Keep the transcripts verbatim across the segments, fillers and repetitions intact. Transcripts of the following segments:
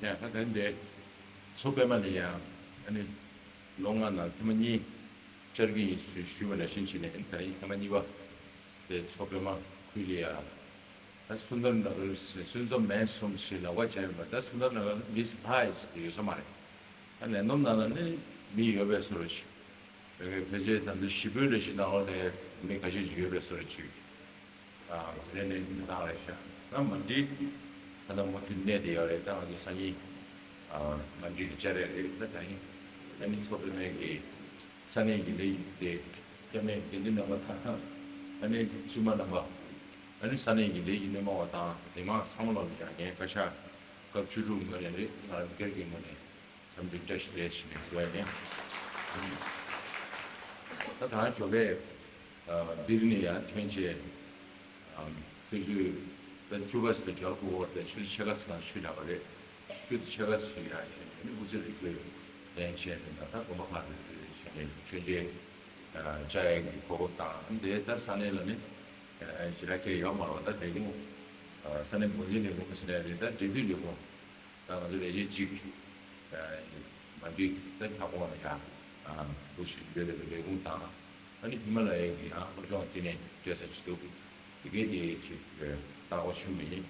ཡང་ད་ལྟ་འདི་མཚོ་པདྨ་ལ་ཡང་ཨ་ནི་ལོ་ལྔ་ནང་ཐེངས་མ་གཉིས་བཅར་གྱི་ཡིན་ཞུས་པ་ནང་བཞིན་བྱས་ནས་ད་རིང་ཐེངས་མ་གཉིས་པ་དེ་མཚོ་པདྨ་ཁུལ་ལ་ཡང་ད་སུན་དར་ནགར་སུན་ཙམ་མེད་སོང་ཞེས་ལབ་པ་བྱས་པ་ད་སུན་དར་ནགར་མི་ཧ་ཡོད་ས་མ་རེད། ད་ལས་བསྡོམས་ནང་ལ་ནི་མི་ཡོད་པའི་བཟོ་འདྲ་ཞིག་ཕལ་ཆེར་ད་ལྟ་ཞི་བོའི་ལས་གཞི་ནང་ལོགས་ནས་མི་ཁ་ཤས་ཤིག་ཡོད་པའི་བཟོ་འདྲ་ཞིག་དེ་ནས་མི་ཐང་རེད་ཤག་ད་མ་འགྲིག་ད་ལྟ་མུ་མཐུད་གནས་བསྡད་ཡོད་རེད། ད་ང་ཚོ་སང་ཉིན་མ་འགྲིག་གི་བཅར་ཡ་རེད། ད་ད་ཡིན་ཨ་ནི་ཚོགས་པའི་མི་གི་ས་གནས་ཀྱི་ལས་ཡིན་ཏེ་སྐྱབས་གནས་དགེ་འདུན་རྣམ་པ་དང་ཨ་ནི་བཙུན་མ་རྣམ་པ་ཨ་ནི་ས་གནས་ཀྱི་ལས་ཀྱི་སྣེ་མོ་བ་དང་མི་མང་ཚང་མ་ལ་ཡང་ངས་བཀའ་ཤག་སྐབས་བཅུ་དྲུག་ངོས་ནས་རེད། ང་རང་སྒེར་གྱི་ངོས་ནས། འཚམས་འདྲི་བཀྲ་ཤིས་བདེ་ལེགས་ཞུ་ནས་འགྲོ་ཡ་ཡིན། ད་ད་རང་ཞོགས་པའི་འདིར་ནས་ཡར་ཐོན་བྱས་ཆུ་ཚོད་ད་བཅུ་པ་ཙམ་ལ་འབྱོར་དགོས་པ་རེད། ཆུ་ཚོད་ཕྱེད་ཀ་ཙམ་ནང་ཆུ་ལ་བ་རེད། ཆུ་ཚོད་ཕྱེད་ཀ་ཙམ་ཞིག་ཡར་བྱས་ནས་ནི་དབུ་རྩེ་རི་ཁྲོད་ལན་བྱས་ནས་ད་ད་དགོན་པ་ཁག་ལ་བྱས་ནས་མཆོད་མཇལ་བཅར་ཡ་གི་གོ་སྐབས་དང་འདི་ད་ས་གནས་ལ་ནི་ཞེ་དྲག་གལ་ཡོད་མ་རེད། ད་ལས་ཁུངས་ས་གནས་འགོ་འཛིན་ལས་ཁུངས་ཟེར་ནའི་རེད། ད་འབྲེལ་མཐུད་ལས་ཁུངས། ད་ང་ཚོ་ལས་བྱེད་གཅིག་མ་འགྲིག་ད་ཁྱབ་ཁོངས་ལ་ཡང་འདུག་ཞུ་རྒྱུ་རེད། ལས་ཁུངས་དང་ཨ་ནི་ཧི་མ་ལ་ཡའི་གི་ཡང་སློབ་སྦྱོང་ལྟེ་གནས་སྤྲད་ས་ཅིག་འདུག་དེ་གའི་དེ་ཅིག་ལྟ་སྐོར་ཞུ་མི་ཡིན།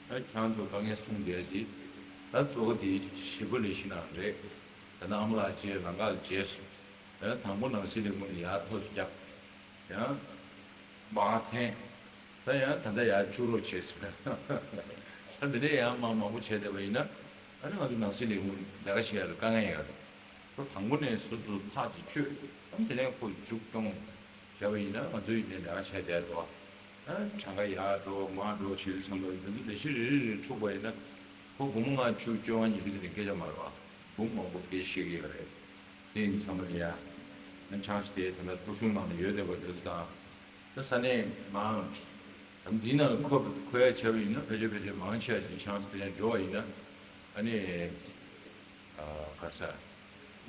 ཨ་ཁྱང་ཚོ་དཀའ་ངལ་གསུངས་བསྡད་དེ་ད་གཙོ་བོ་དེ་ཞི་བོ་ལས་གཞི་ནང་རེད། ད་ནང་ཨ་མ་ལགས་བཅས་ལམ་ཁ་ལ་བརྗེས་སོང་། ཨ་དང་པོ་ནང་སྲིད་ལས་ཁུངས་ལ་ཡར་ཐོ་ཞིག་བརྒྱབ། ཡང་མར་འཐེན། ད་ཡང་ད་ལྟ་ཡར་བཅུག་རོགས་བྱས་ཟེར། ད་འདི་ནས་ཡང་མང་མང་པོ་བྱས་བསྡད་པ་ཡིན་ན་ཨ་ནི་ང་ཚོ་ནང་སྲིད་ལས་ཁུངས་ལས་ཀ་བྱེད་ཡ་ལ་དཀའ་ངལ་ཡོད་རེད། ཁོ་དང་པོ་ནས་སོ་སོ་ཐག་ཅིག་ཆོད། ཨ་ནི་དེ་ནས་ཁོ་མཇུག་སྐྱོང་བྱས་པ་ཡིན་ན་ང་ཚོ་ཡིན་ནའི་ལས་ཀ་བྱས་བསྡད་འགྲོ། ཨ་གྲངས་ཀ་ཡར་འགྲོ་མར་འགྲོ་བྱེད་དུས་ཙམ་པ་ཡིན་ན་ལས་གཞི་རེ་རེ་རེ་འཁྲུག་པ་ཡིན་ན་ཁོ་སྒོར་མོ་ལྔ་བཅུ་བཅོ་ལྔ་ཉི་ཤུ་དེ་འདྲ་སྐད་ཆ་མ་རེད་པ། འབུམ་མང་པོ་སྐད་ཆ་བཤད་ཀྱི་ཡོད་རེད། དེ་ཡིན་ཙང་མ་ཡ། ཨ་ཆང་ཞིག་དེ་ད་ལྟ་ཐོ་གཞུང་ནང་ལ་ཡོད་བསྡད་པ་དེ་ཚོ་དང་། ད་ས་གནས་མང་། ཨ་འདི་ནང་ཁོ་ཁོ་ཡ་བྱས་པ་ཡིན་ན་ཕལ་ཆེར་ཕལ་ཆེར་མང་ཆེ་བ་ཞིག་ཆང་ཞིག་དེ་ནས་འགྲོ་བ་ཡིན་ན། ཨ་ནི། ཨ་ག་རེ་ཟེར།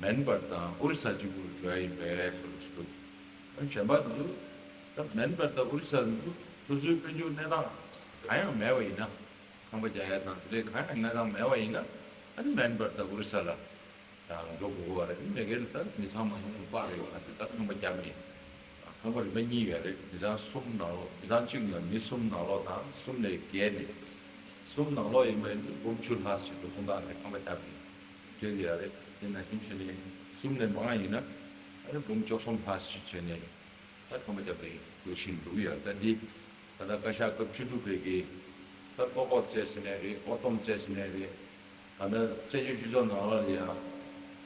མེན་པར་དང་ཨོ་རི་ས་གཅིག་པུར་འགྲོ་ཡ་ཡིན་པས་སོགས་ཞིག་འདུག་ཨ་གཞན་པ་དེ་ཚོ། ད་མེན་པར་དང་ཨོ་རི་ས་དེ་ཚོ་སོ་སོའི་དཔལ་འབྱོར་གནས་སྟངས་གང་ཡང་མེད་པ་ཡིན་ན། ཁང་པ་རྒྱག་ཡ་དང་དེ་འདྲའི་གང་ཡང་གནས་སྟངས་མེད་པ་ཡིན་ན། ཨ་ནི་མེན་པར་དང་ཨོ་རི་ས་ལ་ཡང་འགྲོ་དགོས་པ་རེད། མི་སྒེར་ད་མི་ཚང་མ་ཡོང་པ་རེད། ད་ཁང་པ་རྒྱག་མི་ཁང་པ་རིམ་པ་གཉིས་ཡོད་རེད། མི་ཚང་གསུམ་ནང་ལོགས་མི་ཚང་གཅིག་ནང་མི་གསུམ་ནང་ལོགས་དང་གསུམ་ལས་བརྒལ་ནས་གསུམ་ནང་ལོགས་ཡིན་པ་ཡིན་ན་འབུམ་བཅུ་ལྷག་ཞིག་ཏུ་ཁོང་ཏང་ནས་ཁང་པ་རྒྱག་མི་སྤྲད་ཀྱི་ཡོད་རེད། དེ་ནང་བཞིན་བྱས་ནས་གསུམ་ལས་མང་ཡིན་ན་ཨ་ནི་འབུམ་བཅུ་གསུམ་ལྷག་ཞིག་བྱས་ནས། ད་ཁང་པ་རྒྱག་པའི་ལུགས་ཤིག་འགྲོ་གི་ཡོད། ད་འདི་ད་ལྟ་བཀའ་ཤག་སྐབས་བཅུ་དྲུག་པའི་གི་ད་ལྟོ་ཀོག་བཙལ་ཟིན་ནའི་རེད། ཨོ་སྟོང་བཙལ་ཟིན་ནའི་རེད། ད་ལྟ་བཙན་བྱོལ་སྤྱི་ཚོགས་ནང་ལོགས་ལ་ཡང་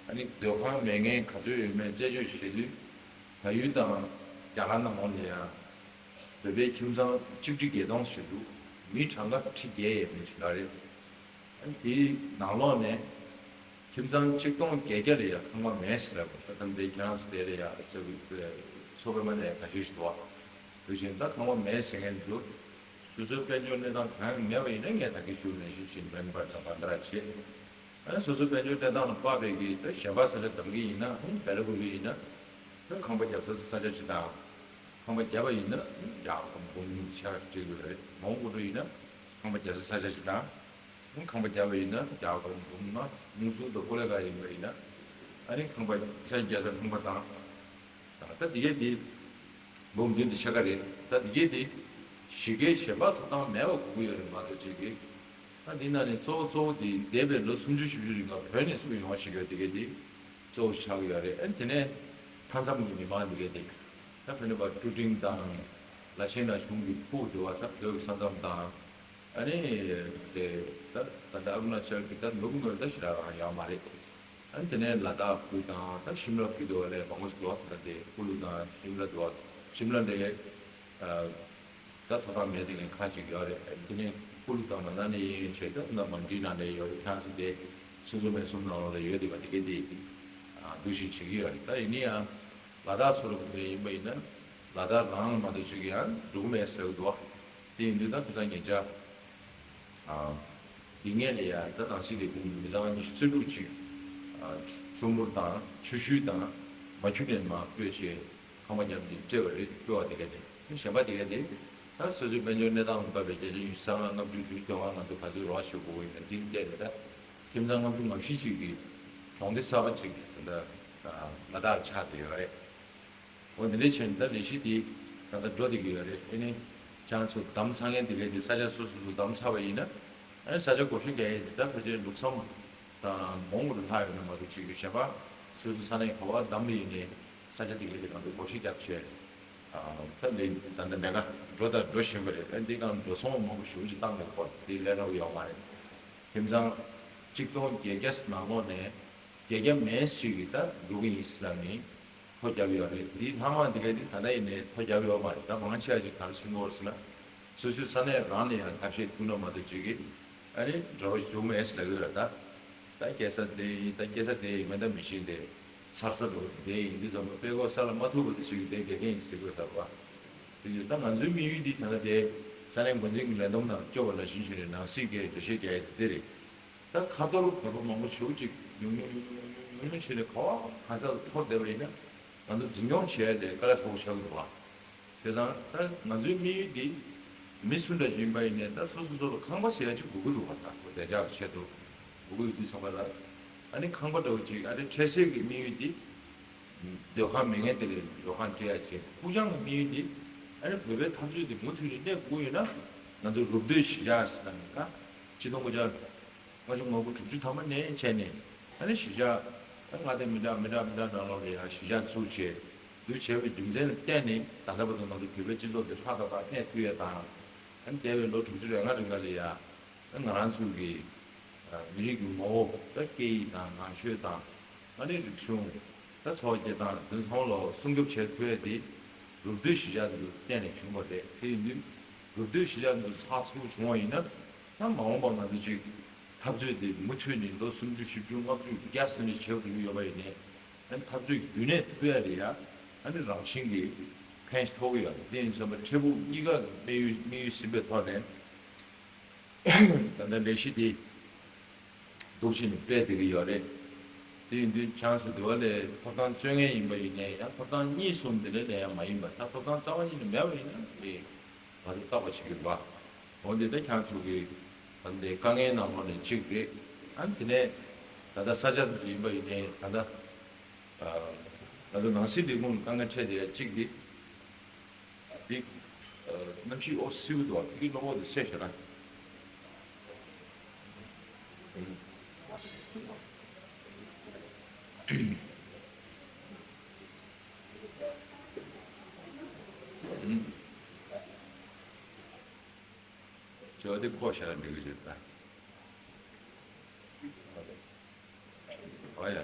ཨ་ནི་སྡོད་ཁང་མེད་མཁན་ག་ཚོད་ཡོད་མེད་རྩད་གཅོད་བྱེད་དུས་བལ་ཡུལ་དང་རྒྱ་གར་ནང་ལོགས་ལ་ཡང་བོད་པའི་ཁྱིམ་ཚང་གཅིག་ཁྲི་བརྒྱད་སྟོང་ཞིག་འདུག་མི་གྲངས་ཀ་ཁྲི་བརྒྱད་ཡས་མས་ཞིག་ལ་རེད། ཨ་ནི་དེའི་ནང་ལོགས་ནས། ཁྱིམ་ཚང་ཆིག་སྟོང་བརྒྱད་བརྒྱ་ལ་ཡང་ཁང་པ་མེད་ཟེར་ལབ་པ། ད་ལྟ་འདི་ཁྱེད་རང་ཚོ་དེ་ལ་ཡང་ཚོ་ཚོགས་པའི་མ་ལས་ཁ་ཤས་ཤིག་འདུག་བ། དེ་བཞིན་ད་ཁང་པ་མེད་ཟེར་མཁན་ཚོ་སོ་སོའི་དཔལ་འབྱོར་གནས་སྟངས་གང་ཡང་མེད་པ་ཡིན་ན་ངས་ད་གིན་ཞུས་ནང་བཞིན་བྱས་མེན་པར་དང་གང་ལྟར་བྱེད། ཨ་ནི་སོ་སོའི་དཔལ་འབྱོར་གནས་སྟངས་ལ་དཔག་པའི་གི་ད་གཞན་པ་ས་ཆ་གདམ་གི་ཡིན་ན་ཧུང་བལ་པོ་གི་ཡིན་ན་ད་ཁང་པ་རྒྱབ་ས་ས་ཆ་ཅིག་དང་། ཁང་པ་རྒྱབ་པ་ཡིན་ན་རྒྱ་གར་འབུམ་ཆ་སྤྲད་དགོས་རེད། མོང་གོ་ལུ་ཡིན་ན་ཁང་པ་རྒྱབ་ས་ས་ཆ་ཅིག་དང་། ཁང་པ་བརྒྱབ་པ་ཡིན་ན་རྒྱ་གར་འབུམ་ལྔ། མུ་སུ་དང་ཀོ་ལེ་གྷལ་ཡིན་པ་ཡིན་ན་ཨ་ནི་ཁང་པ་ས་རྒྱ་ས་ཁང་པ་དང་། ད་འདི་གའི་འདི་འབུམ་བདུན་དང་ཕྱེད་ཀ་རེད། ད་འདི་གའི་འདི་གཞི་རྒྱའི་ཞེན་པ་ཐོབ་ཐང་མེད་པ་དགོས་ཀྱི་ཡོད་རེད་མ་གཏོགས་ཅིག་གིས། ད་འདི་ནང་ནས་གཙོ་བོ་གཙོ་བོ་འདི་འདས་པའི་ལོ་སུམ་ཅུ་བཞི་བཅུ་རིང་ལ་བོད་ནས་ཚུར་ཡོང་བ་ཞིག་ཡོད། འདི་གའི་འདི་གཙོ་བོ་ཆགས་ཀྱི་ཡོད་རེད། ཨ་ནི་དེ་ནས་མཐའ་མཚམས་ཀྱི་མི་མང་འདི་གའི་འདི་ད་བོད་ནས་པ་ཀྲུ་ཀྲིང་དང་ལ་ཤན་ན་གཞུང་གི་ཕུག་འདི་བ་ད་བོད་ཀྱི་ས་མཚམས་དང་། ཨ་ནི་དེ་ད་ད་ལྟ་ཨ་རུ་ན་ཅལ་གྱི་ད་ནུབ་ངོས་ད་ཞེ་དྲག་རང་ཡོད་མ་རེད། ཨ་ནི་དེ་ནས་ལ་དྭགས་ཁུལ་དང་ད་ཤིམ་ལ་ཁུལ་དུ་བ་ལས་མང་པོ་ཞིག་འདུག་ད་དེ་ཀུ་ལུ་དང་ཤིམ་ལ་འདུག་ཤིམ་ལ་འདྲ་ད་ཐོབ་ཐང་མེད་དེ་ངས་ཁ་ཅིག་ཡོད་རེད། ཨ་ནི་དེ་ནས་ཀུ་ལུ་དང་མ་ན་ནས་ཡིན་བྱས་ད་ན་མན་ཌི་ནང་ནས་ཡོད་རེད། ཁྱེད་ཚོ་དེ་སུན་སུ་མེད་སུམ་ནང་ལོགས་ལ་ཡོད་དེ་བ་དེ་ག་དེ་འདུ་ཤེས་བྱེད་ཀྱི་ཡོད་རེད། ད་ཡིན་ན་ཡང་ལ་དྭགས་སོ་རུ་ཡིན་པ་ཡིན་ན་ལ་དྭགས་རང་ལ་མ་གཏོགས་ཅིག་ཡང་འགྲོ་གི་མེད་ཟེར་གི་འདུག་དེ་ཡིན་དུས་ད་ཁ་སང་ཉེ་ཆར། ཨ། དེ་སྔོན་ལ་ཡང་ད་ནང་སྲིད་ལས་ཁུངས་མི་ཚང་ཉི་ཤུ་རྩ་དྲུག་ཅིག་ཨ། ཁྲོམ་ར་དང་ཆུ་ཤུལ་དང་མ་ཁྱུ་ནས་མར་སྤོས་བྱས་ཁང་པ་མཉམ་གྱིས་སྤྲད་པ་རེད། སྤྲོ་བ་དེ་ག་དེ་གཞན་པ་དེ་ག་དེ་ད་སོ་སོའི་དཔལ་འབྱོར་གནས་སྟངས་ལ་བབས་པའི་བརྒྱ་ཆ་ཉི་ཤུ་རྩ་ལྔ་ལྔ་བཅུ་དྲུག་ཅུ་དོན་ལྔ་ང་ཚོ་ག་ཚོད་རོགས་བྱེད་དགོས་ཡིན་ན་དེ་བལྟས་ནས་ད་ ཁྱིམ་ཚང་ལྔ་བཅུ་ང་བཞི་ཅིག་གི་གྲོང་སྡེ་གསར་པ་ཅིག་ད་ལྟ་ལ་དྭགས་ཆགས་བསྡད་ཡོད་རེད། འོ་དེ་འདྲའི་ཆེད་ད་ལས་གཞི་དེ་ད་ལྟ་འགྲོ་བསྡད་ཀྱི་ཡོད་རེད། ཨ་ནི་ཁྱེད་རང་ཚོ་འདམ་ཚ་མཁན་དེ་གས་དེ་ས་ཆ་སོ་སོ་སོ་འདམ་ཚ་བ་ཡིན་ན། ཨ་ནི་ས་ཆ་བགོ་བཤའ་རྒྱག་ཡས་དེ་ད་ཕལ་ཆེར་ལུགས་བསམ་དང་མོང་གུ་རུ་ལྷག་ཡོད་ན་མ་གཏོགས་ཅིག་གི་གཞན་པ་སོ་སོ་ས་གནས་ག་བ་འདམ་ལ་ཡིན་ནའི་ས་ཆ་དེ་གས་དེ་གང་དུ་བགོ་བཤའ་རྒྱབ་བྱས། ད་ལས་ད་ལྟ་ལས་ཀ་འགྲོ་དང་འགྲོ་བཞིན་པ་རེད། ཨ་འདི་གང་འགྲོ་སོང་མང་པོ་ཞེ་པོ་ཅིག་བཏང་ནས་ཁོ་དེ་ལས་རག་ཡོད་མ་རེད། ཁྱིམ་ཚང་གཅིག་སྟོང་བརྒྱད་བརྒྱ་ནང་ལོགས་ནས་བརྒྱད་བརྒྱ་མེད་ཞིག་གིས་ད་འགྲོ་གི་ཡིན་ཟེར་ནས་ཐོ་བརྒྱབ་ཡོད་རེད། དེའི་ལྷག་མ་འདི་ག་དེ་ད་ལྟ་ཡིན་ནས་ཐོ་བརྒྱབ་ཡོད་མ་རེད། ད་མང་ཆེ་བ་ཅིག་ག་རེ་གསུང་གི་ཡོད་ཟེར་ན། སོ་སོའི་ས་གནས་རང་ནས་ཡང་ཐབས་ཤེས་ཐུབ་ན་མ་གཏོགས་ཅིག་གིས་ཨ་ནི་འགྲོ་རོགས་བྱུང་མེད་ཟེར་ལབ་ཡོད་རེད། ད་ད་སྐྱེ་ས་དེ་ཡིན། ད་སྐྱེ་ས་དེ་ཡིན་མིན་ད་མི་ཤེས་ཏེ། ཚར་ས་འགྲོ་དེ་ཡིན་དུས་ཙམ་པ་དཔེ་ཁོག་ས་ལ་མ་ཐུག་པ་དེ་ཞིག་དེ་དགེ་རྒན་ཡིན་ཟེར་དགོས་ས་རེད་པ། དེ་ཡིན་ད་ང་ཚོའི་དམིགས་ཡུལ་འདི་ད་ལྟ་དེ་ས་གནས་འགོ་འཛིན་གྱི་ལས་བསྡོམས་ནང་བཅོས་པ་ནང་བཞིན་བྱས་ནས་ནང་སྲིད་ཀྱི་འགྲེལ་བཤད་རྒྱག་ཡ་དེ་དེ་རེད། ད་ཁ་ཐོར་བོད་པ་མང་པོ་ཞེ་པོ་ཅིག་ཉུང་ཉུང་ཉུང་ཉུང་ཉུང་ཉུང་བྱས་ནས་ག་བ་ག་ས་ལ་འཐོར་བསྡད་པ་ཡིན་ན་ང་ཚོ་འཛིན་སྐྱོང་བྱེད་ཡ་དེ་དཀའ་ལས་ཁག་པོ་ཆགས་ཀྱི་འདུག་བ། དེ་ཙང་ད་ང་ཚོའི་དམིགས་ཡུལ་འདི་མི་སུ་འདྲ་ཞིག་ཡིན་པ་ཡིན་ནའི་ད་སོ་སོ་སོ་ལ་ཁང་པ་ཟེར་ཡ་ཅིག་དགོས་ཀྱི་འདུག་བ། ད་ཁོ་བདེ་འཇགས་ཆེད་དུ་དགོས་ཀྱི་ཡོད་དུས་ཙམ་པ་ལ་ཨ་ནི་ཁང་པ་འདྲ་བོ་ཅིག་ཨ་ནི་འཕྲལ་སེལ་གྱི་དམིགས་ཡུལ་འདི་སྡོད་ཁང་མེད་མཁན་དེ་ལ་སྡོད་ཁང་སྤྲད་ཡ་བྱས། ཕུགས་རྒྱང་གི་དམིགས་ཡུལ་འདི་ཨ་ནི་བོད་པའི་འཐབ་རྩོད་འདི་མུ་མཐུད་ནས་གནས་དགོས་ཡོད་ན་ང་ཚོ་རུབ་སྡོད་གཞིས་ཆགས་ཟེར་ན་ད་ཆིག་སྟོང་དགུ་བརྒྱ་ལྔ་བཅུ་ང་དགུ་དྲུག་ཅུ་ཐམ་པ་ནས་བྱས་ནས་ཨ་ནི་གཞིས་ཆགས་ད་མངའ་སྡེ་མི་འདྲ་མི་འདྲ་མི་འདྲ་ནང་ལོགས་ལ་ཡང་གཞིས་ཆགས་བཙུགས་བྱས་འདུ་བྱས་པའི་རྒྱུ་མཚན་ལ་བརྟེན་ནས་ད་ལྟ་བར་དུ་ང་ཚོ་བོད་པའི་སྤྱི་ཚོགས་འདི་ལྷ་ད་ད་གནས་ཐུབ་ཡས་དང་། ཨ་ནི་འདས་པའི་ལོ་དྲུག་ཅུ་རེ་ལྔ་རིང་ག་ལ་ཡང་ང་རང་ཚོ་གི་མི་རིགས་ཀྱི་ངོ་བོ་ད་སྐད་ཡིག་དང་ནང་ཆོས་དང་ཨ་ནི་རིག་གཞུང་ད་འཚོ་བ་སྐྱེལ་སྟངས་འདི་ཚང་མ་ལ་སྲུང་སྐྱོབ་བྱེད་ཐུབ་ཡས་དེ་རུབ་སྡོད་གཞིས་ཆགས་འདི་ཚོ་བརྟེན་ནས་བྱུང་བ་རེད། དེ་ཡིན་དུས་རུབ་སྡོད་གཞིས་ཆགས་འདི་ཚོ་ཚགས་ཚུད་པོ་བྱུང་བ་ཡིན་ན་ད་མ་འོངས་པ་ང་ཚོ་ཅིག་འཐབ་རྩོད་དེ་མུ་མཐུད་ནས་ལོ་སུམ་ཅུ་བཞི་བཅུ་ལྔ་བཅུ་བརྒྱ་ཟིན་ནས་བྱེད་དགོས་ཀྱི་ཡོད་པ་ཡིན་ནའི་ཨ་ནི་འཐབ་རྩོད་རྒྱུན་གནས་ཐུབ་ཡ་རེད་ཡ། ཨ་ནི་རང་བཞིན་གྱིས་ཕན་ཐོགས་ཀྱི་ཡོད་རེད། དེ་ཡིན་ཙང་འཕྲལ་ཕུགས་གཉིས་ཀ་གི་དམིགས་ཡུལ་དམིགས་ཡུལ་ཟིན་པའི་ཐོག་ནས་ད་ལྟ་ལས་གཞི་དེ་འདུག་ཕྱིན་སྤེལ་བསྡད་ཀྱི་ཡོད་རེད། དེ་ཡིན་དུས་ཆང་སུ་དུ་བ་ལས་ཐོབ་ཐང་རྩོད་མཁན་ཡིན་པ་ཡིན་ནའི་ཡང་ཐོབ་ཐང་གཉིས་གསུམ་དེ་འདྲ་ལས་ཡང་མ་ཡིན་པ་ད་ཐོབ་ཐང་རྩ་བ་ཉིད་ནས་མེད་པ་ཡིན་ན་དེ། ང་ཚོ་བརྟག་པ་བྱེད་ཀྱི་རེད་པ། འོན་ཏེ་ད་ཁྱེད་ཚོ་གི་ད་ལྟའི་དཀའ་ངལ་ནང་ལོགས་ནས་གཅིག་རེད། ཨ་ནི་དེ་ནས་ད་ལྟ་ས་ཆ་ཡིན་པ་ཡིན་ནའི་ད་ལྟ་ཨ་ད་ལྟ་ནང་སྲིད་ལས་ཁུངས་ལ་དཀའ་ངལ་འཕྲད་བསྡད་ཡ་གཅིག་འདི་འདི་ཨ་གནམ་གཤིས་ཨོ་སིའུ་འདུག་བ། ཕ་གི་གློག་འོད་དེ་སེལ་བཞག་ན། ཇོ་དེ་བཀོག་བཞག་ན་འགྲིག་གི་རེད་ད། ཨ་ཡ།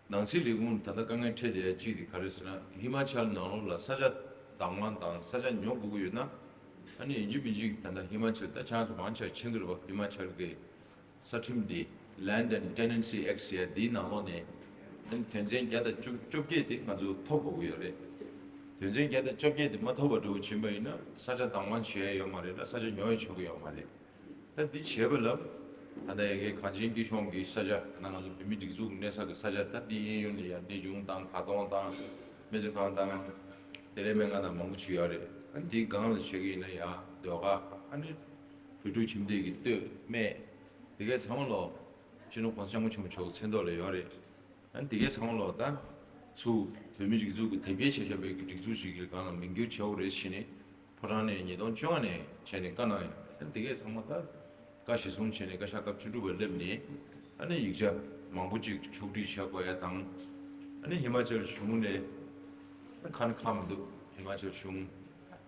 ནང་སྲིད་ལས་ཁུངས་ད་ལྟ་དཀའ་ངལ་འཕྲད་བསྡད་ཡ་གཅིག་དེ་ག་རེ་ཟེར་ན་ཧི་མ་ཅལ་ནང་ལོགས་ལ་ས་ཆ་བདག་དབང་དང་ས་ཆ་ཉོ་དགོས་ཀྱི་ཡོད་ན། ཨ་ནི་ཡིན་གཅིག་མིན་གཅིག་ད་ལྟ་ཧི་མ་ཅལ་ད་ཆ་ཚོ་མང་ཆེ་བ་མཁྱེན་གྱི་རེད་པ། ཧི་མ་ཅལ་གི་ས་ཁྲིམས་འདི་Land and Tenancy Act ཟེར་ཡ་འདིའི་ནང་ལོགས་ནས་ཨ་ནི་དོན་ཚན་བརྒྱ་དང་བཅུ་བཅོ་བརྒྱད་དེ་ང་ཚོ་ཐོབ་དགོས་ཀྱི་ཡོད་རེད། དོན་ཚན་བརྒྱ་དང་བཅོ་བརྒྱད་དེ་མ་ཐོབ་པ་འདྲ་བོ་ཕྱིན་པ་ཡིན་ན་ས་ཆ་བདག་དབང་བྱེད་ཡ་ཡོད་མ་རེད་ལ་ས་ཆ་ཉོ་ཡ་ཆོག་གི་ཡོད་མ་རེད། ད་འདི་བྱས་པ་ལ་ད་ལྟ་ཡ་གི་གངས་ཅན་སྐྱིད་གཤོངས་ཀྱི་ས་ཆ་ད་ང་ཚོ་བོད་མི་སྒྲིག་འཛུགས་ཀྱི་གནས་ས་གི་ས་ཆ་ད་འདི་གཡས་གཡོན་ལ་ཡ་གནས་ཆུང་དང་གར་སྟོང་དང་སྨན་རྩིས་ཁང་དང་དེ་ལས་སྨན་ཁང་དང་མང་པོ་ཅིག་ཡོད་རེད། ཨ་འདིའི་སྒང་ལ་བྱེད་ཀྱི་ཡིན་ན་ཡ་ཟློས་གར་ཨ་ནི་བོད་ཕྲུག་ཁྱིམ་སྡེ་གི་སྟོད་སྨད་དེ་གའི་ཚང་མ་ལོ་སྤྱི་ནོར་༸གོང་ས་༸སྐྱབས་མགོན་ཆེན་པོ་མཆོག་གི་མཚན་ཐོག་ལ་ཡོད་རེད། ཨ་ནི་དེ་གའི་ཚང་མ་ལོ་ད་ཚུར་བོད་མི་སྒྲིག་འཛུགས་ཀྱི་དེབ་སྐྱེལ་བྱས་བཞག་པའི་སྒྲིག་འཛུགས་ཤིག་གི་སྒང་ལ་མིང་བསྒྱུར་བྱེད་དགོས་རེད་ཟེར་ནས་ཕོ་བྲང་ནས་ཉིས་སྟོང་བཅོ་ལྔ་ནས་བྱས་ནས་བཀའ་གནང་ཡོད། ཨ་ནི་དེ་གའི་ཚང་མ་ད་བཀའ་གཞིར་བཟུང་བྱས་ནས་བཀའ་ཤག་སྐབས་བཅུ་དྲུག་པ་སླེབས་ནས་ཨ་ནི་ཡིག་ཆ་མང་པོ་ཅིག་ཕྱོགས་སྒྲིག་བྱ་དགོས་ཡ་དང་། ཨ་ནི་ཧི་མ་ཅལ་གཞུང་ནས་ཨ་ནི་ཁ་ནས་ཁག་མི་འདུག་ཧི་མ་ཅལ་གཞུང་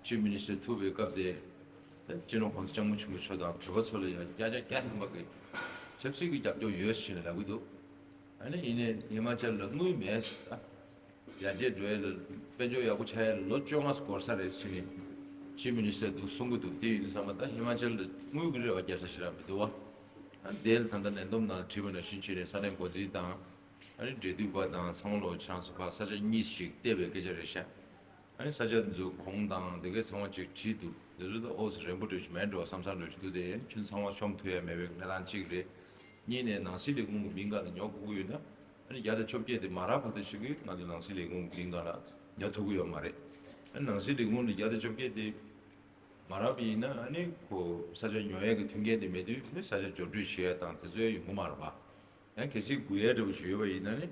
ཅིབ་མི་ནི་སི་ཊར་ཐུག་པའི་སྐབས་དེ་ད་སྤྱི་ནོར་༸གོང་ས་༸སྐྱབས་མགོན་ཆེན་པོ་མཆོག་དང་བོད་པ་ཚོ་ལ་ཡང་བརྒྱ་ཆ་བརྒྱ་ཐམ་པ་གི་ཆབ་སྲིད་ཀྱི་རྒྱབ་སྐྱོར་ཡོད་ཟེར་ནས་ལབ་ཀྱི་འདུག་ཨ་ནི་ཡིན་ནའི་ཧི་མ་ཅལ་ལ་དངུལ་མེད་ཟེར། ཡར་རྒྱས་འགྲོ་ཡ་ལ་དཔལ་འབྱོར་ཡག་པོ་ཆགས་ཡ་ལ་ལོ་བཅོ་ལྔ་འགོར་ས་རེད་ཟེར་ནས་ཅིབ་མི་ནི་སི་ཊར་འདུག་གསུང་གི་འདུག་དེ་ཡིན་དུས་ཙམ་པ་ད་ཧི་མ་ཅལ་ལ་དངུལ་གྱི་རེ་བ་རྒྱབ་ས་ཞེ་དྲག་མི་འདུག་བ། ཨ་ནི་དེ་ལ་ད་ལྟ་ལས་བསྡོམས་ནང་བྲིས་པ་ནང་བཞིན་བྱས་ནས་ས་གནས་འགོ་འཛིན་དང་ཨ་ནི་འབྲེལ་མཐུད་པ་དང་ཚང་མ་ལོ་ཆང་སུ་ཕར་ས་ཆ་གཉིས་ཤིག་བལྟས་པའི་སྐད་ཆ་རེད་ཤག་ཨ་ནི་ས་ཆ་འཛུགས་གོང་དང་དེ་གའི་ཚང་མ་ཅིག་བྲིས་འདུག་དེ་ཚོ་ད་ཨོ་ཙི་རན་པོ་འདྲ་ཞིག་མེད་འགྲོ་བསམ་བསམ་འདྲ་ཞིག་འདུག་དེ་ཁྱོད་ཚང་མ་ཤོམ་ཐུབ་ཡ་མེད་པའི་གནས་སྟངས་གཅིག་རེད། གཉིས་ནས་ནང་སྲིད་ལས་ཁུངས་ཀྱི་མིང་སྒང་ལ་ཉོ་དགོས་ཀྱི་ཡོད་ན་ཨ་ནི་བརྒྱ་དང་བཅོ་བརྒྱད་དེ་མ་རག་བར་དུ་ཞིག་གིས་ང་ཚོ་ནང་སྲིད་ལས་ཁུངས་ཀྱི་མིང་སྒང་ལ་ཉོ་ཐུབ་ཀྱི་ཡོད་མ་རེད། ཨ་ནི་ནང་སྲིད་ལས་ཁུངས་ལ་བརྒྱ་དང་བཅོ་བརྒྱད་དེ་ མ་རག་པ་ཡིན་ན་ཨ་ནི་ཁོ་ས་ཆ་ཉོ་ཡས་ཀྱི་མཐུན་རྐྱེན་དེ་མེད་དུས་ནི་ས་ཆ་འབྱོར་སྤྲོད་བྱེད་ཡས་དང་དེ་ཚོ་ཡང་ཡོང་གི་མ་རེད་པ། ཡང་གལ་སྲིད་སྒུག་ཡས་འདྲ་པོ་ཅིག་ཡོད་པ་ཡིན་ན་ནི་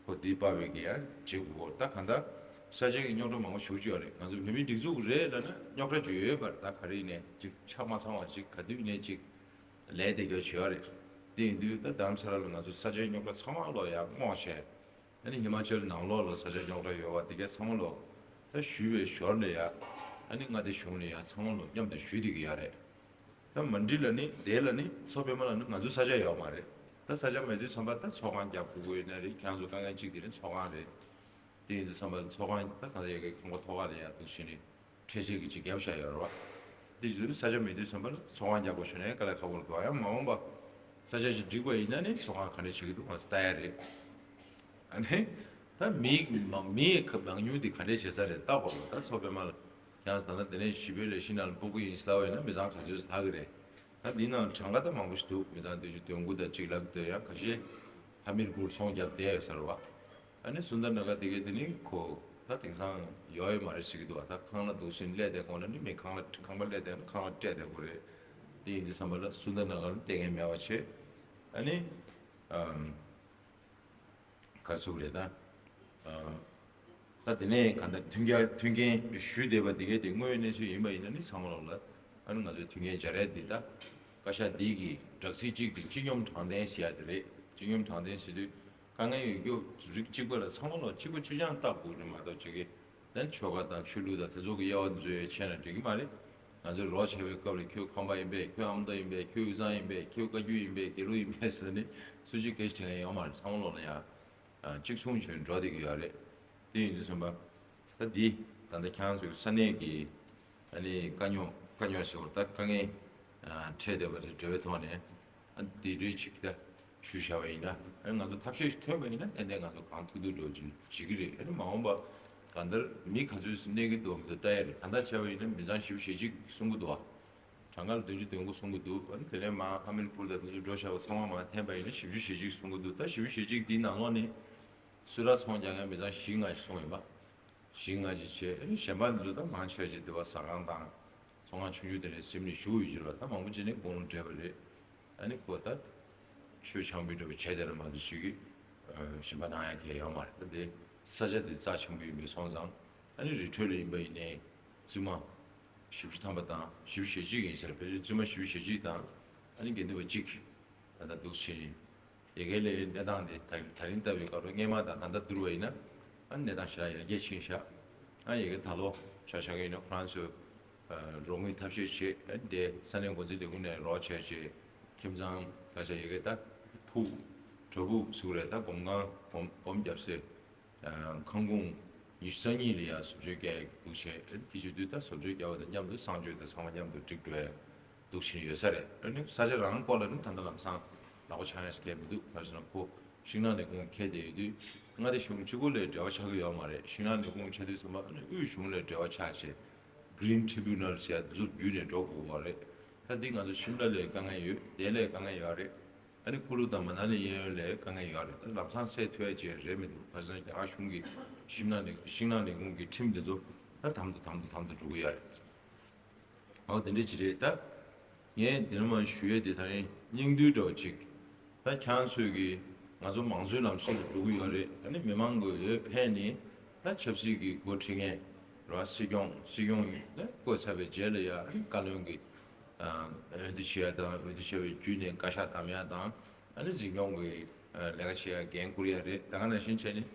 ཁོ་དེའི་པར་བས་ཀྱི་ཡང་བྱེད་དགོས་གོ། ད་གང་ལྟར་ས་ཆ་གི་རྙོག་དྲ་མང་པོ་ཞེ་པོ་ཅིག་ཡོད་རེད། ང་ཚོ་བོད་མིའི་སྒྲིག་འཛུགས་རེད་ལབ་ན་རྙོག་དྲ་ཅིག་ཡོད་པ་རེད། ད་ག་རེ་ཡིན་ནའི་ཅིག་ཆ་མ་ཚང་བ་ཅིག་ག་དུས་ཡིན་ནའི་ཅིག་ལས་དེ་ག་བྱེད་ཡོད་རེད། དེ་ཡིན་དུས་ད་རྡ་རམ་ས་ལ་ལ་ང་ཚོ་ས་ཆའི་རྙོག་དྲ་ཚང་མ་ལོག་ཡར་སྔོག་བྱས། ཨ་ནི་ཧི་མ་ཅལ་ནང་ལོགས་ལ་ས་ཆ་རྙོག་དྲ་ཡོད་པ་དེ་ག་ཚང་མ་ལོག་ད་ཞུས་པའི་ཞོར་ལ་ཡ། ཨ་ནི་མངའ་སྡེ་གཞུང་ལ་ཡ་ཚང་མ་ལོག་མཉམ་དུ་ཞུས་བསྡད་ཀྱི་ཡོད་རེད། ད་མན་ཌི་ལ་ནི་དེ་ལ་ནི་མཚོ་པདྨ་ལ་ནི་ང་ཚོ་ས་ཆ་ཡོད་མ་རེད། ད་ས་ཆ་མེད་དུས་ཙམ་པ་ད་ཚོགས་ཁང་རྒྱག་དགོས་ཀྱི་ཡོད་ན་རེད། ཁྱེད་རང་ཚོ་དཀའ་ངལ་གཅིག་དེ་ནི་ཚོགས་ཁང་རེད། དེ་ཡིན་དུས་ཙམ་པ་ཚོགས་ཁང་ད་ད་ལྟ་ཡ་གི་ཁང་པ་ཐོག་ཁ་ལ་ཡ་འདུག་བྱས་ནས་འཕྲེད་ཆས་ཀྱི་ཅིག་བརྒྱབ་བཞག་ཡོད་རེད་བ། དེ་བྱེད་དུས་ས་ཆ་མེད་དུས་ཙམ་པ་ལ་ཚོགས་ཁང་རྒྱག་དགོས་བྱུང་ན་དཀའ་ལས་ཁག་པོ་རེད་འདུག་ཡང་མ་འོངས་པ་ས་ཆ་ཞིག་འགྲིག་པ་ཡིན་ན་ནི་ཚོགས་ཁང་ག་འདྲ་བྱེད་ཀྱི་འདུག་ང་ཚོ་ལྟ་ཡ་རེད། ཨ་ནི། ད་མི་མང་མིའི་ཁ་མང་ཉུང་དེ་ག་འདྲས་བྱེད་ས་རེད་ལྟ་དགོས་པ། ད་མཚོ་པདྨ་ལ་ཁྱེད་རང་ད་ལྟ་དེ་ནས་ཞི་བའི་ལས་ཤིང་ནང་ལ་སྤོ་གི་ཡིན་ཟེར་བ་ཡིན་ན་མི་ཚང་ག་ཚོད་ལྷག་གི་རེད། ད་འདི་ནང་གྲངས་ཀ་ད་མང་པོ་ཞིག་འདུག་མི་ཚང་བདུན་ཅུ་དོན་དགུ་དང་གཅིག་ལབ་འདོད་ཡང་ཁ་ཤས་ཧ་མིར་པུར་ཚོང་རྒྱབ་བསྡད་ཡོད་ས་རེད་བ། ཨ་ནི་སུན་དར་ན་ག་དེ་གའི་དེ་ནི་ཁོ་ད་དེང་སང་ཡོད་ཡོད་མ་རེད་ཟེར་གི་འདུག་ད་ཁང་གླ་འདུག་སེ་སླེབས་བསྡད་དགོས་ན་ནི་མི་ཁང་གླ་ཁང་པ་སླེབས་བསྡད་ན་ཁང་གླ་སྤྲད་བསྡད་དགོས་རེད། དེ་ཡིན་དུས་ཙམ་པ་ལ་སུན་དར་ན་ག་ལ་ལྟས་ངན་མེད་པ་བྱེད། ཨ་ནི། ཨམ། ག་རེ་ཟེར་དགོས་རེད་ད། ཨ། ད་དེ་ནས་གང་ལྟར་མཐུན་རྐྱེན་མཐུན་རྐྱེན་ཞུས་བསྡད་པ་འདི་གའི་དེ་དངོས་ཡོད་གནས་ཚུལ་ཡིན་པ་ཡིན་ན་ནི་ཚང་མ་ལོག་ལ་ཨ་ནི་ང་ཚོའི་མཐུན་རྐྱེན་སྦྱར་ཡས་འདི་ད་བཀའ་ཤག་འདི་གི་སྦྲག་སྲིད་གཅིག་དེ་སྤྱི་སྙོམས་དྲང་བདེན་ཟེར་ཡ་དེ་རེད། སྤྱི་སྙོམས་དྲང་བདེན་ཟེར་དུས་དཀའ་ངལ་ཡོད་རྒྱུ་རིགས་གཅིག་པ་ལ་ཚང་མ་ལོག་གཅིག་པ་གཅིག་རྐྱང་བལྟ་དགོས་རེད་མ་གཏོགས་ཅིག་གི་དེ་ནི་ཆོལ་ཁ་དང་ཆོས་ལུགས་དང་དེ་ཚོ་གི་དབྱེ་བ་འཛུལ་ཡས་བྱས་ན་འགྲིག་གི་མ་རེད། ང་ཚོས་རོགས་བྱས་པའི་སྐབས་ལ་ཁྱོད་ཁམས་པ་ཡིན་པས། ཁྱོད་ཨ་མདོ་ཡིན་པས། ཁྱོད་དབུས་གཙང་ཡིན་པས། ཁྱོད་བཀའ་བརྒྱུད་ཡིན་པས། དགེ་ལུགས་ཡིན་པས་ཟེར་ནས་སུ་གཅིག་སྐད་ཆ་དྲི་མཁན་ཡོད་མ་རེད། ཚང་མ་ལོག་ལ་ཡང་གཅིག་མཚུངས་བྱས་འགྲོ་བསྡད་ཀྱི་ཡོད་རེད། དེ་ཡིན་དུས་ཙམ་པ་ད་འདི་ད་ལྟ་ཁྱེད་རང་ཚོའི་ས་གནས་ཀྱི་ཨ་ནི་དཀའ་རྙོག་དཀའ་རྙོག་ཟེར་བ་ད་དཀའ་ངལ་འཕྲད་བསྡད་པ་དང་འབྲེལ་བའི་ཐོག་ནས། ཨ་འདི་འདྲའི་ཅིག་ད་ཞུས་བཞག་པ་ཡིན་ན། ཨ་ང་ཚོ་ཐབས་ཤེས་ཐོན་པ་ཡིན་ན་ཏན་ཏན་ང་ཚོ་གང་ཐུབ་ཐུབ་འགྲོ་བྱེད་ཀྱི་རེད། ཨ་ནི་མ་འོངས་པ་གང་ལྟར་མི་ག་ཚོད་གནས་ཀྱི་འདུག་མི་འདུག་ལྟ་ཡ་རེད། ད་ལྟ་བྱས་པ་ཡིན་ན་མི་ཚང་བཞི་བཅུ་ཞེ་གཅིག་གསུང་གི་འདུག་བ། གྲངས་ཀ་ལ་བདུན་ཅུ་དོན་དགུ་གསུང་གི་འདུག་ཨ་ནི་དེ་ལས་མར་ཧ་མིར་པུར་དང་དེ་ཚོ་འགྲོ་བཞག་པ་ཚང་མ་མར་འཐེན་པ་ཡིན་ན་བཞི་བཅུ་ཞེ་གཅིག་གསུང་གི་འདུག་ད་བཞི་བཅུ་ཞེ་གཅིག་འདིའི་ནང་ལོགས་ནས་སུ་ར་ཚོང་རྒྱག་མཁན་མི་ཚང་བཞི་ལྔ་ཞིག་གསུངས་ཡིན་པ། ཞིང་ང་ཅིག་བྱས། ཨ་ནི་གཞན་པ་འདི་ཚོ་ད་མང་ཆེ་བ་ཅིག་འདི་བ་ཟ་ཁང་དང་ཚོང་ཁང་ཆུང་ཆུང་དེ་འདྲ་ཟིན་ནས་བཞུགས་ཡོད་ཀྱི་རེད་བ། ད་མང་པོ་ཅིག་ནི་དགུང་ལོ་བགྲེས་པ་རེད། ཨ་ནི་ཁོ་ད་ཆོས་ཆང་ཕུད་འདྲ་བོ་བྱས་དེ་ལ་མ་གཏོགས་ཅིག་གི་གཞན་པ་གནང་ཡ་གང་ཡང་ཡོད་མ་རེད། ད་དེ་ས་ཆ་དེ་རྩ་ཆེན་པོ་ཡིན་པས་སོང་ཙང་། ཨ་ནི་རི་ཁྲོད་ལ་ཡིན་པ་ཡིན་ནའི་བཙུན་མ་བཞི་བཅུ་ཐམ་པ་དང་བཞི་བཅུ་ཞེ་གཅིག་ཡིན་ཟེར། ཕལ་ཆེར་བཙུན་མ་བཞི་བཅུ་ཞེ་གཅིག་དང་ཨ་ནི་དགེ་འདུན་པ་གཅིག་ད་ལྟ་འདུག་ཕྱིན། ཡ་གིའི་ལས་གནས་སྟངས་དེ་ད་ད་རིང་ལྟ་བུའི་སྐབས་ལ་སྔས་མ་དང་ད་ལྟ་བསྡུར་བ་ཡིན་ན། ཨ་གནས་སྟངས་ཞེ་དྲག་ཡར་རྒྱས་ཕྱིན་ཤག་ཨ་ཡ་གི་ད་ལོ་ཆ་བཞག་གི་ཡིན་ན་ཁོ་རང་ཚོས་རོགས་དངུལ་ཐབས་ཤེས་བྱས། ཨ་དེ་ས་གནས་འགོ་འཛིན་ལས་ཁུངས་ནས་རོགས་བྱས་བྱས། ཁྱིམ་ཚང་ད་ཆ་ཡ་གི་ད་ཕུག་བྲག་ཕུག་ཟེར་རེད། ད་སྒོམ་ཁང་སྒོམ་སྒོམ་རྒྱབ་སའི་ཁང་ཁུངས་ཉི་ཤུ་རྩ་གཉིས་ལ་ཡ་བཟོ་བཅོས་རྒྱག་ཡ་འདུག་བྱས། ཨ་དེ་བྱེད་དུས་ད་བཟོ་བཅོས་རྒྱག་པ་དང་མཉམ་དུ་གསང་སྤྱོད་དང་ཚང་མ་མཉམ་དུ་འགྲིག་འགྲོ་ཡ། འདུག་བཞིན་ཡོད་ས་རེད། ཨ་ནི་ས་ཆ་རང་སྐོར་ལ་ནི་ད་ལྟ་ལམ་སང་ལག་པ་འཆང་ཡ་ཞིག་གང་ཡང་མི་འདུག་ག་རེ་ཟེར་ན་ཁོ་ཤིང་ནགས་ལས་ཁུངས་འཁེལ་བསྡད་ཡོད་དུས་མངའ་སྡེ་གཞུང་གཅིག་པོ་ལས་འབྲེལ་བ་ཆགས་ཀྱི་ཡོད་མ་རེད། ཤིང་ནགས་ལས་ཁུངས་ཆགས་དུས་ཙམ་པ་ཨ་ནི་དབུས་གཞུང་ལས་འབྲེལ་བ་ཆགས་བྱས། Green Tribunal ཟེར་ཡ་འདི་ཚོ་བརྒྱུད་ནས་འགྲོ་དགོས་པ་རེད། ད་འདི་ང་ཚོ་ཤིམ་ལ་ལ་དཀའ་ངལ་ཡོད། ལྡི་ལི་ལ་དཀའ་ངལ་ཡོད་རེད། ཨ་ནི་ཀུ་ལུ་དང་མ་ན་ལི་གཡས་གཡོན་ལ་དཀའ་ངལ་ཡོད་རེད། ད་ལམ་སང་སེལ་ཐུབ་ཡ་ཅིག་རེད་མི་འདུག་ག་རེ་ཟེར་ན་རྒྱ་གར་གཞུང་གིས་ཤིམ་ལ་ལ་ཤིང་ནགས་ལས་ཁུངས་ཀྱི་ཁྲིམས་འདི་ཚོ་ད་དམ་དུ་དམ་དུ་དམ་དུ་འགྲོ་གི་ཡོད་རེད། འོ་དེ་འདྲ་ཅིག་རེད་ད། ངས་འདི་ནས་མར་ཞུ་ཡས་དེ་ད་རིང་སྙིང་བསྡུས་འདྲ་བོ་ཅིག་ད་ཁྱེད་རང་ཚོས་ཀྱིས་ང་ཚོ་མང་གཙོའི་ལམ་སྲོལ་ལ་འགྲོ་གི་ཡོད་རེད། ཨ་ནི་མི་མང་གི་འོས་འཕེན་ནས་ད་ཆབ་སྲིད་ཀྱི་འགོ་ཁྲིད་མཁན་རེད་བ། སྲིད་སྐྱོང་སྲིད་སྐྱོང་ནས་བསྐོས་ཚར་བའི་རྗེས་ལ་ཡ་ཨ་ནི་བཀའ་བློན་གྱི་འོས་བསྡུ་བྱེད་ཡ་དང་། འོས་བསྡུ་བྱས་པའི་བརྒྱུད་ནས་བཀའ་ཤག་བདམས་ཡ་དང་། ཨ་ནི་འཛིན་སྐྱོང་གི་ལས་ཀ་བྱེད་ཡ་འགན་འཁུར་ཡ་རེད། ད་ག་ནང་བཞིན་བྱས་ནས་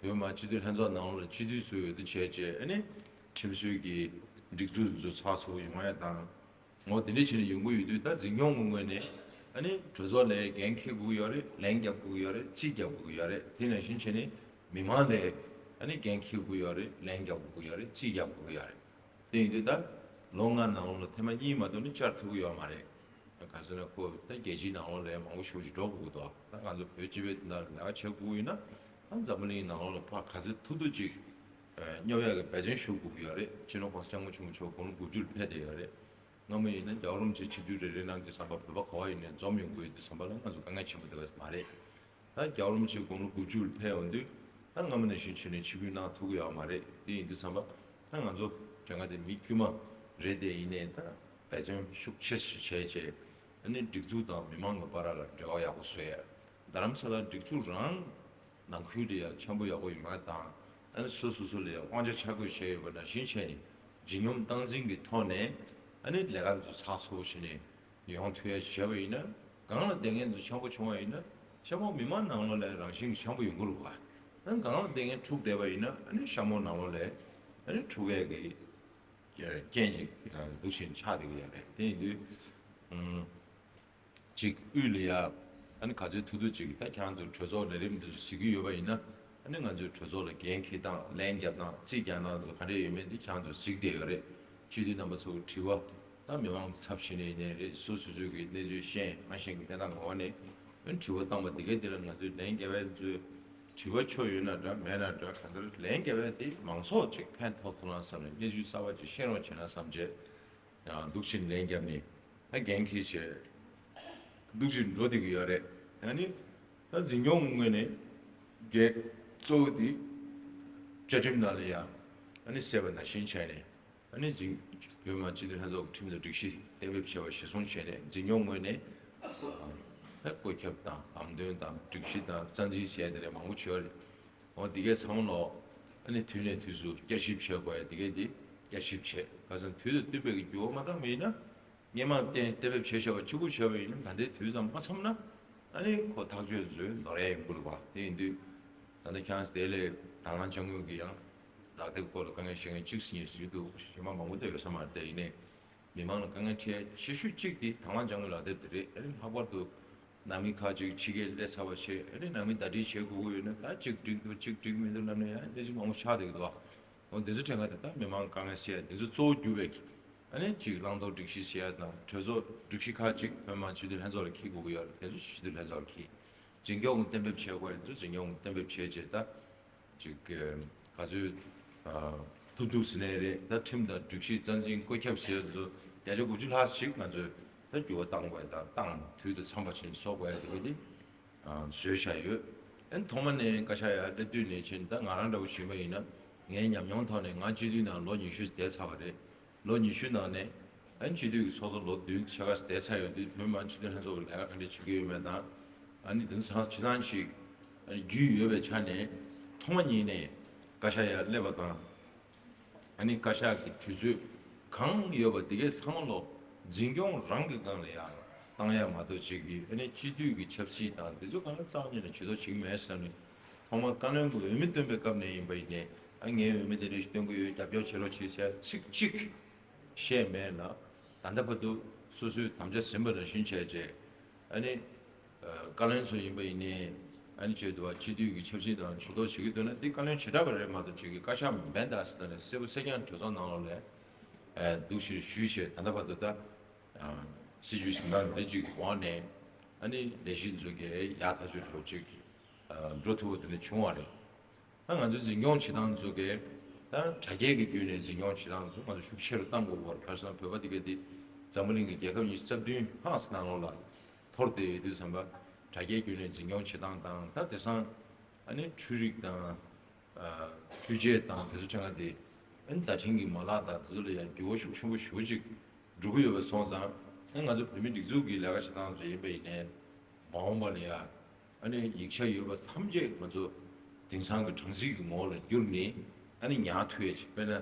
བོད་མི་མང་སྤྱི་འཐུས་ལྷན་ཚོགས་ནང་ལོགས་ལ་སྤྱི་འཐུས་ཚོས་འོས་བསྡུ་བྱས་རྗེས་ཨ་ནི་ཁྲིམས་སྲོལ་གྱི་སྒྲིག་འཛུགས་འཛུགས་ཚགས་ཚུད་པོ་ཡོང་ཡ་དང་། འོ་དེ་འདྲ་བྱས་ནས་ཡོང་གི་ཡོད་དུས་ད་འཛིན་སྐྱོང་གི་ངོས་ནས་ཨ་ནི་གྲོས་ཚོགས་ལ་འགན་འཁྱེར་དགོས་ཀྱི་ཡོད་རེད། ལན་རྒྱབ་དགོས་ཀྱི་ཡོད་རེད། རྩིས་རྒྱབ་དགོས་ཀྱི་ཡོད་རེད། དེ་ནང་བཞིན་བྱས་ནས་མི་མང་ལ་ཨ་ནི་འགན་འཁྱེར་དགོས་ཀྱི་ཡོད་རེད། ལན་རྒྱབ་དགོས་ཀྱི་ཡོད་རེད། རྩིས་རྒྱབ་དགོས་ཀྱི་ཡོད་རེད། དེ་ཡིན་དུས་ད་ལོ་ལྔ་ནང་ལོགས་ལ་ཐེངས་མ་གཉིས་མ་གཏོགས་ནི་བཅར་ཐུབ་ཀྱི་ཡོད་མ་རེད། ག་ཟེར་ན་ཁོ་ད་རྒྱལ་སྤྱིའི་ནང་ལོགས་ལ་མང་པོ་ཞེ་པོ་ཅིག་འགྲོ་དགོས་ཀྱི་འདུག་ད་ང་ཚོ་བོད་སྤྱི་པའི་དོན་དག་ལ་ལས་ཀ་བྱེད་དགོས་ཀྱི་ཡིན་ན། ད་འཛམ་བུ་གླིང་ནང་ལོགས་ལ་ཕར་ག་ཚོད་ཐུབ་ཐུབ་ཅིག་སྙོབ་ཡག་གི་འབད་བརྩོན་ཞུ་དགོས་ཀྱི་ཡོད་རེད། སྤྱི་ནོར་༸གོང་ས་༸སྐྱབས་མགོན་ཆེན་པོ་མཆོག་དགུང་ལོ་དགུ་བཅུ་ལ་ཕེབས་བསྡད་ཡོད་རེད། སྔ་མོ་ཡིན་ན་རྒྱལ་བ་རིན་པོ་ཆེ་ཆིབས་བསྒྱུར་རེ་རེ་གནང་དུས་ཙམ་པ་བོད་པ་ག་པར་ཡིན་ནའི་འཛོམས་ཡོང་གི་ཡོད་དུས་ཙམ་པ་ལ་ང་ཚོ་དཀའ་ངལ་ཆེན་པོ་འདུག་ག་མ་རེད། ད་རྒྱལ་བ་རིན་པོ་ཆེ་དགུང་ལོ་དགུ་བཅུ་ལ་ཕེབས་ཡོང་དུས་ད་སྔ་མོ་ནང་བཞིན་བྱས་ནས་ཆིབས་བསྒྱུར་གནང་ཐུབ་ཀྱི་ཡོད་མ་རེད། དེ་ཡིན་དུས་ཙམ་པ་ད་ང་ཚོ་དེ་སྔ་དེ་མི་དཀྱུས་མ་ རེད་དེ། ཡིན་ནའི་ད་འབད་བརྩོན་ཤུགས་ཆེ་ཞིག་བྱས་བྱས། ཨ་ནི་སྒྲིག་འཛུགས་དང་མི་མང་གི་བར་ལ་འབྲེལ་བ་ཡག་པོ་བཟོ་ཡ། རྡ་རམ་ས་ལ་སྒྲིག་འཛུགས་རང་ནང་ཁུལ་ལ་ཡང་འཆམ་པོ་ཡག་པོ་ཡོང་ཡ་དང་། ཨ་ནི་སོ་སོ་སོ་ལ་ཡང་དབང་ཆ་ཆ་བགོས་བྱས་ཡོད་པ་ནང་བཞིན་བྱས་ནས། ལྗིད་སྙོམས་སྟངས་འཛིན་གྱི་ཐོག་ནས་ཨ་ནི་ལས་ཀ་ཚོ་ཚགས་ཚུད་པོ་བྱས་ནས་ཡོང་ཐུབ་ཡ་བྱས་པ་ཡིན་ན། སྒང་ལ་བསྡད་མཁན་ཚོ་འཆམ་པོ་བྱུང་བ་ཡིན་ན། ཤ་མོ་མི་མང་ནང་ལོགས་ལ་རང་བཞིན་གྱི་འཆམ་པོ་ཡོང་གི་རེད་པ། ཨ་ནི་སྒང་ལ་བསྡད་མཁན་འཁྲུག་བསྡད་པ་ཡིན་ན། ཨ་ནི་ཤ་མོ་ནང་ལོགས་ལ་ཨ་ནི་འཁྲུག་ཡ་གི་རྐྱེན་ཅིག་འདུག་བཞིན་ཆགས་བསྡད་ཀྱི་ཡོད་རེད། དེ་ཡིན་དུས། ཨུམ། ཅིག་དབུས་ལ་ཡ། ཨ་ནི་ག་ཚོད་ཐུབ་ཐུབ་ཅིག་ད་ཁྱེད་རང་ཚོ་གྲོས་ཚོགས་ལས་རིམ་འདི་ཚོ་གཟིགས་ཀྱི་ཡོད་པ་ཡིན་ན། ཨ་ནི་ང་ཚོའི་གྲོས་ཚོགས་ལ་འགན་འཁྱེར་སྟངས། ལན་རྒྱབ་སྟངས། རྩིས་རྒྱག་སྟངས་ཚོ་ག་འདྲས་ཡོད་མེད་འདི་ཁྱེད་རང་ཚོ་གཟིགས་བསྡད་ཡོད་རེད། སྤྱི་འཐུས་རྣམ་པ་ཚོ་གི་དྲི་བ། ད་མི་མང་གི་ཚབ་བྱས་ནས་ཡིན་ནའི་རེད། སོ་སོ་སོ་གི་གནས་ཚུལ་ཤེས་མ་ཤེས་ཀྱི་གནས་སྟངས་འོག་ནས། ཨ་ནི་དྲི་བ་བཏང་བ་འདི་གའི་འདི་ལ་ང་ཚོས་ལན་རྒྱབ་ཡ་ཚོས། དྲི་བ་ཆོ་ཡོད་ན་འདྲ་མེད་ན་འདྲ། གང་ལྟར་ལན་རྒྱབ་ཡ་དེ་མང་ཚོགས་ཅིག་ཕན་ཐོགས་ཐུབ་ན་བསམ་ནས། གནས་ཚུལ་གསར་པ་ཅིག་ཤེས་རོགས་བྱས་ན་བསམ་བྱས། ཡང་འདུག་བཞིན་ལན་བརྒྱབ་ནས། ད་འགན་འཁྱེར་བྱས་འདུག་བཞིན་འགྲོ་བསྡད་ཀྱི་ཡོད་རེད། ཨ་ནི་ད་འཛིན་སྐྱོང་ངོས་ནས་འགན་གཙོ་བོ་དེ་བཅའ་ཁྲིམས་ནང་ལ་ཡང་ཨ་ནི་གསལ་བ་ནང་བཞིན་བྱས་ནས། ཨ་ནི་འཛིན། བོད་མི་མང་སྤྱི་འཐུས་ལྷན་ཚོགས་ཀྱི་ཁྲིམས་དང་སྒྲིག་གཞི་གཏན་འབེབས་བྱས་པ་གཞིར་བཟུང་བྱས་ནས། འཛིན་སྐྱོང་ངོས་ནས་ད་བཀོད་ཁྱབ་དང་ལམ་སྟོན་དང་སྒྲིག་གཞི་དང་རྩ་འཛིན་བྱས་དེ་འདྲ་མང་པོ་བྱས་པ་རེད། འོ་འདི་གའི་ཚང་མ་ལོ། ཨ་ནི་དུས་ནས་དུས་སུ་བསྐྱར་ཞིབ་བྱེད་དགོས་ཡ་འདི་གའི་འདི་བསྐྱར་ཞིབ་བྱས། ཁ་སང་དུས་དང་བསྟུན་པའི་གི་འགྱུར་བ་མ་བཏང་བ་ཡིན་ན། སྔོན་མ་གཏན་གཏན་འབེབས་བྱས་བཞག་པ་གཅིག་པུ་བྱས་པ་ཡིན་ན། ད་ལྟའི་དུས་ཙམ་མ་འཚམས་ན། ཨ་ནི་ཁོ་ཐག་གཅོད་བཟོས་ནོར་ཡ་ཡོང་གི་རེད་པ། དེ་ཡིན་དུས་ད་ལྟ་ཁྱེད་རང་དེ་ལས་དང་བླངས་དཔྱ་དངུལ་གྱི་ཡང་ལག་དེབ་སྐོར་ལ་དཀའ་ངལ་བཤད་མཁན་གཅིག་ཟེར་མཁན་ཞིག་འདུག་གཞན་པ་མང་པོ་འདྲ་ཡོད་ས་མ་རེད། དེ་ཡིན་ནའི་མི་མང་ལ་དཀའ་ངལ་འཕྲད་ཆེ་ཤོས་གཅིག་དེ་དང་བླངས་དཔྱ་དངུལ་ལག་དེབ་དེ་རེད། ཨ་ནི་ལྷག་པར་དུ་ནང་མི་ཁག་ཅིག་ཕྱི་རྒྱལ་སླེབས་ཚར་བ་བྱས། ཨ་ནི་ནང་མི་ཟླ་སྒྲིལ་བྱེད་དགོས་ཀྱི་ཡོད་ན། ད་གཅིག་འགྲིག་འདུག་གཅིག་འགྲིག་མི་འདུག་ལབ་ནས་ཡང་གནས་ཚུལ་མང་པོ་ཆགས་བསྡད་ཀྱི་འདུག་འོ་འདི་ཚོ་དྲན་ག་དེ་ད་མི་མང་དཀའ་ངལ་སེལ་ཡ་འདི་ཚོ་གཙོ་བོ་གྱུར་པའི་གི། ཨ་ནི་གཅིག་བླང་དོར་སྒྲིག་གཞི་ཟེར་ཡ་དང་། གྲོས་ཚོགས་སྒྲིག་གཞི་ཁག་ཅིག་བོད་མི་མང་སྤྱི་འཐུས་ལྷན་ཚོགས་ལ་འཁྱེར་དགོས་ཀྱི་ཡོད་རེད། དེ་ཚོ་སྤྱི་འཐུས་ལྷན་ཚོགས་ལ་འཁྱེར། འཛིན་སྐྱོང་གི་གཏན་འབེབས་བྱེད་དགོས་ཡ་དེ་ཚོ་འཛིན་སྐྱོང་གི་གཏན་འབེབས་བྱས་བྱས། ད་གཅིག་ག་ཚོད་ཐུབ་ཐུབ་ཟེར་ནའི་རེད། ད་ཁྲིམས་དང་སྒྲིག་གཞི་རྩ་འཛིན་བཀོད་ཁྱབ་བྱས་ཡ་དེ་ཚོ་བརྒྱ་ཆ་དགུ་བཅུ་ལྷག་ཞིག་ང་ཚོས་ད་འགྱུར་བ་གཏང་དགོས་ཡ་དང་། ཏང་དུས་དང་འཚམས་པ་བྱས་ནས་བཟོ་དགོས་ཡ་དེ་ག་དེ། བཟོས་བཞག་ཡོད། ཨ་ནི་ཐོག་མ་ནས་བཀའ་ཤག་ཡར་སླེབས་དུས་ནས་བྱས་ནས། ད་ང་རང་འདྲ་བོ་ཞིག་ཡིན་པ་ཡིན་ན། ངའི་ཉམས་མྱོང་ཐོག་ནས་ང་སྤྱི་འཐུས་ནང་ལོ་ཉི་ཤུ་བསྡད་ཚར་བ་རེད། ལོ་ཉི་ཤུ་ནང་ནས་ཨ་ནི་སྤྱི་འཐུས་ཀྱི་ཚོགས་གཙོ་ལོ་བདུན་ཕྱེད་ཀ་བསྡད་ཚར་ཡོད་དུས། བོད་མི་མང་སྤྱི་འཐུས་ལྷན་ཚོགས་ཀྱི་ལས་ཀ་ག་འདྲས་བྱེད་ཀྱི་ཡོད་མེད་དང་། ཨ་ནི་དེ་ཚོ་ཚང་ཇི་ལྟར་ཞིག་ཨ་ནི་རྒྱུས་ཡོད་པའི་ཆ་ནས། ཐོག་མ་ཉིད་ནས་བཀའ་ཤག་ཡར་སླེབས་པ་དང་། ཨ་ནི་བཀའ་ཤག་གི་དུས་ཚོད་གང་ཡོད་པ་དེ་གའི་ཚང་མ་ལོ་འཛིན་སྐྱོང་རང་གི་སྒང་ལ་ཡར་བཏང་ཡ་མ་གཏོགས། ཅིག་གིས་ཨ་ནི་སྤྱི་འཐུས་ཀྱི་ཆབ་སྲིད་དང་དེ་ཚོ་གང་ལ་རྩ་བ་ཉིད་ནས་ཇུས་གཏོགས་བྱེད་ཀྱི་མེད་ཟེར་ནས། ཐོག་མར་བཀའ་བློན་གྱི་འོས་མི་བཏོན་པའི་སྐབས་ནས་ཡིན་པ་ཡིན་ནའི། ཨ་ངའི་འོས་མི་དེ་འདྲ་ཞིག་བཏོན་གྱི་ཡོད། རྒྱབ་སྐྱོར་བྱེད་རོགས་བྱེད་ཟེར་ཚིག་གཅིག་བཤད་མེད་ལ། ད་ལྟ་བར་དུ་སོ་སོའི་དམ་བཅའ་ཟིན་པ་ནང་བཞིན་བྱས་བྱས། ཨ་ནི་ཨ་བཀའ་བློན་ཚོ་ཡིན་པ་ཡིན་ནའི། ཨ་ནི་བྱས་འདུག་པ། སྤྱི་འཐུས་ཀྱི་ཆབ་སྲིད་དང་ཇུས་གཏོགས་བྱེད་ཀྱི་འདུག་ན་འདི་བཀའ་བློན་བྱེ་བྲག་པ་རེད་མ་གཏོགས། ཅིག་གིས་བཀའ་ཤག་མིན་པ་ཟེར་ནས་གསལ་པོ་གསལ་རྐྱང་གྲོས་ཚོགས་ནང་ལོགས་ལ་ཨ་འདུག་ཞེས་ཞུས་བྱས། ད་ལྟ་བར་དུ་ད་ཨ་སྲིད་བྱུས་གཞན་དག་རེ་ཅིག་འོག་ནས་ཨ་ནི་ལས་གཞི་ཚོ་གི་ཡག་ཐག་ཆོད་འགྲོ་ཅིག་ཨ་འགྲོ་ཐུབ་པ་དེ་འདྲ་བྱུང་བ་རེད། ད་ང་ཚོའི་འཛིན་སྐྱོང་བྱེད་སྟངས་ཚོ་གི། ད་དྲ་རྒྱའི་གི་བརྒྱུད་ནས་འཛིན་སྐྱོང་བྱེད་སྟངས་ཚོ་ང་ཚོ་ཤུགས་ཆེ་རུ་གཏང་དགོས་པར། ཁ་སང་བོད་པ་དེ་ག་དེ་འཛམ་བུ་གླིང་གི་རྒྱལ་ཁབ་ཉི་ཤུ་རྩ་བདུན་ལྷག་ཙམ་ནང་ལོགས་ལ་འཐོར་བསྡད་ཡོད་དུས་ཙམ་པ། དྲ་རྒྱའི་བརྒྱུད་ནས་འཛིན་སྐྱོང་བྱེད་སྟངས་དང་། ད་དེང་སང་ཨ་ནི་འཕྲུལ་རིག་དང་། ཨ་འཕྲུལ་ཆས་དང་དེ་ཚོ་ཕྲན་ག་དེ། ཨ་ནི་བརྡ་འཕྲིན་གྱི་མ་ལག་དང་དེ་ཚོ་ལ་ཡང་འགྱུར་བ་ཤུགས་ཆེན་པོ་ཞེ་པོ་ཅིག་འགྲོ་གི་ཡོད་པ་སོང་ཙང་། ཨ་ང་ཚོ་བོད་མིའི་སྒྲིག་འཛུགས་ཀྱི་ལས་ཀ་བྱེད་སྟངས་ཚོ་ཡིན་པ་ཡིན་ནའི། མ་འོངས་པ་ལ་ཡང་ཨ་ནི་ཡིག་ཆ་ཡོད་པ་ཐམས་ཅད་ང་ཚོ་དེང་སང་གི་གྲངས་རྩིས་ཀྱི་ངོ་བོ་ལ་བསྒྱུར་ནས་ཨ་ནི་ཉར་ཐུབ་ཡ་ཅིག་དཔེར་ན་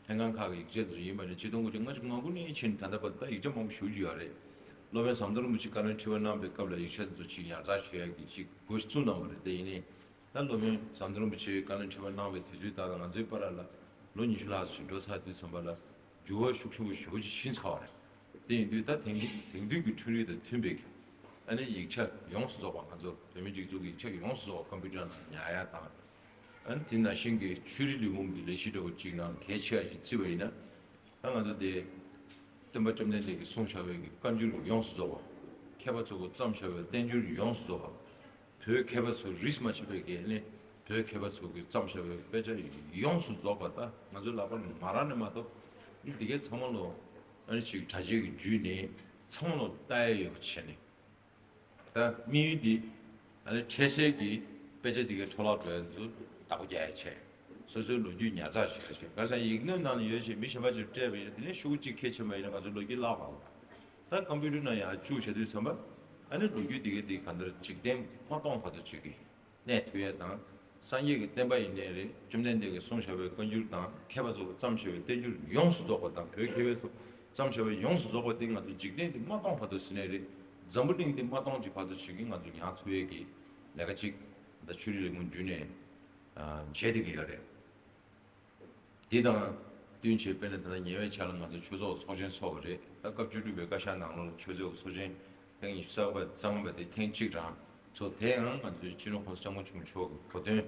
ལྷན་ཁང་ཁག་གི་ཡིག་ཆ་ཚོ་ཡིན་པ་ནི་ཆིག་སྟོང་དགུ་བརྒྱ་ལྔ་བཅུ་ང་དགུ་ནས་ཕྱིན་ད་ལྟ་བར་ད་ཡིག་ཆ་མང་པོ་ཞེ་པོ་ཅིག་ཡོད་རེད། སློབ་དཔོན་ཟམ་གདོང་རིན་པོ་ཆེ་བཀའ་བློན་ཁྲི་པ་གནང་བའི་སྐབས་ལ་ཡིག་ཆ་ཚོ་ཅིག་ཉར་ཚགས་བྱེད་ཡ་གི་ཅིག་འགོ་བཙུགས་གནང་བ་རེད། དེ་ཡིན་ནའི་ད་སློབ་དཔོན་ཟམ་གདོང་རིན་པོ་ཆེ་བཀའ་བློན་ཁྲི་པ་གནང་བའི་དུས་ཚོད་དག་ལ་ང་ཚོའི་བར་ལ་ལོ་ཉི་ཤུ་ལྷག་ཙམ་ཞིག་འགྲོ་ཚར་དུས་ཙམ་པ་ལ། འགྱུར་བ་ཤུགས་ཆེན་པོ་ཞེ་པོ་ཅིག་ཕྱིན་ཚར་བ་རེད། དེ་ཡིན་དུས་ད་དེང་དེང་དུས་ཀྱི་འཕྲུལ་རིག་དང་མཐུན་པའི་གི་ཨ་ནི་ཡིག་ཆ་ཡོངས་སུ་རྫོགས་པ། ང་ཚོ་བོད་མིའི་སྒྲིག་འཛུགས་ཀྱི་ཡིག་ཆ་ཡོངས་སུ་རྫོགས་པ་ཀམ་པུ་ཊར་ནང་ཉར་ཡ་དང་། ཨ་ནི་དེ་ནང་བཞིན་གྱི་ཆོས་རིག་ལས་ཁུངས་ཀྱི་ལས་གཞི་འདྲ་བོ་ཅིག་ནང་གལ་ཆེ་བ་ཞིག་བརྩིས་པ་ཡིན་ན། ད་ང་ཚོ་དེ་སྟོན་པ་བཅོམ་ལྡན་འདས་ཀྱིས་གསུངས་བཞག་པའི་གི་བཀའ་འགྱུར་ཡོངས་སུ་རྫོགས་པ། མཁས་པ་ཚོ་གིས་བརྩམས་བཞག་པའི་བསྟན་འགྱུར་ཡོངས་སུ་རྫོགས་པ། བོད་མཁས་པ་ཚོ་རིས་མ་ཆད་པའི་གི་ཨ་ནི་བོད་མཁས་པ་ཚོ་གིས་བརྩམས་བཞག་པའི་དཔེ་ཆ་ཡོངས་སུ་རྫོགས་པ་ད་ང་ཚོའི་ལག་པར་མ་རག་ནས་མ་གཏོགས། འདི་གའི་ཚང་མ་ལོ་ཨ་ནི་ཅིག་དྲ་རྒྱའི་གི་བརྒྱུད་ནས་ཚང་མ་ལོ་ལྟ་ཡ་ཡོད་པ་བྱས་ནས། ད་དམིགས་ཡུལ་འདི་ཨ་ནི་འཕྲལ་སེལ་གྱི་དཔེ་ཆ་འདི་གའི་འཕྲོ་བརླག་འགྲོ་ཡ་ཚོ་བདག་པོ་རྒྱག་ཡ་བྱས། སོ་སོའི་ལོ་རྒྱུས་ཉར་ཚགས་བྱེད་པ་ཞིག་ཁ་སང་ཡིག་སྣོད་ནང་ལ་ཡོད་ཅེས་མི་གཞན་པ་ཅིག་སྤྲད་པ་ཡིན་ན། དེ་ནས་ཤོག་གུ་གཅིག་ཁྱེར་ཕྱིན་པ་ཡིན་ན་ང་ཚོ་ལོ་རྒྱུས་བརླག་པ་རེད། ད་ཀམ་པུ་ཊར་ནང་ཡང་བཅུག་བྱ་དུས་ཙམ་པ། ཨ་ནི་ལོ་རྒྱུས་དེ་གའི་དེ་ག་འདྲ་འཇིག་རྟེན་མ་སྟོང་བར་དུ་ཅིག་གི་གནས་ཐུབ་ཡས་དང་། སངས་རྒྱས་ཀྱི་བསྟན་པ་ཡིན་ནའི་རེད། བཅོམ་ལྡན་འདས་ཀྱིས་གསུངས་བཞག་པའི་བཀའ་འགྱུར་དང་། མཁས་པ་ཚོ་གིས་བརྩམས་བཞག་པའི་བསྟན་འགྱུར་ཡོངས་སུ་རྫོགས་པ་དང་། བོད་མཁས་པ་ཚོ་བརྩམས་བཞག་པའི་ཡོངས་སུ་རྫོགས་པ་དེ་ང་ཚོ་འཇིག་རྟེན་འདི་མ་སྟོང་བར་དུ་ཟེར་ནའི་རེད། འཛམ་བུ་གླིང་འདི་མ་སྟོང་གི་བར་དུ་ཅིག་གི་ང་ཚོ་ཉར་ཐུབ་ཡས་ཀྱི་ལས་ཀ་ཅིག་ད་ཆོས་རིག་ལས་ཁུངས་བརྒྱུད་ནས་བྱས་བསྡད་ཀྱི་ཡོད་རེད། དེ་དང་བསྟུན་བྱས་དཔེར་ན་ད་ལྟ་ཉེ་བའི་ཆར་ལ་ང་ཚོ་ཆོས་ཚོགས་ཚོགས་ཆེན་ཚོགས་པ་རེད། ད་སྐབས་བཅུ་དྲུག་པའི་བཀའ་ཤག་ནང་ལོགས་ཆོས་ཚོགས་ཚོགས་ཆེན་ཐེངས་ཉི་ཤུ་རྩ་དགུ་པ་དེ་ཐེངས་གཅིག་རང་ཚོགས། དེ་ཡང་ང་ཚོའི་སྤྱི་ནོར་༸གོང་ས་༸སྐྱབས་མགོན་ཆེན་པོ་མཆོག་གི་གོ་སྟོན་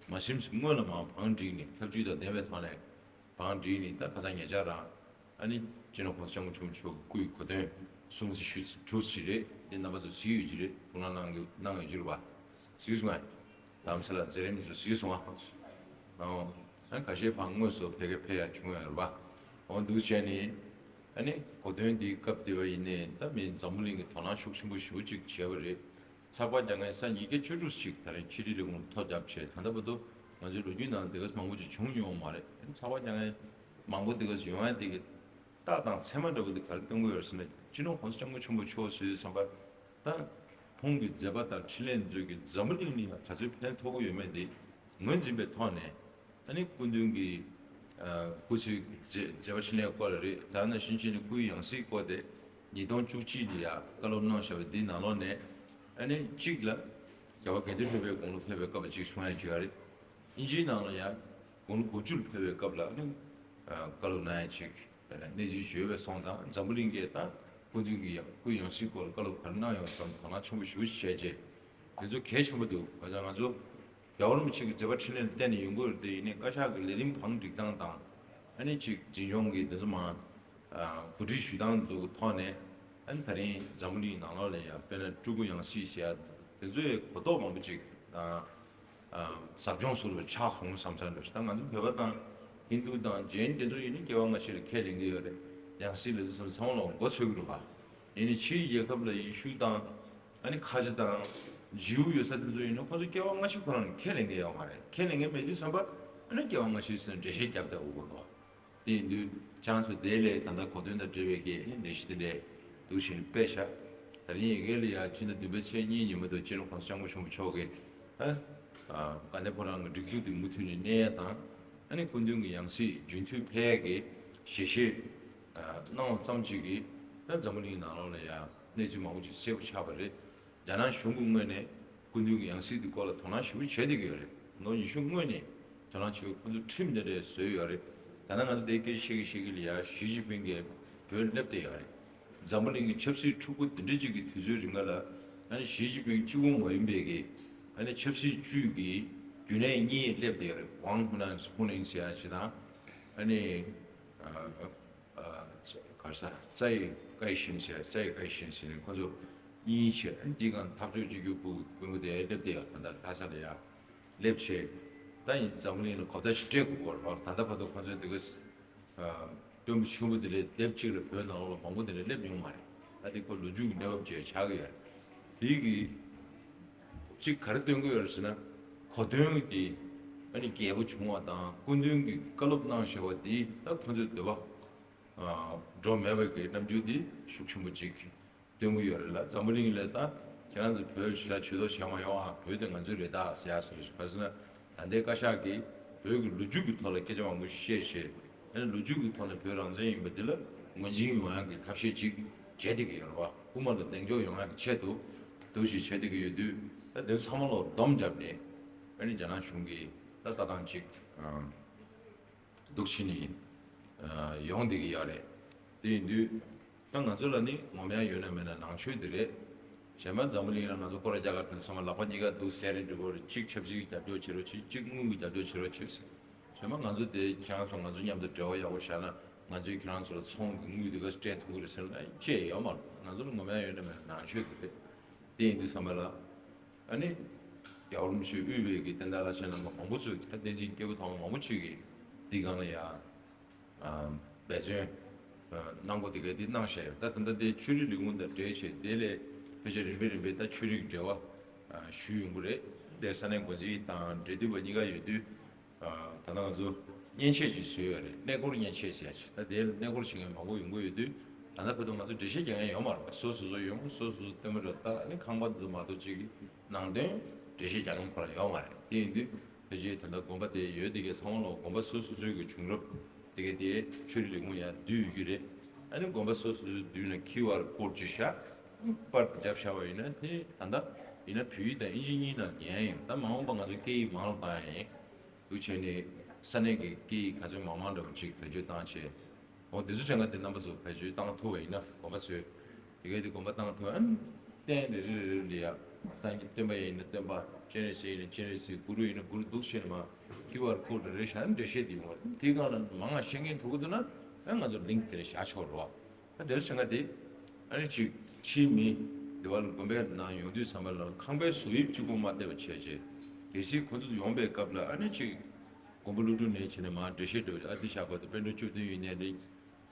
མ་ཟིན་ཙམ་སྔོན་ལ་མར་བང་བསྒྲིགས་ནས། ཐབས་ཇུས་དང་ལྡན་པའི་ཐོག་ནས་བང་བསྒྲིགས་ནས། ད་ཁ་སང་ཉེ་ཆར་རང་ཨ་ནི་སྤྱི་ནོར་༸གོང་ས་༸སྐྱབས་མགོན་ཆེན་པོ་མཆོག་གི་སྐུའི་གོ་སྟོན་སྲུང་བརྩི་ཞུ་གྲུབ་ཞིག་རེད། འདི་རྣམ་པ་ཚོ་གཟིགས་ཡོད་ཀྱི་རེད། དགོངས་གནང་གནང་ཡོད་ཀྱི་རེད་པ། གཟིགས་སོང་ངས། ལམ་སེང་ལ་མཛད་རིམ་ཚོ་གཟིགས་སོང་ཨ། ཨ་ཁ་ཤས་ཕར་དངོས་སུ་ཕ་གིར་ཕེབས་ཡ་བྱུང་ཡོད་རེད་པ། འོ་འདུག་བྱས་ནས་ཨ་ནི་གོ་སྟོན་འདིའི་སྐབས་དེ་བ་ཡིན་ནའི་ད་མི་འཛམ་བུ་གླིང་གི་དོ་སྣང་ཤུགས་ཆེན་པོ་ཞེ་པོ་ཅིག་བྱས་པ་རེད། ཚགས་པར་རྒྱག་མཁན་སང་ཉིན་བརྒྱད་ཅུ་ཙམ་ཞིག་ད་རིང་ཕྱི་དྲིལ་ལས་ཁུངས་ཐོ་བརྒྱབ་བྱས། ད་ལྟ་བར་དུ་ང་ཚོའི་ལོ་རྒྱུས་ནང་དེ་ག་མང་པོ་ཅིག་བྱུང་མྱོང་མ་རེད། ཚགས་པར་རྒྱག་མཁན་མང་པོ་དེ་ག་ཡོང་ཡ་དེ་གི་རྟགས་དང་མཚན་མ་འདྲ་བོ་དེ་ག་རེ་སྟོན་གྱི་ཡོད་ཟེར་ན། སྤྱི་ནོར་༸གོང་ས་༸སྐྱབས་མགོན་ཆེན་པོ་མཆོག་ཟེར་དུས་ཙམ་པ། ད་ཁོང་གི་མཛད་པ་དང་འཕྲིན་ལས་འདི་ཚོ་གིས་འཛམ་བུ་གླིང་ལ་ཡང་ག་ཚོད་ཕན་ཐོགས་ཀྱི་ཡོད་མེད་དེ་ངོས་འཛིན་པའི་ཐོག་ནས། ཨ་ནི་སྐུ་མདུན་གྱི་ཨ་སྐུ་ཚེའི་མཛད་མཛད་པ་འཕྲིན་ལས་སྐོར་ལ་རེད། ད་ནང་བཞིན་བྱས་ནས་སྐུའི་ཡང་སྲིད་སྐོར་དེ་ཉིས་སྟོང་བཅུ་གཅིག་ལ་ཡང་བཀའ་སློབ་གནང་བཞག་པ་འདིའི་ནང་ལོགས་ནས། ཨ་ནི་གཅིག་ལ་རྒྱལ་བ་དགའ་ལྡན་གྲུབ་པའི་དགུང་ལོ་ཕེབས་པའི་སྐབས་ལ་གཅིག་གསུང་ཡ་བྱེད་ཡ་རེད། དབྱིན་ཇིའི་ནང་ལ་ཡང་དགུང་ལོ་དགུ་བཅུ་ལ་ཕེབས་པའི་སྐབས་ལ་ཨ་ནི་ཨ་བཀའ་སློབ་གནང་ཡ་ཅིག་གནས་ཚུལ་བརྗོད་པའི་སོང་ཙང་། འཛམ་བུ་གླིང་གིས་ད་སྐུ་མདུན་གྱི་ཡང་སྐུ་ཡང་སྲིད་སྐོར་ལ་བཀའ་སློབ་ག་རེ་གནང་ཡོད་ཙམ་དོ་སྣང་ཆེན་པོ་ཞེ་པོ་ཅིག་བྱས་རྗེས། དེ་ཚོ་གལ་ཆེན་པོ་འདུག་བྱས་ཙང་ང་ཚོ་རྒྱལ་བ་རིན་པོ་ཆེ་གི་མཛད་པ་འཕྲིན་ལས་ལ་བརྟེན་ནས་ཡོང་གི་ཡོད་རེད་དེ། ཡིན་ནའི་བཀའ་ཤག་གི་ལས་རིམ་བང་སྒྲིག་སྟངས་དང་། ཨ་ནི་ཅིག་འཛིན་སྐྱོང་གི་དེ་ཚོ་མ་ཨ་གོ་སྒྲིག་ཞུ་སྟངས་ཚོ་གི་ཐོག་ནས། ཨ་ནི་ད་རིང་འཛམ་བུ་གླིང་ནང་ལོགས་ལ་ཡང་དཔེར་ན་སྤྲུལ་སྐུ་ཡང་སྲིད་ཟེར་ཡ་དེ་ཚོའི་གོ་རྟོགས་མང་པོ་ཅིག་ཨ་ཨ་ཟབ་སྦྱོང་ཟུར་དུ་ཆགས་སོང་བསམ་ས་འདྲ་ཞིག་ད་ང་ཚོ་བོད་པ་དང་ཧིན་དུ་དང་ཇེན་དེ་ཚོ་ཡིན་ན་སྐྱེ་བ་སྔ་ཕྱི་ལ་ཁས་ལེན་གྱི་ཡོད་རེད། ཡང་སྲིད་ལ་ཚུལ་ཚང་མ་ལ་མགོ་ཚོས་ཀྱི་རེད་པ། ཡིན་ནའི་ཕྱིའི་རྒྱལ་ཁབ་ལ་ཡེ་ཤུ་དང་། ཨ་ནི་ཁ་ཆེ་དང་ཇིའུ་ཡོད་ས་དེ་ཚོ་ཡིན་ན་ཁོ་ཚོ་སྐྱེ་བ་སྔ་ཕྱི་ཁོ་རང་ཁས་ལེན་གྱི་ཡོད་མ་རེད། ཁས་ལེན་གྱི་མེད་དུས་ཙམ་པ། ཨ་ནི་སྐྱེ་བ་སྔ་ཕྱི་ཟེར་ནས་འགྲེལ་བཤད་རྒྱབ་བསྡད་དགོས་ཀྱི་འདུག་དེ་ཡིན་དུས་ཁྱེད་རང་ཚོ་དེ་ལས་ད་ལྟ་གོ་སྟོན་དང་འབྲེལ་བའི་གི་ལས་གཞི་དེ་འདྲས་འདུག་བྱས་ནས་སྤེལ་བཞག་ད་རིང་ཡི་གེ་ལ་ཡ་ཕྱི་ཟླ་བདུན་པའི་ཚེས་གཉིས་ཉིན་མ་གཏོགས་སྤྱི་ནོར་༸གོང་ས་༸སྐྱབས་མགོན་ཆེན་པོ་མཆོག་གིས་ད་དགའ་ལྡན་ཕོ་བྲང་གི་སྒྲིག་འཛུགས་དེ་མུ་མཐུད་ནས་གནས་ཡ་དང་། ཨ་ནི་སྐུ་མདུན་གྱི་ཡང་སྲིད་རྒྱུན་མཐུད་འཕེལ་ཡ་གི་ཞལ་བཞེས་གནང་བ་ཙམ་གཅིག་གིས་ད་འཛམ་བུ་གླིང་ནང་ལོགས་ལ་ཡ་གནས་ཚུལ་མང་པོ་ཅིག་གསལ་པོ་ཆགས་པ་རེད། རྒྱ་ནག་གཞུང་གི་ངོས་ནས་སྐུ་མདུན་གྱི་ཡང་སྲིད་དེ་སྐོར་ལ་དོ་སྣང་ཞེ་པོ་བྱས་བསྡད་ཀྱི་ཡོད་རེད། ལོ་ཉི་ཤུ་སྔོན་ནས་དོ་སྣང་བྱེད་པའི་ཁོ་ཚོ་ཁྲིམས་དེ་འདྲས་བཟོས་ཡོད་རེད། ད་ལྟ་ང་ཚོ་དེ་སྐད་བཤད་ཀྱི་བཤད་ཀྱི་ལ་ཡ་ཞི་ཅིན་ཕིང་གིས་བོད་སླེབས་བསྡད་ཡོད་རེད། འཛམ་བུ་གླིང་གི་ཆབ་སྲིད་འཁྲུག་པོ་འདི་འདྲ་ཅིག་གི་དུས་ཚོད་རིང་ག་ལ། ཨ་ནི་ཞི་ཅིན་ཕིང་གཅིག་པོ་མ་ཡིན་པའི་གི་ཨ་ནི་ཆབ་སྲིད་ཅུས་ཀྱི་རྒྱུན་ལས་གཉིས་སླེབས་བསྡད་ཡོད་རེད། ཝང་ཧུ་ནན་ཧུ་ནིང་ཟེར་ཡ་ཞིག་དང་། ཨ་ནི་ཨ་ཨ་ག་རེ་ཟ། ཙའི་ཀའི་ཤིན་ཟེར་ཡ། ཙའི་ཀའི་ཤིན་ཟེར་ནས་ཁོ་ཚོ་གཉིས་བྱས། ཨ་ནི་འདི་སྒང་འཐབ་ཕྱོགས་གཅིག་གྱུར་པུའུ་དཔོན་པོ་དེ་སླེབས་བསྡད་ཡོད། ད་ལྟ་ལྷ་ས་ལ་ཡ་སླེབས་བྱས། ད་ཡིན་འཛམ་བུ་གླིང་ལ་གོ་བརྡ་ཞིག་སྤྲད་དགོས་པ་རེད་པ། ད་ལྟ་བར་དུ་ཁོ་ཚོས་འདི་ག་ཨ་དཔོན་པོ་ཆེན་པོ་དེ་འདྲས་སྡེབ་གཅིག་ལ་བོད་ནང་ལོགས་ལ་མང་པོ་དེ་འདྲས་སླེབས་མྱོང་མ་རེད། ད་དེ་ཁོ་ལོ་རྒྱུས་ཀྱི་གནས་བབ་བཅས་ཆགས་ཀྱི་ཡོད་རེད། དེ་གི་གཅིག་ག་རེ་སྟོན་གྱི་ཡོད་རེད་ཟེར་ན། གོ་སྟོན་གྱི་ཨ་ནི་རྒྱས་པོ་བྱུང་བ་དང་། སྐུ་མདུན་གྱིས་བཀའ་སློབ་གནང་བཞག་པ་དེ་ད་ཁོ་ཚོའི་འདོད་པ་ཨ་འགྲོ་མེད་པའི་གི་རྣམ་འགྱུར་དེ་ཤུགས་ཆེན་པོ་ཅིག་སྟོན་གྱི་ཡོད་རེད་ལ། འཛམ་བུ་གླིང་ལ་ད་ཁྱེད་རང་ཚོ་བོད་ཞི་ལ་ཇུས་གཏོགས་བྱེད་མ་ཡོང་ཨ། བོད་དེ་ང་ཚོའི་རེད་ད་ཟེར་ཡ་སོགས་ཤིག་ག་རེ་ཟེར་ན། ད་ལྟའི་བཀའ་ཤག་གིས་བོད་ཀྱི་ལོ་རྒྱུས་ཀྱི་ཐོག་ལ་སྐད་ཆ་མང་པོ་བཤད་བྱས། ཨ་ནི་ལོ་རྒྱུས་ཀྱི་ཐོག་ནས་བོད་རང་བཙན་ཡིན་པ་འདི་ལ་ངོས་འཛིན་ཡོང་ཡ་གི་ཐབས་ཤེས་ཅིག་བྱས་བསྡད་ཀྱི་ཡོད་རེད་པ། སྐུ་དམག་ལ་གདེང་འཇོག་ཡོང་ཡ་གི་ཆེད་དུ་འདུག་ཞིག་བྱས་བསྡད་ཀྱི་ཡོད་དུས། ད་དེ་ཚང་མ་ལ་སྡོམ་བརྒྱབ་ནས་ཨ་ནི་རྒྱ་ནག་གཞུང་གིས་ད་ལྟ་སྟངས་ཅིག་ཨ་འདུག་བྱས་ནས་ཨ་ཡོང་བསྡད་ཀྱི་ཡོད་རེད། དེ་ཡིན་དུས། ད་ང་ཚོ་ལ་ནི་ངོམ་ཡ་ཡོད་ན་མེད་ན་ནང་ཆོས་འདི་རེད། གཞན་པ་འཛམ་བུ་གླིང་ལ་ང་ཚོ་སྐོར་ར་རྒྱག་ག་འགྲོ་དུས་ཚང་མ་ལག་པ་གཉིས་ཀ་འདུག་ཟེར་ནས་འགྲོ་གི་རེད། གཅིག་ཆབ་སྲིད་ཀྱི་རྒྱབ་སྐྱོར་བྱེད་རོགས་བྱེད། གཅིག་དངུལ་གྱི་རྒྱབ་སྐྱོར་བྱེད་རོགས་བྱེད་ཟེར། གཞན་པ་ང་ཚོ་དེ་ཁྱེད་རང་ཚོ་ང་ཚོ་མཉམ་དུ་འབྲེལ་བ་ཡག་པོ་བཞག་ན་ང་ཚོས་ཁྱེད་རང་ཚོ་ལ་ཚོང་གི་དངུལ་འདི་ག་སྤྲད་ཐུབ་ཀྱི་རེད་ཟེར་ན་ཅི་ཡང་ཡོད་མ་རེད། ང་ཚོ་ལ་ངོམ་ཡ་ཡོད་ན་མེད་ན་ནང་ཆོས་འདི་རེད། དེ་ཡིན་དུས་ཚང་མ་ལ། ཨ་ནི་རྒྱལ་བ་རིན་པོ་ཆེས་དབུས་པའི་གི་བསྟན་བདག་བླ་ཆེན་རྣམ་པ་མང་པོ་ཚོས་ད་བསྟན་འཛིན་སྐྱེས་བུ་ཐོག་མ་མང་པོ་ཅིག་གིས་འདི་སྒང་ལ་ཡ། ཨ་འབད་བརྩོན་ཨ་གནང་སྒོ་དེ་ག་དེ་གནང་བཞག་ཡོད། ད་ད་ལྟ་དེ་ཆོས་རིག་ལས་ཁུངས་དང་འབྲེལ་བྱས་དེ་ལས་ཕལ་ཆེར་རིམ་པས་རིམ་པས་ད་ཆོས་རིག་འབྲེལ་བ་ཨ་ཞུས་ཡོང་གི་རེད། དེ་ས་གནས་འགོ་འཛིན་དང་འབྲེལ་མཐུད་པ་གཉིས་ཀ་ཡོད་དུས། ད་ལྟ་ང་ཚོ་མཉེན་ཆས་ཅིག་བཟོས་ཡོད་རེད། གནས་སྐོར་མཉེན་ཆས་ཟེར་ཡ་ཅིག་ད་དེ་གནས་སྐོར་བྱེད་མཁན་མང་པོ་ཡོང་གི་ཡོད་དུས། ད་ལྟ་བར་དུ་ང་ཚོ་འགྲེལ་བཤད་རྒྱག་མཁན་ཡོད་མ་རེད་པ། སོ་སོ་སོ་ཡོང་སོ་སོ་སྟོན་པ་རེད། ད་ཨ་ནི་ཁང་པ་འདི་ཚོ་མ་གཏོགས་ཅིག་ནང་དོན་འགྲེལ་བཤད་རྒྱག་མཁན་ཁོ་རང་ཡོད་མ་རེད། དེ་ཡིན་དུས་ཕལ་ཆེར་ད་ལྟ་དགོན་པ་དེ་ཡོད་དེ་གའི་ཚང་མ་ལོ་དགོན་པ་སོ་སོ་སོའི་གི་བྱུང་རབས་དེ་གའི་དེ་ཆོས་རིག་ལས་ཁུངས་ཡང་བསྡུས་ཡོད་ཀྱི་རེད། ཨ་ནི་དགོན་པ་སོ་སོ་སོའི་མདུན་ལ་ཁིའུ་ཨར་ཀོཌ་ཅིག་བཞག་པར་དེ་རྒྱབ་བཞག་པ་ཡིན་ན་དེ་ད་ལྟ་ཡིན་ན་བོད་ཡིག་དང་ཨིན་ཇི་གཉིས་ནང་ཉན་ཡིན། ད་མ་འོངས་པ་ང་ཚོ་སྐད་ཡིག་མང་རུ་བཏང་ཡ་ཡིན། འདུག་བྱས་ནས་ས་གནས་ཀྱི་སྐད་ཡིག་ག་ཚོད་མང་མང་འདྲ་བོ་ཅིག་བེད་སྤྱོད་བཏང་བྱས། འོ་དེ་ཚོ་གྲངས་ཀ་དེ་རྣམ་པ་ཚོ་བེད་སྤྱོད་བཏང་ཐུབ་པ་ཡིན་ན་དགོན་པ་ཚོས་དེ་གའི་དེ་དགོན་པ་བཏང་ཐུབ་ཨ་ནི་རྟེན་རེ་རེ་རེ་རེ་ལ་ཡ་སངས་རྒྱས་སྟོན་པ་ཡིན་ན་སྟོན་པ་སྤྱན་རས་གཟིགས་ཡིན་ན་སྤྱན་རས་གཟིགས་གུ་རུ་ཡིན་ན་གུ་རུ་འདུག་བྱས་ནས་མ་ཁིའུ་ཨར་ཀོཌ་རེ་རེ་བཞག་ཨ་ནི་འགྲེལ་བཤད་དེ་ཡོང་བ་དེའི་སྒང་ལ་མང་ང་ཤེས་མཁན་འགྲོ་གི་འདུག་ན་ཨ་ང་ཚོ་ལིང་ཀི་དེ་རེ་བཞག་ཆོག་རོགས། ད་དེར་བྱས་ན་དེ་ཨ་ནི་ཅིག་ཕྱིའི་མི་དེ་བ་ལ་དགོན་པའི་ནང་ཡོང་དུས་ཙམ་པ་ལ་ཁང་པའི་བཟོ་དབྱིབས་གཅིག་པོ་མ་བལྟས་པ་བྱས་རྗེས་གལ་སྲིད་ཁོ་ཚོ་ཡོང་པའི་སྐབས་ལ་ཨ་ནི་ཅིག་མགོན་པོ་ཀླུ་སྒྲུབ་ནས་བྱས་ནས་མར་འགྲེལ་བཤད་འགྲོ་ཨ་འདི་བཞག་པ་དང་པཎ་གྲུབ་བཅུ་བདུན་ཡིན་ནའི་རེད།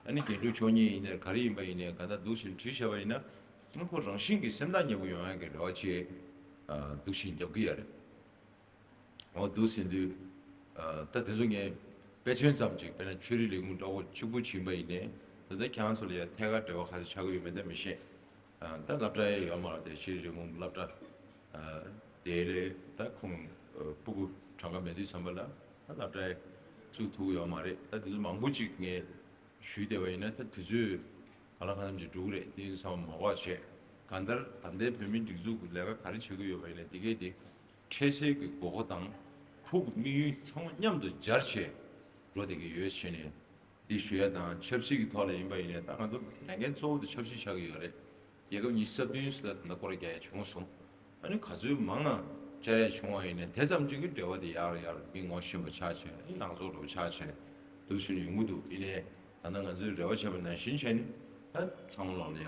ཨ་ནི་རྒྱན་དྲུག་མཆོག་གཉིས་ཡིན་ནའི་ག་རེ་ཡིན་པ་ཡིན་ནའི་ག་ད་འདུག་ཞིག་བྲིས་བཞག་པ་ཡིན་ན་ཨ་ཁོ་རང་བཞིན་གྱིས་སེམས་ཐག་ཉེ་པོ་ཡོང་ཡ་གི་རེ་བ་བྱས་འདུག་ཞིག་རྒྱབ་ཀྱི་ཡོད་རེད། འོ་འདུག་ཟེར་དུས། ད་དེ་ཚོ་ངས་དཔེ་མཚོན་ཙམ་ཅིག་དཔེར་ན་ཆོས་རིག་ལས་ཁུངས་འདྲ་བོ་གཅིག་པུ་ཕྱིན་པ་ཡིན་ནའི་ད་ལྟ་ཁྱེད་རང་ཚོ་ལ་ཡང་ཐད་ཀར་འབྲེལ་བ་ག་ཚོད་ཆགས་ཀྱི་ཡོད་མེད་ད་མི་ཤེས། ད་སློབ་གྲྭ་ཡང་ཡོད་མ་རེད་དེ་ཆོས་རིག་ལས་ཁུངས་སློབ་གྲྭ་དེ་ལས་ད་ཁོང་སྤུ་གུ་གྲངས་ཀ་མེད་དུས་ཙམ་པ་ལ་ད་སློབ་གྲྭ་བཙུགས་ཐུབ་ཀྱི་ཡོད་མ་རེད། ད་དེ་ཚོ་མང་པོ་ཅིག་ངས་ཞུས་བསྡད་པ་ཡིན་ན་ད་དུས་ཚོད་ག་ལ་གང་འཚམ་ཅིག་འགྲོ་གི་རེད། དེ་ཡིན་ཙང་མ་འོག་བྱས་གང་ལྟར་ད་ལྟའི་བོད་མིའི་སྒྲིག་འཛུགས་ཀྱི་ལས་ཀ་ག་རེ་བྱེད་ཀྱི་ཡོད་པ་ཡིན་ན་དེ་གས་དེ་འཕྲལ་སེལ་གྱི་དགོས་མཁོ་དང་ཕུགས་ཀྱི་དམིགས་ཡུལ་ཚང་མ་མཉམ་དུ་སྦྱར་བྱས་འགྲོ་བསྡད་ཀྱི་ཡོད་ཟེར་ནས་འདི་ཞུ་ཡ་དང་ཆབ་སྲིད་ཀྱི་ཐོག་ལ་ཡིན་པ་ཡིན་ནའི་ད་ང་ཚོ་ལས་འགན་གཙོ་བོ་དེ་ཆབ་སྲིད་ཆགས་ཀྱི་ཡོད་རེད། རྒྱལ་ཁབ་ཉི་ཤུ་རྩ་བདུན་ཙམ་ལ་ད་ལྟ་སྐོར་ར་རྒྱག་ཡ་བྱུང་སོང་། ཨ་ནི་ག་ཚོད་མང་ང་བཅར་ཡ་བྱུང་བ་ཡིན་ནའི་དེ་ཙམ་ཅིག་གི་འབྲེལ་བ་དེ་ཡར་ཡར་མི་ངོ་ཤེས་པ་ཆགས་བྱས་ཨ་ནི་ལངས་ཕྱོགས་འདྲ་བོ་ཆགས་བྱས་འདུག་ཟེར་ནས་ཡོང་གི་འདུག་ཡིན་ནའི་ད་ལྟ་ང་ཚོས་རེ་བ་བྱས་པ་ནང་བཞིན་བྱས་ནས་ད་ཚང་མ་ལོག་ལ་ཡ་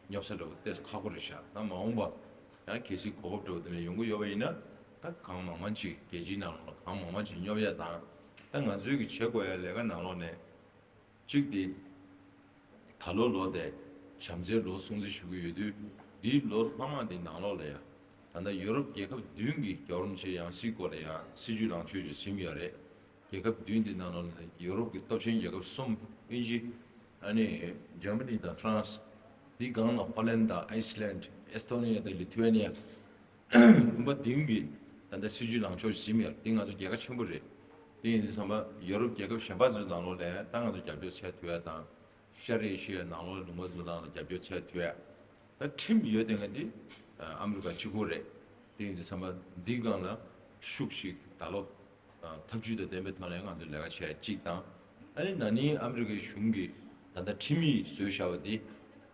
སྙོབ་ས་འདྲ་བོ་ཏོག་ཙམ་ཁག་པོ་རེད་ཤག་ད་མ་འོངས་པ་ཡང་གལ་སྲིད་གོ་སྐབས་འདྲ་བོ་དེ་འདྲ་ཡོང་གི་ཡོད་པ་ཡིན་ན་ད་གང་མང་མང་ཅིག་རྒྱལ་སྤྱིའི་ནང་ལོགས་ལ་གང་མང་མང་ཅིག་སྙོབ་ཡ་དང་ད་ང་ཚོའི་གི་བྱེད་དགོས་ཡ་ལས་ཀ་ནང་ལོགས་ནས། གཅིག་དེ། ད་ལོ་ལོ་དེ་བྱམས་བརྩེའི་ལོ་སྲུང་བརྩི་ཞུ་གི་ཡོད་དུས་འདིའི་ལོ་ལྷག་མ་དེ་ནང་ལོགས་ལ་ཡང་ད་ལྟ་ཡོ་རོབ་རྒྱལ་ཁབ་བདུན་གྱི་རྒྱལ་བ་རིན་པོ་ཆེའི་ཡང་སྲིད་སྐོར་ལ་ཡང་སྲིད་བྱུས་ལངས་ཕྱོགས་ཅིག་ཟིན་ཡོད་རེད། རྒྱལ་ཁབ་བདུན་དེ་ནང་ལོགས་ལ་ཡོ་རོབ་ཀྱི་སྟོབས་ཆེན་རྒྱལ་ཁབ་གསུམ་དབྱིན་ཇི། ཨ་ནི་འཇར་མ་ནི་དང་ཧྥ་རན་སི། དེའི་སྒང་ལ་ཧོ་ལན་དང་ཨའི་སི་ལན། ཨེ་སི་ཐོ་ནི་ཡ་དང་ལི་ཐུ་ཝེ་ནི་ཡ། ལུང་པ་བདུན་གྱི་ད་ལྟ་སྲིད་བྱུས་ལངས་ཕྱོགས་ཟིན་ཡོད་དེ་ང་ཚོ་རྒྱལ་ཁ་ཆེན་པོ་རེད། དེ་ཡིན་དུས་ཙམ་པ་ཡོ་རོབ་རྒྱལ་ཁབ་གཞན་པ་ཚོའི་ནང་ལོགས་ལ་ད་ང་ཚོ་རྒྱབ་སྐྱོར་བྱེད་ཐུབ་ཡ་དང་ཤར་ཨེ་ཤི་ཡའི་ནང་ལོགས་ལུང་པ་ཚོའི་ནང་ལ་རྒྱབ་སྐྱོར་བྱེད་ཐུབ་ཡ་ད་ཁྲིམས་ཡོད་དེ་ང་འདི་ཨ་མི་རི་ཀ་གཅིག་པོ་རེད། དེ་ཡིན་དུས་ཙམ་པ་འདིའི་སྒང་ལ་ཤུགས་ཤིག་ད་ལོ་ཐབས་ཇུས་དང་ལྡན་པའི་ཐོག་ནས་ང་ཚོས་ལས་ཀ་བྱེད་ཡ་གཅིག་དང་། ཨ་ནི་ན་ནིང་ཨ་མི་རི་ཀའི་གཞུང་གིས་ད་ལྟ་ཁྲིམས་ཡིག་བཟོས་བཞག་པ་འདི།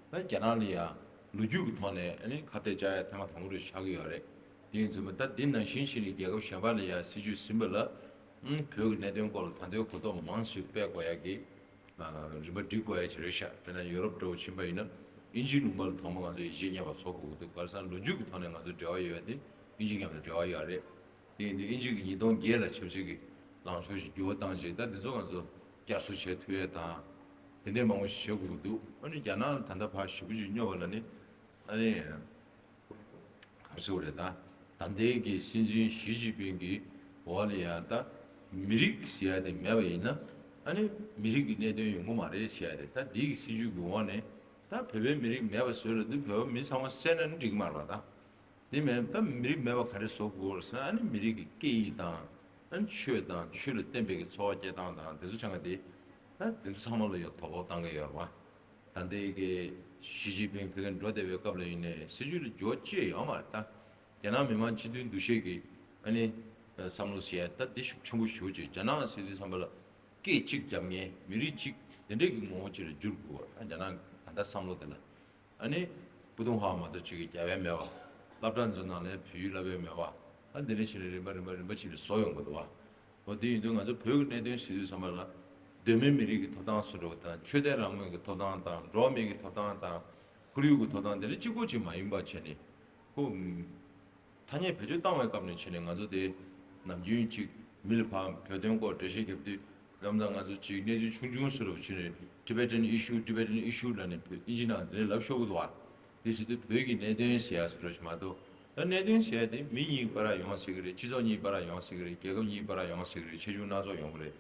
ད་རྒྱ་ནག་ལ་ཡང་ལོ་རྒྱུས་ཀྱི་ཐོག་ནས་ཨ་ནི་ཁ་གཏད་བཅག་ཡ་ཐེངས་མ་དང་པོ་རེ་ཆགས་ཀྱི་ཡོད་རེད། དེ་ཡིན་ཙང་ད་འདི་ནང་བཞིན་བྱས་ནས་རྒྱལ་ཁབ་གཞན་པ་ལ་ཡང་སྲིད་བྱུས་ཟིན་པ་ལ་ཨང་བོད་ཀྱི་གནད་དོན་སྐོར་ལ་ད་ལྟའི་གོ་རྟོགས་མང་ཞིག་སྤེལ་དགོས་ཡ་གི་རིམ་པ་སྒྲིག་དགོས་ཡ་ཅིག་རེད་ཤག་དཔེར་ན་ཡོ་རོབ་འདྲ་བོ་ཕྱིན་པ་ཡིན་ན་དབྱིན་ཇིའི་ལུང་པ་ལ་ཐོག་མ་ང་ཚོས་ཡིད་ཆེས་རྙེད་པ་བཟོ་དགོས་ཀྱི་འདུག་ག་རེ་ཟེར་ན་ལོ་རྒྱུས་ཀྱི་ཐོག་ནས་ང་ཚོའི་འབྲེལ་བ་ཡོད་པ་དེ་དབྱིན་ཇི་མཉམ་དུ་འབྲེལ་བ་ཡོད་རེད། དེ་ཡིན་དུས་དབྱིན་ཇི་གི་ཉིས་སྟོང་བརྒྱད་ལ་ཆབ་སྲིད་ཀྱི་ལངས་ཕྱོགས་ཤིག་འགྱུར་བ་བཏང་རྗེས་ད་འདི་ཚོ་ང་ཚོ་བསྐྱར་གསོ་བྱེད་ཐུབ་ཡས་དང་། དེ་འདྲའི་མང་པོ་ཞིག་བྱེད་དགོས་ཀྱི་འདུག་ཨ་ནི་རྒྱ་ནག་ལ་ད་ལྟ་ཕར་ཞེ་པོ་ཅིག་སྙོབ་པ་ལ་ནི་ཨ་ནི་ག་རེ་ཟེར་དགོས་རེད་ད། ད་ལྟའི་གི་སྲིད་འཛིན་ཞི་ཅིན་ཕིང་གི་འོག་ལ་ཡང་ད་མི་རིགས་ཟེར་ཡ་དེ་མེད་པ་ཡིན་ན་ཨ་ནི་མི་རིགས་ཀྱི་གནད་དོན་ཡོང་གི་མ་རེད་ཟེར་ཡ་རེད། ད་འདི་གི་སྲིད་བྱུས་ཀྱི་འོག་ནས་ད་བོད་པའི་མི་རིགས་མེད་པ་བཟོས་ལ་འདི་བོད་པ་མི་ཚང་མ་བསད་ན་ནི་འགྲིག་གི་མ་རེད་པ་ད། དེ་མིན་ད་མི་རིགས་མེད་པ་ག་རེ་བཟོ་དགོས་ཟེར་ན་ཨ་ནི་མི་རིགས་ཀྱི་སྐད་ཡིག་དང་ཨ་ནི་ཆོས་དང་ཆོས་ལ་བརྟེན་པའི་གི་འཚོ་བ་སྐྱེལ་སྟངས་དང་དེ་ཚོ་ཆ་ཚང་དེ་ད་དེ་ཚོ་ཚང་མ་ལ་ཡང་དོ་ཕོག་བཏང་གི་ཡོད་རེད་བ། ད་ལྟའི་གི་ཞི་ཅིན་ཕིང་ཕ་གིར་འགྲོ་བསྡད་པའི་སྐབས་ལ་ཡིན་ནའི་སྲིད་བྱུས་ལ་འགྱུར་བ་ཅི་ཡོད་མ་རེད་ད། རྒྱ་ནག་མི་དམངས་སྤྱི་མཐུན་འདུ་ཤེས་ཀྱི་ཨ་ནི་བསམ་བློ་ཟེར་ཡ་ད་དེ་ཤུགས་ཆེན་པོ་ཞེ་པོ་ཅིག་རྒྱ་ནག་ཟེར་དུས་ཙམ་པ་ལ་སྐད་གཅིག་རྒྱབ་མཁན་མི་རིགས་གཅིག་དེ་འདྲས་ཀྱི་ངོ་བོ་ཅིག་ལ་འགྱུར་དགོས་པ་ད་རྒྱ་ནག་ད་ལྟ་བསམ་བློ་དེ་ལ། ཨ་ནི། ཕུ་ཐུང་ཧྭ་མ་གཏོགས་ཅིག་གིས་རྒྱབ་ཡ་མེད་པ། སློབ་གྲྭ་ཚོའི་ནང་ལ་བོད་ཡིག་བསླབ་ཡ་མེད་པ། ཨ་འདི་འདྲ་བྱས་ནས་རིམ་པ་རིམ་པ་རིམ་པ་བྱས་ནས་བཟོ་ཡོང་གི་འདུག་བ། འོ་དེ་ཡིན་དུས་ང་ཚོ་བོད་ཀྱི་གནད་དོན་ཟེར་དུས་ཙམ་པ་ལ། གདོད་མའི་མི་རིགས་ཀྱི་ཐོབ་ཐང་སུ་འགྲོ་དང་ཆོས་དད་རང་མོས་ཀྱི་ཐོབ་ཐང་དང་འགྲོ་བ་མིའི་གི་ཐོབ་ཐང་དང་། ཁོར་ཡུག་གི་ཐོབ་ཐང་དེ་འདྲ་གཅིག་པོ་ཅིག་མ་ཡིན་པ་བྱས་ནས། ཁོ། ཐ་སྙད་བེད་སྤྱོད་བཏང་བའི་སྐབས་ནས་བྱས་ནས་ང་ཚོ་དེ་ནམ་རྒྱུན་ཅིག་མི་ལ་ཕར་བོད་དོན་སྐོར་འགྲེལ་བཤད་རྒྱབ་དུས་ལམ་དང་ང་ཚོ་ཅིག་གནས་ཚུལ་ཆུང་ཆུང་བཟོ་འདྲ་བྱས་ནས་Tibetan issue Tibetan issue ལབ་ནས་བོད་ཨིན་ཇི་ནང་དེ་འདྲ་ལབ་ཤོར་གི་འདུག་བ། དེ་ཟེར་དུས་བོད་ཀྱི་གནད་དོན་ཟེར་ཡ་བཟོ་འདྲ་ཞིག་མ་གཏོགས་ ད་གནད་དོན་བྱས་ཏེ་མི་གཉིས་བར་ཡོང་སྲིད་ཀྱི་རེད། སྤྱི་ཚོགས་གཉིས་བར་ཡོང་སྲིད་ཀྱི་རེད། རྒྱལ་ཁབ་གཉིས་བར་ཡོང་སྲིད་ཀྱི་རེད། ཆེ་ཆུང་སྣ་ཚོགས་ཡོང་གི་རེད།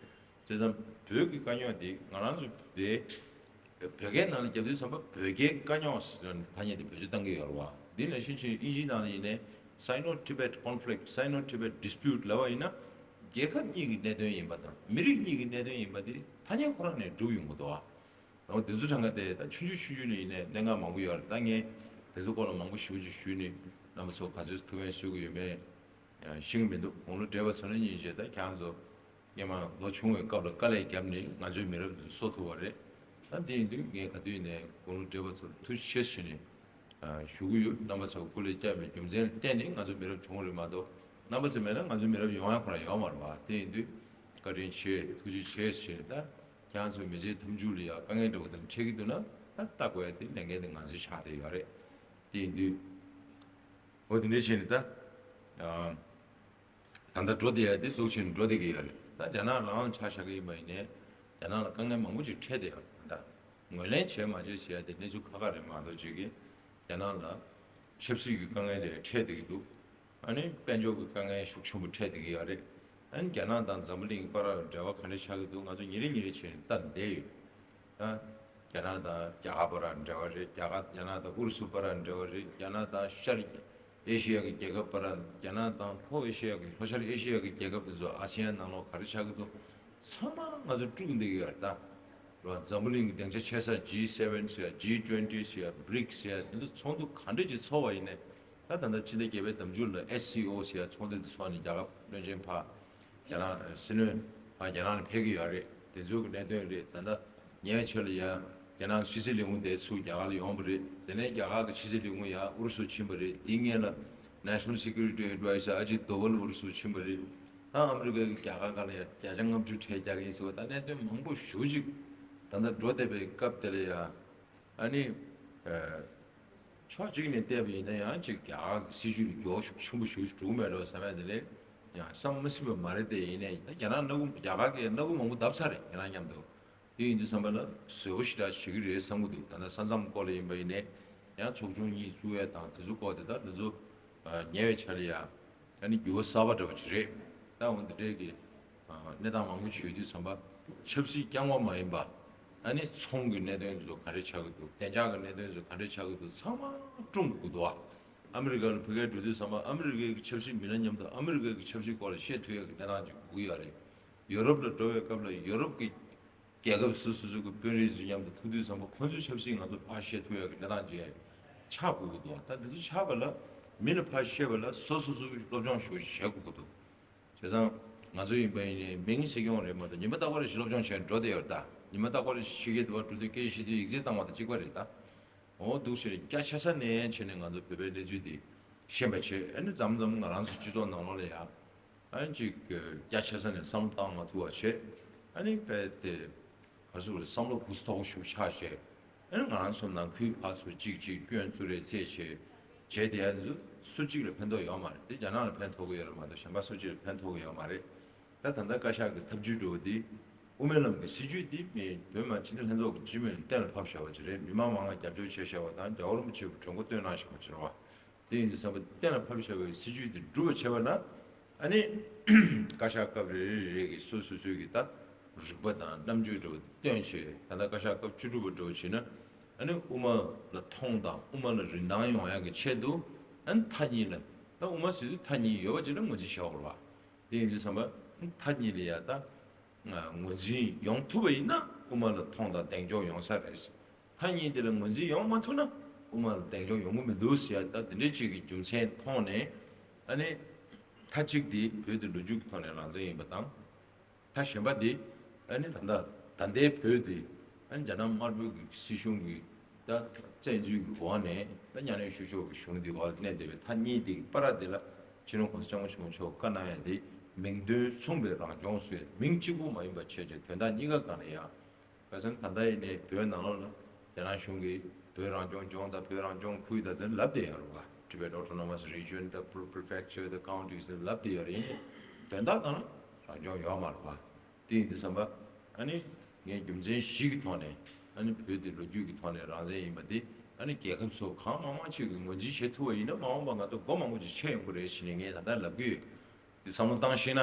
བྱས་ཙང་བོད་ཀྱི་དཀའ་རྙོག་འདི་ང་རང་ཚོ་བོད་བོད་སྐད་ནང་ལ་རྒྱབ་དུས་ཙམ་པ་བོད་སྐད་དཀའ་རྙོག་ཟེར་ནས་ཐ་སྙད་དེ་བེད་སྤྱོད་བཏང་གི་ཡོད་རེད་བ། འདི་ནང་བཞིན་ཅིག་དབྱིན་ཇིའི་ནང་ལ་ཡིན་ནའི་Sino-Tibet conflict, Sino-Tibet dispute ལབ་པ་ཡིན་ན་རྒྱལ་ཁབ་གཉིས་ཀྱི་གནད་དོན་ཡིན་པ་དང་མི་རིགས་གཉིས་ཀྱི་གནད་དོན་ཡིན་པ་འདི་ཐ་སྙད་ཁོ་རང་ནས་གྲུབ་ཡོང་གི་འདུག་བ། འོ་དེ་ཚོ་གྲངས་ཀ་དེ་ད་ཆུང་ཆུང་ཆུང་ཆུང་ནས་ཡིན་ནའི་གནད་འགག་མང་པོ་ཡོད་རེད། ད་ངས་དེ་ཚོ་སྐོར་ལ་མང་པོ་ཞེ་པོ་ཅིག་ཞུས་ནས་རྣམ་པ་ཚོ་ག་ཚོད་ཐུགས་ཕན་གསོས་ཀྱི་ཡོད་མེད་ཤེས་ཀྱི་མི་འདུག་དགུང་ལོ་བགྲེས་པ་ཚོ་ནི་སྙིང་རྗེ། ད་ཁྱེད་རང་ཚོ་སྔོན་མ་ལོ་ཆུང་བའི་སྐབས་ལ་དཀའ་ལས་བརྒྱབ་ནས་ང་ཚོའི་མི་རབས་འདི་གསོ་ཐུབ་པ་རེད། ད་དེ་ཡིན་དུས་ངས་ག་དུས་ནས་དགུང་ལོ་བགྲེས་པ་ཚོར་ཐུགས་རྗེ་ཆེ་ཞུས་ནས་ཞུ་གི་ཡོད། རྣམ་པ་ཚོ་སྐུ་ལས་བསྐྱངས་པའི་རྒྱུ་མཚན་ལ་བརྟེན་ནས་ང་ཚོ་མི་རབས་བྱུང་བ་རེད་མ་གཏོགས་རྣམ་པ་ཚོ་མེད་ན་ང་ཚོའི་མི་རབས་ཡོང་ཡ་ཁོ་རང་ཡོད་མ་རེད་བ། དེ་ཡིན་དུས་བཀའ་དྲིན་ཆེ་ཐུགས་རྗེ་ཆེ་ཞུས་ནས། ད་ཁྱེད་རང་ཚོའི་མི་ཚེའི་མཐའ་མཇུག་ལ་ཡང་དཀའ་ངལ་འདྲ་བོ་དང་འཕྲད་ཀྱི་འདུག་ན་ད་ལྟ་དགོས་ཡ་དེ་ལས་འགན་དེ་ང་ཚོའི་ཆགས་བསྡད་ཡོད་རེད། དེ་ཡིན་དུས་འོ་དེ་འདྲ་བྱས་ནས་ད་ད་ལྟ་འགྲོ་བསྡད་ཡ་དེ་སྡུག་ཆེན་འགྲོ་བསྡད་ཀྱི་ཡོད་རེད། ད་རྒྱ་ནག་རང་ཆ་བཞག་གི་ཡིན་པ་ཡིན་ནའི་རྒྱ་ནག་ལ་དཀའ་ངལ་མང་པོ་ཅིག་འཕྲད་བསྡད་ཡོད་རེད། ད་ངོས་ལེན་བྱས་མ་བྱས་བྱས་ཡ་དེ་གནས་ཚུལ་ཁག་ཁག་རེད་མ་གཏོགས་ཅིག་གིས་རྒྱ་ནག་ལ་ཆབ་སྲིད་ཀྱི་དཀའ་ངལ་དེ་འཕྲད་བསྡད་ཀྱི་འདུག་ཨ་ནི་དཔལ་འབྱོར་གྱི་དཀའ་ངལ་ཤུགས་ཆེན་པོ་འཕྲད་བསྡད་ཀྱི་ཡོད་རེད། ཨ་ནི་རྒྱ་ནག་དང་འཛམ་བུ་གླིང་བར་འབྲེལ་བ་ག་འདྲ་ཆགས་ཀྱི་འདུག་ང་ཚོ་ཉིན་རེ་ཉིན་རེ་བྱས་ནས་ལྟ་བསྡད་ཡོད། ཨ། རྒྱ་ནག་དང་རྒྱ་གར་བར་འབྲེལ་བ་རེད། རྒྱ་གར་རྒྱ་ནག་དང་ཨུ་རུ་སུ་བར་འབྲེལ་བ་རེད། རྒྱ་ནག་དང་ཤར་ཨེ་ཤི་ཡ་གི་རྒྱལ་ཁབ་བར། རྒྱ་ནག་དང་ལྷོ་ཨེ་ཤི་ཡ་གི་ལྷོ་ཤར་ཨེ་ཤི་ཡ་གི་རྒྱལ་ཁབ་དེ་ཚོ་ཨ་སི་ཡན་ནང་ལོགས་ག་རེ་ཆགས་ཀྱི་འདུག་ཚང་མ་ང་ཚོ་དཀྲུག་བསྡད་ཀྱི་ཡོད་རེད་ད། རེད་བ། འཛམ་བུ་གླིང་གི་སྡིངས་ཆ་ཆེ་ས་ཇི་སེ་ཝེན་ཟེར་ཡ། ཇི་ཊུ་ཝེན་ཊི་ཟེར་ཡ། བྷི་རིག་ཟེར་ཡ། དེ་ཚོ་ཚོགས་འདུ་ག་འདྲ་ཅིག་ཚོགས་པ་ཡིན་ནའི་ད་ད་ལྟ་ཕྱི་ཟླ་བརྒྱད་པའི་ཟླ་མཇུག་ལ་ཨེས་སི་ཨོ་ཟེར་ཡ་ཚོགས་འདུ་དེ་ཚོགས་ནས་རྒྱ་གར་བློན་ཆེན་ཕར་རྒྱ་ནག་སྲིད་བློན་ཕར་རྒྱ་ནག་ལ་ཕེབས་ཀྱི་ཡོད་རེད། དེ་ཚོའི་གི་གནད་དོན་རེད། ད་ལྟ་ཉེ་བའི་ཆར་ལ་ཡ་རྒྱ་ནག་གི་ཕྱི་སྲིད་ལས་ཁུངས་དེ་ཚུར་རྒྱ་གར་ལ་ཡོང་བ་རེད། དེ་ནས་རྒྱ་གར་གི་ཕྱི་སྲིད་ལས་ཁུངས་ཡ་ཨུ་རུ་སུ་ཕྱིན་པ་རེད། དེའི་སྔོན་ལ་National Security Adviser Ajit Doval ཨུ་རུ་སུ་ཕྱིན་པ་རེད། ད་ཨ་མི་རི་ཀ་གི་རྒྱ་གར་སྒང་ལ་ཡ་བརྒྱ་ཆ་ལྔ་བཅུ་ཁྲལ་རྒྱག་གི་ཡིན་ཟེར་བ། ད་གནད་དོན་མང་པོ་ཞེ་པོ་ཅིག་ད་ལྟ་འགྲོ་བསྡད་པའི་སྐབས་དེ་ལ་ཡ། ཨ་ནི། ཕྱོགས་གཅིག་ནས་བལྟས་པ་ཡིན་ན་ཡང་ཅིག་རྒྱ་གར་གྱི་སྲིད་བྱུས་ལ་འགྱུར་བ་ཤུགས་ཆེན་པོ་ཞེ་པོ་ཅིག་འགྲོ་གི་མེད་འགྲོ་བསམ་ཡ་དེ་ལས་ཡང་བསམ་མ་ཟིན་པ་མ་རེད་དེ། ཡིན་ནའི་ད་རྒྱ་ནག་སྣ་ཁུག་རྒྱ་གར་གྱིས་སྣ་ཁུག་མང་པོ་བརྡབས་ཚར་རེད། རྒྱ་ནག་མཉམ་དུ། དེ་ཡིན་དུས་ཙམ་པ་ལ་བཟོ་པོ་ཞེ་དྲག་བྱེད་ཀྱི་རེད་བསམ་གྱི་འདུག་ད་ལྟ་ས་མཚམས་སྐོར་ལ་ཡིན་པ་ཡིན་ནའི་ཡང་ཚོགས་ཆུང་གཉིས་བཙུགས་ཡ་དང་དེ་ཚོ་སྐོར་དེ་དག་དེ་ཚོ་ཉེ་བའི་ཆར་ལ་ཡ། ཨ་ནི་འགྱུར་བ་གསར་པ་འདྲ་བ་ཅིག་རེད། ད་འོ་འདི་འདྲའི་གི་ཨ་གནས་སྟངས་མང་པོ་ཅིག་ཡོད་དུས་ཙམ་པ། ཆབ་སྲིད་རྐྱང་པ་མ་ཡིན་པ། ཨ་ནི་ཚོང་གི་གནད་དོན་ཚོ་ག་འདྲས་ཆགས་ཀྱི་འདུག་བདེ་འཇགས་ཀྱི་གནད་དོན་ཚོ་ག་འདྲས་ཆགས་ཀྱི་འདུག་ཚང་མ་སྐྲུན་དགོས་ཀྱི་འདུག་ཨ། ཨ་མི་རི་ཀ་ལ་ཕ་གིར་འགྲོ་དུས་ཙམ་པ་ཨ་མི་རི་ཀའི་གི་ཆབ་སྲིད་མི་སྣ་མཉམ་དུ་ཨ་མི་རི་ཀའི་གི་ཆབ་སྲིད་སྐོར་ལ་བཤད་ཐུབ་ཡག་གི་གནས་སྟངས་ཅིག་དགོས་ཀྱི་ཡོད་རེད། ཡོ་རོབ་ལ་འགྲོ་བའི་སྐབས་ལ་ཡོ་རོབ་ཀྱི་རྒྱལ་ཁབ་སོ་སོ་སོ་གི་དཔོན་རིགས་ཚོ་མཉམ་དུ་ཐུག་དུས་ཙམ་པ་ཁོང་ཚོའི་ཆབ་སྲིད་ང་ཚོ་ཕར་བཤད་ཐུབ་ཡག་གི་གནས་སྟངས་ཅིག་ཆགས་དགོས་ཀྱི་འདུག་ད་འདི་ཚོ་ཆགས་པ་ལ་མི་ལ་ཕར་བཤད་པ་ལ་སོ་སོ་སོ་གི་སློབ་སྦྱོང་ཞུ་བྱེད་དགོས་ཀྱི་འདུག་བྱས་ཙང་ང་ཚོ་ཡིན་པ་ཡིན་ནའི་མིང་སྲིད་སྐྱོང་རེད་མ་གཏོགས་ཉི་མ་རྟག་པར་ཞིག་སློབ་སྦྱོང་བྱས་འགྲོ་བསྡད་ཡོད་ད། ཉི་མ་རྟག་པར་ཞིག་ཕྱི་རྒྱལ་དུ་བ་འགྲོ་དུས་སྐད་ཆ་བཤད་དུས་ཡིག་ཚད་བཏང་བ་དང་གཅིག་པ་རེད་ད། འོ་འདུག་ཞེས་རྒྱ་ཆེ་ས་ནས་བྱས་ནས་ང་ཚོ་བོད་པའི་གནས་ཚུལ་འདི་ཤེས་པ་བྱས། ཨ་ནི་མཚམས་མཚམས་ང་རང་ཚོ་སྤྱི་ཚོགས་ནང་ལོགས་ལ་ཡང་ཨ་ནི་ཅིག་རྒྱ་ཆེ་ས་ནས་བསམ་བློ་བཏང་མ་ཐུབ་པ་བྱས། ཨ་ནི་དཔེ་དེ་ག་ཚོད་རེད། བསམ་བློ་ཕུགས་མཐོ་པོ་ཞིག་ཆགས་བྱས། ཨ་ནི་ང་རང་ཚོ་ནང་ཁུལ་ཕར་ཚུར་གཅིག་གཅིག་སྐྱོན་བཙུགས་རེས་རྩེད་བྱས་བྱས་དེ་ཡང་སུ་གཅིག་ལ་ཕན་ཐོགས་ཡོད་མ་རེད། དེ་རྒྱ་ནག་ལ་ཕན་ཐོགས་ཀྱི་ཡོད་རེད་མ་གཏོགས་གཞན་པ་སུ་གཅིག་ལ་ཕན་ཐོགས་ཀྱི་ཡོད་མ་རེད། ད་ད་ལྟ་བཀའ་ཤག་གི་ཐབས་ཇུས་འགྲོ་བ་འདི་དབུ་མའི་ལམ་གྱི་སྲིད་བྱུས་འདི་མི་བོད་མི་སྤྱི་འཐུས་ལྷན་ཚོགས་ཀྱི་སྤྱི་མོས་གཏན་ལ་ཕབ་བཞག་པ་ཅིག་རེད། མི་མང་མང་ང་རྒྱབ་སྐྱོར་བྱས་བཞག་པ་དང་རྒྱལ་བ་རིན་པོ་ཆེ་གི་གྲོས་འགོ་བཏོན་གནང་བཞག་པ་ཅིག་རེད་བ། དེ་ཡིན་དུས་ཙམ་པ་གཏན་ལ་ཕབ་བཞག་པའི་སྲིད་བྱུས་འདི་འགྲུབ་པ་བྱས་པ་ན། ཨ་ནི་བཀའ་ཤག་སྐབས་རེ་རེ་རེ་གི་སོ་སོ་སོའི་གི་ད་རིག་པ་དང་རྣམ་དཔྱོད་འདྲ་བ་བཏོན་བྱས། ད་ལྟ་བཀའ་ཤག་སྐབས་བཅུ་དྲུག་པ་འདྲ་བ་བྱས་ན། ཨ་ནི་དབུ་མ་ལ་མཐོང་དང་དབུ་མ་ལ་རིན་ཐང་ཡོང་ཡག་གི་ཆེད་དུ། ཨ་ནི་མཐའ་གཉིས་ལ། ད་དབུ་མ་ཟེར་དུས་མཐའ་གཉིས་ཡོད་པ་ཅིག་ལ་ངོས་འཛིན་བྱ་དགོས་རེད་བ། དེ་ཡིན་དུས་ཙམ་པ་མཐའ་གཉིས་ལ་ཡ་ད་ངོས་འཛིན་ཡོང་ཐུབ་པ་ཡིན་ན་དབུ་མ་ལ་མཐོང་དང་གདེང་འཇོག་ཡོང་ས་རེད། མཐའ་གཉིས་དེ་ལ་ངོས་འཛིན་ཡོང་མ་ཐུབ་ན་དབུ་མ་ལ་གདེང་འཇོག་ཡོང་གི་མི་འདུག་ཟེར་ཡ། ད་དེ་འདྲའི་ཅིག་གི་རྒྱུ་མཚན་མཐོང་ནས། ཨ་ནི་མཐའ་གཅིག་དེ་བོད་དེ་ལོ་རྒྱུས་ཀྱི་ཐོག་ནས་རང་བཙན་ཡིན་པ་དང་། མཐའ་གཞན་པ་དེ་ཨ་ནི་ད་ལྟ་ད་ལྟའི་བོད་དེ་ཨ་ནི་རྒྱ་ནག་དམར་པོའི་གི་སྲིད་གཞུང་གི་ད་བཙན་འཛུལ་གྱི་འོག་ནས་ད་མཉམ་ལས་བཞུགས་ཆོག་གི་གཞུང་འདི་འོག་ལ་གནས་བསྡད་པའི་མཐའ་གཉིས་དེ་གི་བར་དེ་ལ་སྤྱི་ནོར་གོང་ས་སྐྱབས་མགོན་ཆེན་པོ་མཆོག་བཀའ་གནང་ཡ་དེ་མིང་དོན་མཚུངས་པའི་རང་སྐྱོང་ཟེར། མིང་གཅིག་པུ་མ་ཡིན་པ་བྱས་བྱས་དོན་དག་གཉིས་ཀ་སྒང་ལ་ཡང་། ཁ་སང་ད་ལྟ་ཡིན་ནའི་བོད་ནང་ལོགས་ལ་རྒྱ་ནག་གཞུང་གིས་བོད་རང་སྐྱོང་ལྗོངས་དང་བོད་རང་སྐྱོང་ཁུལ་དང་དེ་ལབ་བསྡད་ཡོད་རེད་བ། Tibet Autonomous Region དང་Pre- Prefecture དང་Counties ལབ་བསྡད་ཡོད་རེད། ཡིན་ནའི་དོན་དག་སྒང་ལ་རང་སྐྱོང་ཡོད་མ་རེད་བ། དེ་ཡིན་དུས་ཙམ་པ་ཨ་ནི་ངས་རྒྱུ་མཚན་བཞི་གི་ཐོག་ནས་ཨ་ནི་བོད་དེ་ལོ་རྒྱུས་ཀྱི་ཐོག་ནས་རང་བཙན་ཡིན་པ་དེ་ ཨ་ནི་རྒྱལ་ཁབ་ཚོ་གང་མང་མང་ཅིག་གིས་ངོས་འཛིན་བྱེད་ཐུབ་པ་ཡིན་ན། མ་འོངས་པ་ང་ཚོ་སྒོ་མང་པོ་ཅིག་ཕྱེ་ཡོང་གི་རེད་ཟེར་ནས་ངས་ད་ལྟ་ལབ་ཀྱི་ཡོད། འདི་བསམ་བློ་བཏང་ཤེས་ན།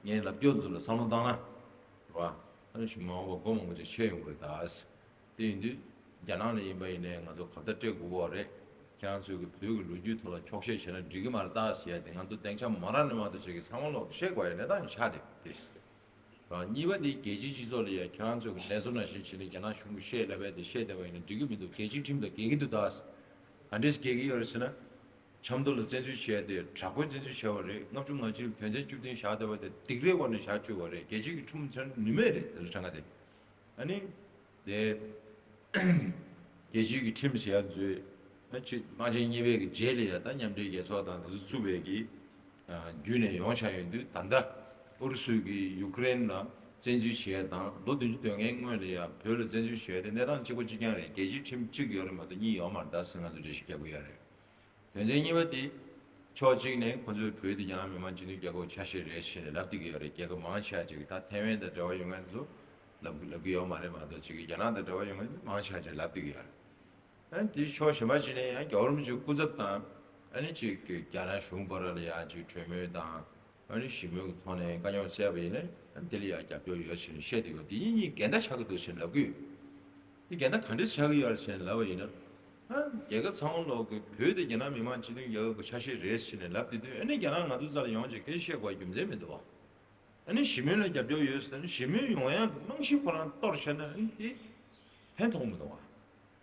ངས་ལབ་རྒྱུ་ཚོ་ལ་བསམ་བློ་བཏང་ན། རེད་བ། ཨ་ནི་ཞུ་མ་འོངས་པ་སྒོ་མང་པོ་ཅིག་ཕྱེ་ཡོང་གི་རེད་ད། དེ་ཡིན་དུས་རྒྱ་ནག་ལ་ཡིན་པ་ཡིན་ནའི་ང་ཚོ་ག་ད་སྤྲད་དགོས་པ་རེད། ཁྱེད་རང་ཚོས་ཀྱི་བོད་ཀྱི་ལོ་རྒྱུས་ཐོག་ལ་འཁྱོག་བཤད་བྱས་ན་འགྲིག་གི་མ་རེད་ད་ཟེར་ཡ་དེ་ང་ཚོ་སྡིངས་ཆ་མ་རག་ནས་མ་གཏོགས་བྱེད་ཀྱི་ཚང་མ་ལོག་བཤད་དགོས་ཡ་གནས་སྟངས་ཆགས་བསྡད་དེ། རང་གཉིས་པ་དེ་རྒྱལ་སྤྱིའི་སྤྱི་ཚོགས་ལ་ཡ་ཁྱེད་རང་ཚོ་གི་ལས་བཟོ་ནང་བཞིན་བྱས་ནས་རྒྱ་ནག་གཞུང་གི་བཤད་ལབ་པ་དེ་བཤད་བསྡད་པ་ཡིན་ན་འགྲིག་གི་མི་འདུག་རྒྱལ་སྤྱིའི་ཁྲིམས་དང་འགལ་གྱི་འདུག་ད། ག་འདྲས་འགལ་གྱི་ཡོད་རེད་ཟེར་ན། ཆབ་མདོ་ལ་བཙན་འཛུལ་བྱས་ཏེ་དྲག་པོའི་བཙན་འཛུལ་བྱས་པ་རེད། ལྔ་བཅུ་ང་གཅིག་ལ་དོན་ཚན་བཅུ་བདུན་བཞག་བསྡད་པ་དེ་སྡིགས་རའི་སྒོ་ནས་བཞག་བཅུག་པ་རེད། རྒྱལ་སྤྱིའི་ཁྲིམས་ཚན་ནུས་མེད་རེད་དེ་ཚོ་གྲངས་ཀ་དེ། ཨ་ནི། དེ། རྒྱལ་སྤྱིའི་ཁྲིམས་ཟེར་ཡ་ཚོས། ཨ་ཅི་དམག་ཆེན་གཉིས་པའི་གི་རྗེས་ལ་ཡ་ད་མཉམ་འབྲེལ་རྒྱལ་ཚོགས་དང་དེ་ཚོ་བཙུགས་པའི་གི། ཨ་བརྒྱུད་ནས་ཡོང་བཞག་ཡོད་དུས་ད་ལྟ་ཨུ་རུ་སུ་གིས་ཡུ་ཀེ་རེན་ལ་བཙན་འཛུལ་བྱས་དང་ལོ་བདུན་ཅུ་དོན་ལྔའི་སྔོན་ལ་ཡ་བོད་ལ་བཙན་འཛུལ་བྱས་ཏེ་གནས་སྟངས་གཅིག་པ་གཅིག་རྐྱང་རེད། རྒྱལ་སྤྱིའི་ཁྲིམས་གཅིག་ཡོད་རེད་མ་གཏོགས་གཉིས་ཡོད་མ་རེད་ད་ཟེར་ང་ཚོ་འགྲེལ་བཤད་རྒྱག་གི་ཡོད་རེད། དོན་ཚན་གཉིས་པ་དེ། ཕྱོགས་གཅིག་ནས་ཁོ་ཚོས་བོད་དེ་རྒྱ་ནག་མི་དམངས་སྤྱི་མཐུན་རྒྱལ་ཁབ་ཆ་ཤས་རེད་ཟེར་ནས་ལབ་བསྡད་ཀྱི་ཡོད་རེད། རྒྱལ་ཁབ་མང་ཆེ་བ་ཅིག་ད་ཐའེ་ཝན་དང་འབྲེལ་བ་ཡོད་མཁན་ཚོ་ལབ་ལབ་ཀྱི་ཡོད་མ་རེད་མ་གཏོགས་ཅིག་གིས་རྒྱ་ནག་དང་འབྲེལ་བ་ཡོད་མཁན་ཚོ་མང་ཆེ་བ་ཅིག་ལབ་བསྡད་ཀྱི་ཡོད་རེད། ཨ་ནི་དེ་ཕྱོགས་གཞན་པ་ཅིག་ནས་ཡང་རྒྱལ་བ་རིན་པོ་ཆེའི་སྐུ་ཚབ་དང་ཨ་ནི་ཅིག་གི་རྒྱ་ནག་གཞུང་བར་ལ་ཡང་ཅིག་གྲོས་མོལ་དང་། ཨ་ནི་ཞི་མོལ་གྱི་ཐོག་ནས་དཀའ་རྙོག་བསལ་བ་ཡིན་ན་དེ་ལ་ཡང་རྒྱབ་སྐྱོར་ཡོད་ཟེར་ནས་བཤད་དེ་གོ་དེ་གཉིས་གཉིས་འགལ་ཟླ་ཆགས་ཀྱི་འདུག་ཟེར་ནས་ལབ་ཀྱི་ཡོད། དེ་འགལ་ཟླ་ག་འདྲས་ཆགས་ཀྱི་ཡོད་ཟེར་ནས་ལབ་པ་ཡིན་ན། ཨ་རྒྱལ་ཁབ་ཚང་མ་ལོག་གི་བོད་དེ་རྒྱ་ནག་མི་དམངས་སྤྱི་མཐུན་རྒྱལ་ཁབ་ཀྱི་ཆ་ཤས་རེད་ཟེར་ནས་ལབ་དེ་དུས་ཨ་ནི་རྒྱ་ནག་ང་ཚོ་རྩ་ལ་ཡོང་བྱས་སྐད་ཆ་བཤད་དགོས་རྒྱུ་མཚན་མི་འདུག་བ། ཨ་ནི་ཞི་མོལ་ལ་རྒྱབ་སྐྱོར་ཡོད་ཟེར་ན་ཞི་མོལ་ཡོང་ཡག་གི་རྨང་གཞི་ཁོ་རང་གཏོར་བཞག་ན་ཨ་ནི་དེ་ཕན་ཐོགས་མི་འདུག་བ།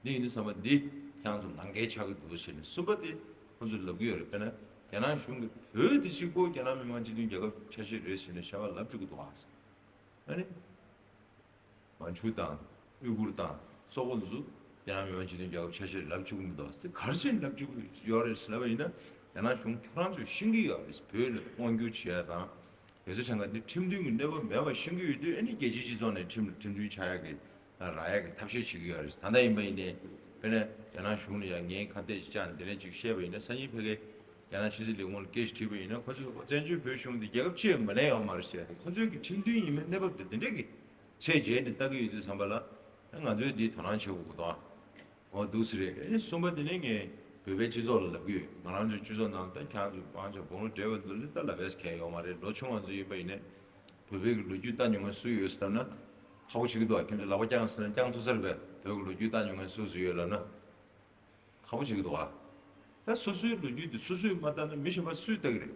འདི་ཡིན་དུས་ཙམ་པ་འདི་ཁྱེད་རང་ཚོ་ལང་ཀའི་ཆགས་ཀྱི་འདུག་ཟེར་ནས་གསུམ་པ་དེ་ཁོང་ཚོས་ལབ་ཀྱི་ཡོད་རེད། དཔེར་ན་རྒྱ་ནག་གཞུང་གིས་བོད་འདི་གཅིག་པོ་རྒྱ་ནག་མི་དམངས་སྤྱི་མཐུན་རྒྱལ་ཁབ་ཆ་ཤས་རེད་ཟེར་ནས་བཤད་པ་ལབ་བཅུག་གི་འདུག་ཨ། ཨ་ནི། མན་ཇུ་དང་ཨུ་གུར་དང་སོག་པོ་ཚོ་རྒྱ་ནག་མི་དམངས་སྤྱི་མཐུན་རྒྱལ་ཁབ་ཆ་ཤས་རེད་ལབ་བཅུག་གི་མི་འདུག་ཨ། དེ་ག་རེ་བྱས་ནས་ལབ་བཅུག་གི་ཡོད་རེད་ཟེར་ལབ་པ་ཡིན་ན་རྒྱ་ནག་གཞུང་ཁོ་རང་ཚོས་ཤེས་ཀྱི་ཡོད་རེད། བོད་ལ་དབང་བསྒྱུར་བྱེད་ཡ་དང་། དེ་ཚོ་ཆང་ག་འདི་ཁྲིམས་མཐུན་གྱི་གནས་བབ་མེད་པ་ཤེས་ཀྱི་ཡོད་དུས་ཨ་ནི་རྒྱལ་སྤྱིའི་སྤྱི་ཚོགས་ནས་ཁྲིམས་ཁྲིམས་མཐུན་ཆགས་ཡག་གི་རག་ཡག་གི་ཐབས་ཤེས་བྱེད་ཀྱི་ཡོད་རེད། ད་ལྟ་ཡིན་པ་ཡིན་ནའི་དཔེར་ན་རྒྱ་ནག་གཞུང་ལ་ཡང་ངས་ཁ་གཏད་ཅིག་བཅག་ནས་འདི་ནས་ཅིག་བཤད་པ་ཡིན་ན་སང་ཉིན་ཕ་གིར་རྒྱ་ནག་ཕྱི་སྲིད་ལས་ཁུངས་ལ་སྐད་ཆ་དྲིས་པ་ཡིན་ན་ཁོ་ཚོས་བཙན་བྱོལ་བོད་གཞུང་འདི་རྒྱལ་ཁབ་ཅིག་ཡང་མ་ལེན་ཡོད་མ་རེད་ཟེར་ཏེ་ཁོ་ཚོས་ཀྱི་ཁྲིམས་མཐུན་ཡིན་མིན་གནས་བབ་དེ་འདི་འདྲས་ཀྱི་ཚད་འཇལ་ནས་ལྟ་གི་ཡོད་དུས་ཙམ་པ་ལ་ང་ཚོས་འདི་དོ་སྣང་བྱེད་དགོས་ཀྱི་འདུག་ཨ། འོ་འདུག་སེ་རེད། ཨེ་གསུམ་པ་དེ་ནི་ངས་བོད་པའི་སྤྱི་ཚོགས་ལ་ལབ་ཀྱི་ཡོད། ང་རང་ཚོའི་སྤྱི་ཚོགས་ནང་ད་ཁྱེད་རང་ཚོ་སྤང་བྱ་དགུང་ལོ་བགྲེས་པ་ཚོ་ལ་ད་ལབ་ཡས་གང་ཡང་ཡོད་མ་རེད། ལོ་ཆུང་བ་ཚོ་ཡིན་པ་ཡིན་ན་བོད་པའི་གི་ལོ་རྒྱུས་ལྟ་མྱོང་མཁན་སུ་ཡོད་ཟེར་ལབ་ན་ཁག་པོ་ཞིག་གི་འདུག་ཨ། ཁྱེད་ཚོ་ལག་པ་བརྐྱངས་ཟེར་ན་བརྐྱངས་ཐུབ་ས་རེད་པས། བོད་ཀྱི་ལོ་རྒྱུས་ལྟ་མྱོང་མཁན་སུ་སུ་ཡོད་ལབ་ན་ཁག་པོ་ཞིག་གི་འདུག་ཨ། ད་སོ་སོའི་ལོ་རྒྱུས་དེ་སོ་སོས་མ་ལྟ་ན་མི་གཞན་པ་སུས་ལྟ་གི་རེད།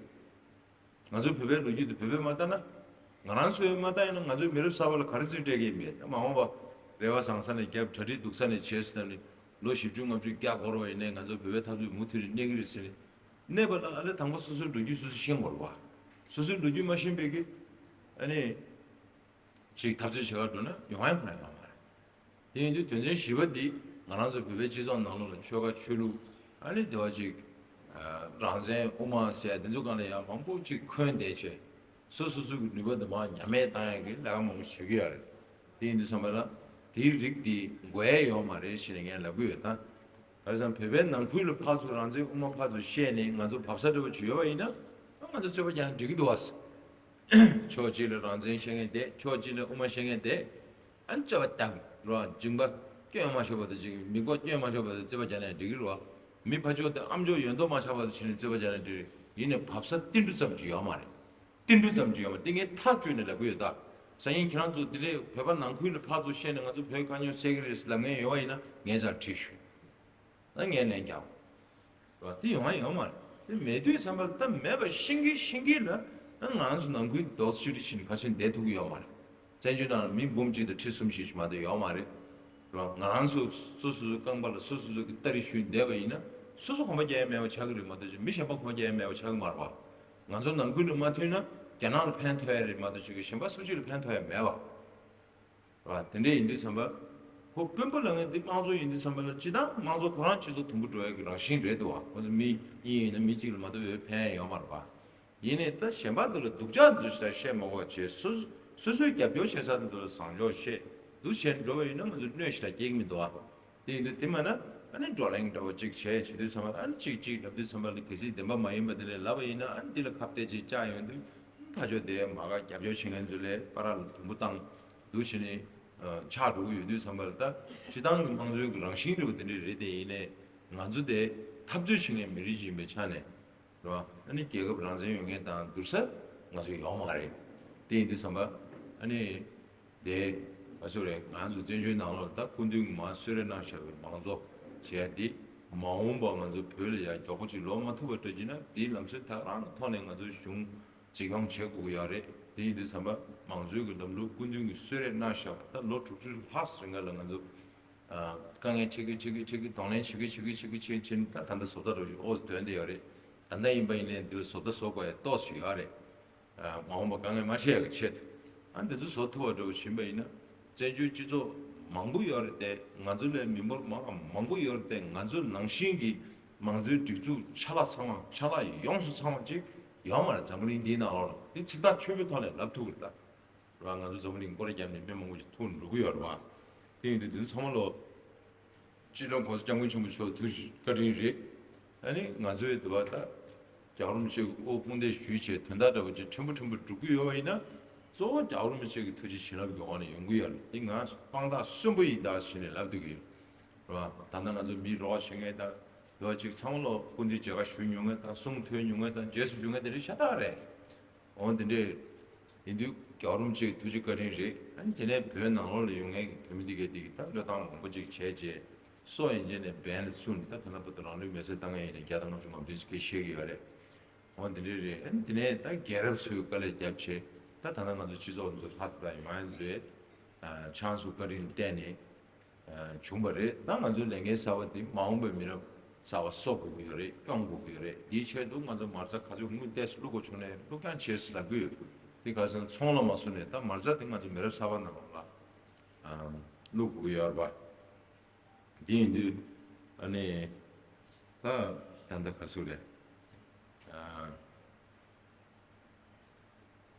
ང་ཚོའི་བོད་པའི་ལོ་རྒྱུས་དེ་བོད་པས་མ་ལྟ་ན། ང་རང་ཚོས་མ་ལྟ་ཡིན་ན་ང་ཚོའི་མི་རབས་གསར་པ་ལ་ག་རེ་རྩིས་སྤྲད་ཀྱི་ཡིན་པས། ད་མ་འོངས་པ་རེ་བ་བཟང་ས་ནས་རྒྱབ་གྲ་སྒྲིག་སྡུག་ས་ནས་བྱས་ཟེར་ནས་ལོ་བཞི་བཅུ་ལྔ་བཅུ་བརྒྱ་འགོར་བ་ཡིན་ནའི་ང་ཚོ་བོད་པའི་འཐབ་རྩོད་མུ་མཐུད་ནས་གནས་ཀྱི་རེད་ཟེར་ནས་གནས་པ་ལ་ཨ་ལས་དང་པོ་སོ་སོའི་ལོ་རྒྱུས་སོ་སོས་ཤེས་དགོས་རེད་བ། སོ་སོའི་ལོ་རྒྱུས་མ་ཤེས་པའི་གི་ཨ་ནི། ཅིག་འཐབ་རྩོད་བྱེད་གར་འགྲོ་ན་ཡོང་ཡ་ཁོ་རང་ཡོང་མ་རེད། དེ་ཡིན་དུས་དོན་ཚན་བཞི་པ་འདི་ང་རང་ཚོ་བོད་པའི་སྤྱི་ཚོགས་ནང་ལོགས་ལ་ཆོལ་ཁ་ཆོས་ལུགས་ཨ་ནི་དེ་བ་ཅིག་རང་བཙན་དབུ་མ་ཟེར་དེ་ཚོ་སྒང་ལ་ཡང་མང་པོ་ཅིག་འཁོན་བསྡད་བྱས་སོ་སོ་སོ་གི་ནུས་པ་འདི་མར་ཉམས་དམས་བཏང་ཡ་གི་ལས་ཀ་མང་པོ་བྱེད་ཀྱི་ཡོད་རེད། དེ་ཡིན་དུས་ཙམ་པ་ལ་དེའི་རིགས་འདི་དགོས་ཡ་ཡོད་མ་རེད་ཞེས་ནས་ངས་ལབ་ཀྱི་ཡོད་ད། ག་རེ་ཟེར་ན་བོད་པའི་ནང་ཁུལ་ལ་ཕར་ཚུར་རང་བཙན་དབུ་མ་ཕར་ཚུར་བཤད་ནས་ང་ཚོ་བབས་ས་འདྲ་བོ་ཅིག་ཡོད་པ་ཡིན་ན་ང་ཚོ་རྩོད་པ་རྒྱག་ན་འགྲིག་གི་འདུག་བ། ཕྱོགས་གཅིག་ལ་རང་བཙན་བཤད་མཁན་བསྡད། ཕྱོགས་གཅིག་ལ་དབུ་མ་བཤད་མཁན་བསྡད། ཨ་ནི་རྩོད་པ་རྒྱག་རོགས། མཇིང་པ་སྐྱོན་མ་ཤོར་བར་དུ་ཅིག་མིག་པ་སྐྱོན་མ་ཤོར་བར་དུ་རྩོད་པ་རྒྱག་ན་འགྲིག་གི་རེད་བ། མི་ཕར་ཕྱོགས་དེ་ཨ་མཆོག་ཡོད་མདོག་མ་ཆགས་བར་དུ་ཕྱིན་ནས་རྩོད་པ་རྒྱག་ན་འགྲིག་རེད། ཡིན་ནའི་བབས་ས་ཏིལ་འབྲུ་ཙམ་ཅིག་ཡོད་མ་རེད། ཏིལ་འབྲུ་ཙམ་ཅིག་ཡོད་མ་རེད། དེ་ངས་ཐག་གཅོད་ནས་ལབ་ཀྱི་ཡོད་ད། སང་ཉིན་ཁྱེད་རང་ཚོ་དེ་འདྲའི་བོད་པ་ནང་ཁུལ་ལ་ཕར་ཚུར་བཤད་ནས་ང་ཚོ་བོད་དཀའ་རྙོག་སེལ་གྱི་རེད་ལབ་མཁན་ཡོད་པ་ཡིན་ན་ངའི་རྩར་དྲིས་ཤོག་ད་ངས་ལན་རྒྱག་རོགས། དེ་ཡོང་ཡ་ཡོད་མ་རེད། དེ་མེད་དུས་ཙམ་པ་ད་མེད་པ་ཤེས་ཀྱི་ཤེས་ཀྱི་ལ་ང་ཚོ་ནང་ཁུལ་རྡོག་ཅི་རི་ཕྱིན་ཁ་ཕྱིན་བསྡད་ཐུབ་ཀྱི་ཡོད་མ་རེད། བཙན་བྱོལ་ནང་ལ་མི་འབུམ་གཅིག་དང་ཁྲི་གསུམ་བཞི་ཅིག་མ་གཏོགས་ཡོད་མ་རེད། རོགས། ང་རང་ཚོ་སོ་སོ་སོའི་རྐང་པ་ལ་སོ་སོ་སོ་གི་སྟ་རེ་ཞུས་བསྡད་པ་ཡིན་ན་སོ་སོ་གོམ་པ་རྒྱག་ཡ་མེད་པ་ཆགས་ཀྱི་རེད་མ་གཏོགས་མི་གཞན་པ་གོམ་པ་རྒྱག་ཡ་མེད་པ་ཆགས་ཀྱི་མ་རེད་བ། ང་ཚོ་ནང་ཁུལ་ལ་མ་མཐུན་ན་རྒྱ་ནག་ལ་ཕན་ཐོགས་ཡ་རེད་མ་གཏོགས་ཅིག་གི་གཞན་པ་སུ་གཅིག་ལ་ཕན་ཐོགས་ཡ་མེད་བ། རེད་བ། དེ་འདྲ་ཡིན་དུས་ཙམ་པ། ཁོ་དཔོན་པོ་ལབ་མཁན་འདི་དམངས་གཙོ་ཡིན་དུས་ཙམ་པ་ལ་སྤྱིར་བཏང་དམངས་གཙོ་ཁོ་རང་སྤྱི་ཚོགས་དུམ་བུ་འགྲོ་ཡ་གི་རང་བཞིན་རེད་འདུག་བ། ཁོ་ཚོ་མི་གཉིས་ཡིན་ན་མི་གཅིག་ལ་མ་གཏོགས་ཡོད་ཕན་ཡ་ཡོད་མ་རེད་བ། ཡིན་ནའི་ད་གཞན་པ་འདི་ལ་སྡུག་ཅག་འདི་ཚོ་ཞེ་དྲག་བཤད་མ་དགོས་བྱས་སོ་སོ་སོའི་རྒྱབ་སྐྱོར་བྱེད་ས་འདི་ཚོ་ལ་བཟང་ཕྱོགས་བཤད་འདུག་བྱས་འགྲོ་བ་ཡིན་ན་ང་ཚོ་གནོད་ཞེ་དྲག་སྐྱེལ་གི་མི་འདུག་བ། དེ་ཡིན་དུས་དེ་མ་ན་ཨ་ནི་བགྲོ་གླེང་འདྲ་བོ་གཅིག་བྱས་བྱེད་དུས་ཙམ་པ་ཨ་ནི་གཅིག་གཅིག་ལབ་དུས་ཙམ་པ་ལ་གལ་སྲིད་བདེན་པ་མ་ཡིན་པ་དེ་ལས་ལབ་པ་ཡིན་ན་ཨ་ནི་འདི་ལ་ཁ་གཏད་ཅིག་བཅག་ཡོང་དུས་ཕར་ཕྱོགས་དེ་མ་དགའ་རྒྱབ་སྐྱོར་བྱེད་མཁན་ཚོ་ལ་བར་ལ་དུམ་བུ་བཏང་འདུག་བྱས་ནས་ ཆགས་འགྲོ་གི་ཡོད་དུས་ཙམ་པ་ལ། ད་སྤྱི་བཏང་གི་དམངས་གཙོའི་གི་རང་བཞིན་འདྲ་བོ་དེ་འདྲ་རེད། དེ་ཡིན་ནའི་ང་ཚོ་དེ་འཐབ་རྩོད་བྱེད་མཁན་མི་རིགས་ཤིག་ཡིན་པའི་ཆ་ནས། རེད་བ། ཨ་ནི་རྒྱལ་ཁབ་རང་བཙན་ཡོད་མཁན་དང་བསྡུར་ས་ང་ཚོ་ཡོད་མ་རེད། དེ་ཡིན་དུས་ཙམ་པ་ཨ་ནི་དེ་ག་ཚོད་རེད། ང་ཚོ་བཙན་བྱོལ་ནང་ལོགས་ད་སྐུ་མདུན་གྱིས་མར་གསོལ་རས་གནང་བཞག་པའི་མང་གཙོ་ཟེར་ཡ་དེ་མ་འོངས་པ་ང་ཚོ་བོད་ལ་ཡང་མགྱོགས་པོ་ཅིག་ལོག་མ་ཐུབ་པ་འདྲ་བྱས་ན། དེའི་ལམ་སྲོལ་ད་རང་གི་ཐོག་ནས་ང་ཚོའི་གཞུང་འཛིན་སྐྱོང་བྱེད་དགོས་ཀྱི་ཡོད་རེད། དེ་ཡིན་དུས་ཙམ་པ་མང་གཙོའི་གི་ལམ་ལུགས་སྐུ་མདུན་གྱིས་གསོལ་རས་གནང་བཞག་པ་ད་ལོ་དྲུག་ཅུ་ལྷག་རིང་ག་ལ་ང་ཚོ་དཀའ་ངལ་འཕྲད་ཀྱི་འཕྲད་ཀྱི་འཕྲད་ཀྱི། གདོང་ལེན་བྱེད་ཀྱི་བྱེད་ཀྱི་བྱེད་ཀྱི་བྱེད་ཀྱི་བྱེད་ཀྱི། ད་ད་ལྟ་བཟོ་ལྟ་འདྲ་བོ་ཞིག་ཨོ་ཐོན་བསྡད་ཡོད་རེད། ད་ལྟ་ཡིན་པ་ཡིན་ནའི་འདི་ལ་བཟོ་ལྟ་བཟོ་དགོས་ཡ་ཏོག་ཙམ་ཡོད་རེད། མ་འོངས་པ་དཀའ་ངལ་མ་འཕྲད་ཡ་གི་ཆེད་དུ། ཨ་འདི་ཚོ་བཟོ་ཐུབ་པ་འདྲ་བོ་ཡིན་པ་ཡིན་ན། བཙན་བྱོལ་སྤྱི་ཚོགས་མང་པོ་ཡོད་རེད་དེ། ང་ཚོ་ལས་མི་འབོར་མང་མང་པོ་ཡོད་རེད་དེ། ང་ཚོ་ནང་བཞིན་གྱི་མང་གཙོའི་སྒྲིག་འཛུགས་ཆ་ལག་ཚང་མ་ཆ་ལག་ཡོངས་སུ་ཚང་བ་ཅིག་ཡོད་མ་རེད། འཛམ་བུ་གླིང་འདིའི་ནང་ལོགས་ལ་འདི་ཚིག་ཐག་ཆོད་པོའི་ཐོག་ནས་ལབ་ཐུབ་ཀྱི་རེད་ད། རེད་བ། ང་ཚོ་འཛམ་བུ་གླིང་སྐོར་ར་བརྒྱབ་ནས་མི་མང་པོ་ཞིག་ཐུག་འགྲོ་གི་ཡོད་རེད་བ། དེ་ཡིན་དུས་འདི་ཚང་མ་ལོ། སྤྱི་ནོར་གོང་ས་སྐྱབས་མགོན་ཆེན་པོ་མཆོག་ཐུགས་རྗེ་བཀའ་དྲིན་རེད། ཨ་ནི་ང་ཚོའི་འདི་བ་ད་རྒྱལ་བ་རིན་པོ་ཆེ་གི་དབུ་དཔུང་འདེགས་ཞུས་བྱས་དོན་དག་འདྲ་བོ་ཅིག་ཕྲན་བུ་ཕྲན་བུ་སྒྲུབ་ཀྱི་ཡོད་པ་ཡིན་ན། གཙོ་བོ་རྒྱལ་བ་རིན་པོ་ཆེ་གི་ཐུགས་རྗེ་བྱིན་རླབས་ཀྱི་འོག་ནས་ཡོང་གི་ཡོད་རེད། འདི་ང་དཔང་རྟགས་གསོན་པོ་ཡིན་ད་ཟེར་ནས་ལབ་སྡོད་ཀྱི་ཡོད་རེད་བ། ད་ལྟ་ང་ཚོ་མི་རོགས་བྱེད་མཁན་དང་། འདི་བ་ཅིག་ཚང་མ་ལོ་སྐུ་མདུན་མཇལ་ཁ་ཞུ་མྱོང་མཁན་དང་། གསུང་ཐོས་མྱོང་མཁན་དང་། རྗེས་སུ་འཇུག་མཁན་དེ་འདྲ་ཤ་སྟག་རེད། འོ་དེ་འདྲས་ཡིན་དུས་རྒྱལ་བ་རིན་པོ་ཆེའི་ཐུགས་རྗེ་བཀའ་དྲིན་རེད། ཨ་ནི་དེ་ནས་བོད་ནང་ལོགས་ལ་ཡོད་མཁན་གྱི་བོད་མི་འདི་གས་འདི་གིས་ད་བློས་བཏང་མང་པོ་ཅིག་བྱས་རྗེས་སོ་ཡིན་རྗེས་ནས་འབེན་ལ་ཚུགས་ནས། ད་ད་ལྟ་བར་དུ་རང་ལུས་མེར་སྲེག་བཏང་མཁན་ཡིན་ནའི་བརྒྱ་དང་ལྔ་བཅུ་ང་བདུན་ཅིག་སྐད་བཤད་ཀྱི་ཡོད་རེད། འོ་དེ་འདྲས་རེད། ཨ་ནི་དེ་ནས་ད་རྒྱལ་རབས་ཚོས་དཀའ་ལས་བརྒྱབ་བྱས། ད་ད་ལྟ་ང་ཚོ་སྤྱི་ཚོགས་ཚོ་ལྷག་ཏུ་ད་ཡོང་ཡ་ཚོས་ཆང་སུ་བཀའ་དྲིན་བརྟེན་ནས་བྱུང་བ་རེད། ད་ང་ཚོའི་ལས་འགན་གསར་པ་འདི་མ་འོངས་པའི་མི་རབས་གསར་པ་གསོ་དགོས་ཀྱི་ཡོད་རེད། སྐྱོང་དགོས་ཀྱི་ཡོད་རེད། དེའི་ཆེད་དུ་ང་ཚོ་མ་རྩ་ག་ཚོད་དངུལ་ཏོག་ཙམ་བླུག་དགོས་བྱུང་ནའི་བླུག་རྐྱང་བྱེད་ཟེར་ལབ་ཀྱི་ཡོད། དེ་ག་ཚོད་ཚོང་ལ་མ་བཟོ་ནས་ད་མ་རྩ་དེ་ང་ཚོ་མི་རབས་གསར་པ་ནང་ལོགས་ལ་བླུག་དགོས་ཀྱི་ཡོད་རེད་པ། དེ་ཡིན་དུས་ཨ་ནི་ད་ད་ལྟ་ག་ཚོད་རེད།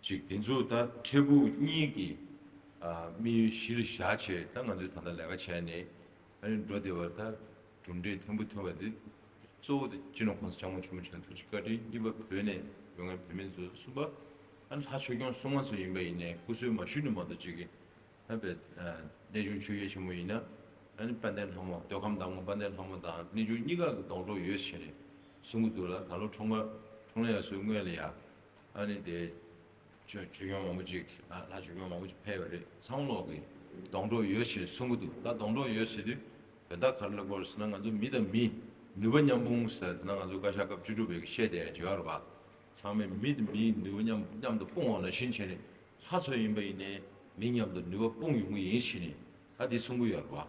ཅིག་དེ་ཚོ་ད་འཕྲལ་ཕུགས་གཉིས་ཀྱི་ཨ་དམིགས་ཡུལ་གཞི་ལ་བཞག་བྱས། ད་ང་ཚོས་ད་ལྟ་ལས་ཀ་བྱས་ནས་ཨ་ནི་འགྲོ་བསྡད་པ་ད་གྲུབ་འབྲས་ཐོན་པོ་ཐོན་པ་འདི་གཙོ་བོ་དེ་སྤྱི་ནོར་གོང་ས་སྐྱབས་མགོན་ཆེན་པོ་མཆོག་ཐུགས་རྗེ་བཀའ་དྲིན། གཉིས་པ་བོད་ནས་ཡོང་མཁན་བོད་མི་ཚོ། གསུམ་པ་ཨ་ནི་ལྷ་ཆོས་སྐྱོང་སྲུང་མ་ཚོ་ཡིན་པ་ཡིན་ནའི་སྐུ་གཟུགས་མ་ཞུ་ནས་མ་གཏོགས་ཅིག་གི་ད་བོད་གནས་ཆུང་ཆོས་རྒྱལ་ཆེན་མོ་ཡིན་ན་ཨ་ནི་དཔལ་ལྡན་ལྷ་མོ། མདོ་ཁམས་བདག་མོ་དཔལ་ལྡན་ལྷ་མོ་དང་གནས་ཆུང་གཉིས་ཀ་གི་སྡོང་གྲོགས་ཡོད་ཟེར་ནས་གསུང་གི་འདུག་ལ། ད་ལོ་འཁྲུངས་སྐར་འཁྲུངས་ལྷ་དབྱར་གསོལ་སྔོན་ལ་ཡ་ཨ་ནི་དེ་ཆོས་ཆོས་སྐྱོང་མང་པོ་ཅིག་ལ་ལ་ཆོས་སྐྱོང་མང་པོ་ཅིག་ཕེབས་པ་རེད། ཚང་མ་ལོག་གི་སྡོང་གྲོགས་ཡོད་ཞེས་གསུང་གི་འདུག་ད་སྡོང་གྲོགས་ཡོད་ཟེར་དུས་དོན་དག་ག་རེ་ལབ་དགོས་རེད་ཟེར་ན། ང་ཚོ་མི་དང་མི་ནུས་པ་མཉམ་སྤུངས་ཟེར། དེ་ན་ང་ཚོ་བཀའ་ཤག་སྐབས་བཅུ་དྲུག་པའི་གི་བཤད་བསྡད་ཡ་ཅིག་ཡོད་རེད་པ། ཚང་མས་མི་དང་མིའི་ནུས་པ་མཉམ་མཉམ་དུ་སྤུངས་པ་ནང་བཞིན་བྱས་ནས། ལྷ་ཚོ་ཡིན་པ་ཡིན་ནའི་མི་མཉམ་དུ་ནུས་པ་སྤུངས་ཡོང་གི་ཡིན་ཞེས་ནས་ད་འདི་གསུང་གི་ཡོད་རེད་པ།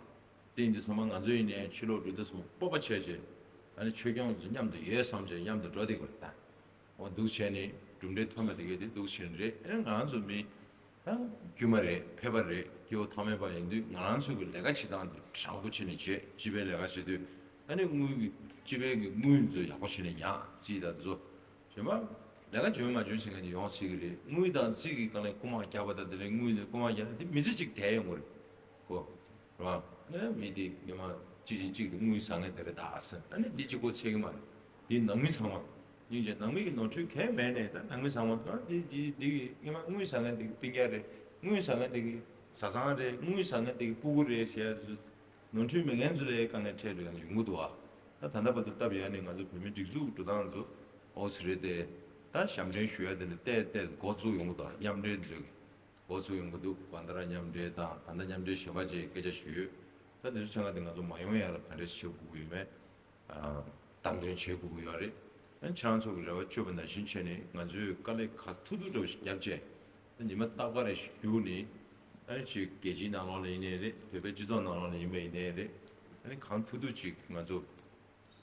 དེ་ཡིན་དུས་ཚང་མ་ང་ཚོ་ཡིན་ནའི་ཕྱི་ལོགས་འགྲོ་དུས་ཚང་མ་སྤོབས་པ་བྱས་བྱས། ཨ་ནི་ཆོས་སྐྱོང་ཚོ་མཉམ་དུ་ཡོད་བསམ་བྱས་མཉམ་དུ་འགྲོ་བསྡད་དགོས་རེད་ད། འོ་འདུག་བྱས་ནས་གྲུབ་འབྲས་ཐོན་པ་དེ་གས་དེ་འདུག་བྱས་ནས་རེད། ཨ་ནི་ང་རང་ཚོ་མི་ད་དཀྱུས་མ་རེད། ཕལ་པ་རེད། སྐྱེ་བོ་ཐོག་མེད་པ་ཡིན་དུས་ང་རང་ཚོ་གི་ལས་ཀ་བྱེད་སྟངས་དེ་དྲང་པོ་བྱས་ནས་བྱེད། སྤྱི་པའི་ལས་ཀ་བྱེད་དུས་ཨ་ནི་དངུལ་གི་སྤྱི་པའི་གི་དངུལ་ཚོ་ཡག་པོ་བྱས་ནས་ཉར། རྩིས་དང་དེ་ཚོ་གཞན་པ་ལས་ཀ་འཇོན་མ་འཇོན་ཟེར་མཁན་དེ་ཡོང་སྲིད་གི་རེད། དངུལ་དང་རྩིས་ཀྱི་སྒང་ལ་རྐུ་མ་རྒྱག་པ་དང་། དེ་ནས་དངུལ་དེ་རྐུ་མ་རྒྱག་ན་དེ་མི་ཚེ་གཅིག་དལ་ཡོང་གི་རེད་གོ། རེད་བ། ཨ་ནི་མི་དེ་ཉི་མ་གཅིག་གཅིག་གཅིག་གི་དངུལ་ཟ་མཁན་དེ་རེད་ད་ཟེར། ཨ་ནི་འདི་གཅིག་པོ་ཚད་ཀྱི་མ་རེད། འདི་ནང་མི་ཚང་མ། སྙིང་རྗེ། ནང་མི་གི་ནོར་འཁྲུལ་གང་ཡང་མེད་ནས། ད་ནང་མི་ཚང་མ་ད་འདི་འདི་འདི་གི་ཉི་མ་དངུལ་ཟ་མཁན་དེ་གི་སྤུན་ཀྱག་རེད། དངུལ་ཟ་མཁན་དེ་གི་བཟའ་ཚང་རེད། དངུལ་ཟ་མཁན་དེ་གི་སྤུ་གུ་རེད་ཟེར་ཡ་ནོར་འཁྲུལ་མེད་མཁན་ཚོ་ལ་དཀའ་ངལ་འཕྲད་འགྲོ་ཡ་ཡོང་གི་འདུག་ཨ། ད་ད་ལྟ་བར་དུ་སྟབས་ཡག་ནས་ང་ཚོ་བོད་མིའི་སྒྲིག་འཛུགས་འགྲོ་སྟངས་ཚོ་ཨོ་ཙི་རེད་དེ། ད་ཞབས་འདྲེན་ཞུ་ཡ་དེ་འདྲ་བལྟས་བལྟས་འགོ་བཙུགས་ཡོང་གི་འདུག་མཉམ་འབྲེལ་ཚོས་འགོ་བཙུགས་ཡོང་གི་འདུག་གང་ལྟར་མཉམ་འབྲེལ་དང་། ད་ལྟ་མཉམ་འབྲེལ་གཞན་པ་ཅིག་སྐད་ཆ་ཞུས་ཡོད། ད་དེ་ཚོ་ཆ་ལ་དེ་ང་ཚོ་མ་ཡོང་ཡ་ལ་ག་འདྲས་བྱེད་དགོས་ཀྱི་ཡོད་མེད། ཨ། བདམས་ཐོན་བྱེད་དགོས་ཀྱི་ཡོད་རེད། ཨ་ནི་ཁྱེད་རང་ཚོ་གི་རེ་བ་བཅོལ་བ་ནང་བཞིན་བྱས་ནས་ང་ཚོས་དཀའ་ལས་ག་ཐུབ་ཐུབ་འདྲ་བོ་ཞིག་བརྒྱབ་བྱས། ད་ཉི་མ་རྟག་པར་རེ་བཞུགས་ནས། ཨ་ནི་ཅིག་རྒྱལ་སྤྱིའི་ནང་ལོགས་ལ་ཡིན་ནའི་རེད། བོད་པའི་སྤྱི་ཚོགས་ནང་ལོགས་ལ་ཡིན་པ་ཡིན་ནའི་རེད། ཨ་ནི་གང་ཐུབ་ཐུབ་ཅིག་ང་ཚོ་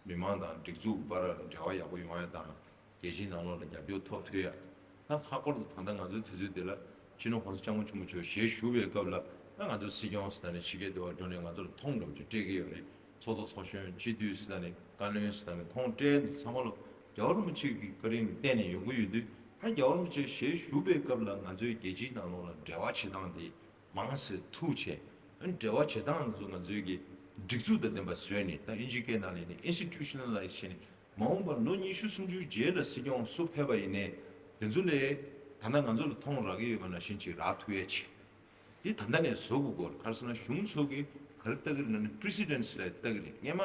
མི་མང་དང་སྒྲིག་འཛུགས་བར་འབྲེལ་བ་ཡག་པོ་ཡོང་ཡ་དང་། རྒྱལ་སྤྱིའི་ནང་ལོགས་ལ་རྒྱབ་སྐྱོར་ཐོབ་ཐུབ་ཡ། ད་ལྷག་པར་དུ་ད་ལྟ་ང་ཚོའི་དུས་ཚོད་འདི་ལ་སྤྱི་ནོར་༸གོང་ས་༸སྐྱབས་མགོན་ཆེན་པོ་མཆོག་ཞལ་བཞུགས་པའི་སྐབས་ལ། ད་ང་ཚོ་སྲིད་སྐྱོང་ཟེར་ནས་ཕྱི་རྒྱལ་དུ་བ་འགྲོ་ནས་ང་ཚོ་ལ་མཐོང་འགྲོ་རྒྱུ་སྤྲད་ཀྱི་ཡོད་རེད། ཚོགས་གཙོ་ཚོགས་གཞོན་སྤྱི་འཐུས་ཟེར་ནས་བཀའ་བློན་ཟེར་ནས་མཐོང་སྤྲད་འདི་ཚང་མ་ལོ་རྒྱལ་བ་རིན་པོ་ཆེ་གི་བཀའ་དྲིན་གྱི་སྟེང་ནས་ཡོང་གི་ཡོད་དུས། ད་རྒྱལ་བ་རིན་པོ་ཆེ་ཞལ་བཞུགས་པའི་སྐབས་ལ་ང་ཚོའི་རྒྱལ་སྤྱིའི་ནང་ལོགས་ལ་འབྲེལ་བ་བྱེད་སྟངས་དེ་མང་སེ་ཐུག་བྱས། ཨ་ནི་འབྲེལ་བ་བྱེད་སྟངས་ཚོ་ང་ཚོའི་གི་སྒྲིག་འཛུགས་དང་ལྡན་པ་བཟོས་ནས། ད་ཨིན་ཇིའི་སྐད་ནང་ལ་ནི་ཨིན་སི་ཊི་ཊུ་ཤ་ནལ་ལའི་ཛེ་ཤན། མ་འོངས་པར་ལོ་ཉི་ཤུ་སུམ་ཅུའི་རྗེས་ལ་སྲིད་སྐྱོང་སུ་ཕེབས་པ་ཡིན་ནའི་དེ་ཚོ་ལས་ད་ལྟ་ང་ཚོ་ལ་མཐོང་རག་གི་ཡོད་པ་ནང་བཞིན་ཅིག་རག་ཐུབ་ཡ་ཅིག་དེ་ད་ལྟ་ནས་བཟོ་དགོས་སྐོར། ག་རེ་ཟེར་ན་གཞུང་ཚོ་གིས་ག་རེ་ལྟ་གི་རེད་ན་ནི་precedence་ལ་ལྟ་གི་རེད། སྔན་མ་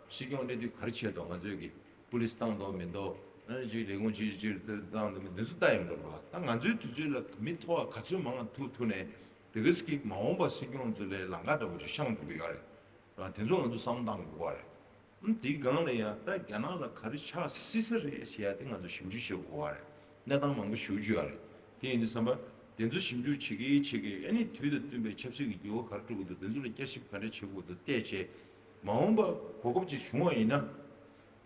སྲིད་སྐྱོང་སླེབས་དུས་ག་རེ་བྱས་འདུག་ང་ཚོས་ཀྱི་པུ་ལིས་བཏང་འདུག་མི་འདུག་ཨ་ནི་ཅིག་ལས་ཁུངས་ཅིག་ཅིག་བཏང་འདུག་མི་འདུག་ཚོ་ལྟ་ཡོང་དགོས་རེད་བ། ད་ང་ཚོའི་དུས་ཚོད་ལ་མི་ཐོག་ག་ཚོད་མང་ཐུག་ཐུག་ནས་དེ་ག་ཟིག་གི་མ་འོངས་པ་སྲིད་སྐྱོང་ཚོ་ལ་ལམ་ཁ་འདྲ་བོ་ཅིག་བཤངས་འགྲོ་གི་ཡོད་རེད་བ། དེ་ཚོ་ང་ཚོ་བསམ་བློ་བཏང་དགོས་པ་རེད། ཨ་དེའི་སྒང་ལ་ཡང་ད་རྒྱ་ནག་ལ་ག་རེ་ཆགས་སྲིད་ས་རེད་ཟེར་ཡ་དེ་ང་ཚོ་ཞིབ་འཇུག་བྱེད་དགོས་པ་རེད། གནས་སྟངས་མང་པོ་ཞེ་པོ་ཅིག་ཡོད་རེད། དེ་ཡིན་དུས་ཙམ་པ་དེ་ཚོ་ཞིབ་འཇུག་བྱེད་ཀྱི་བྱེད་ཀྱི་ཨ་ནི་དུས་དང་བསྟུན་པའི་ཆབ་སྲིད་ཀྱི་འགྱུར་བ་ག་རེ་འགྲོ་གི་འདུག་དེ་ཚོ་ལ་བསྐྱར་ཞིབ་ག་འདྲ་བྱེད་དགོས་འདུག་བལྟས་བྱས། མ་འོངས་པ་གོ་སྐབས་ཅིག་བྱུང་བ་ཡིན་ན།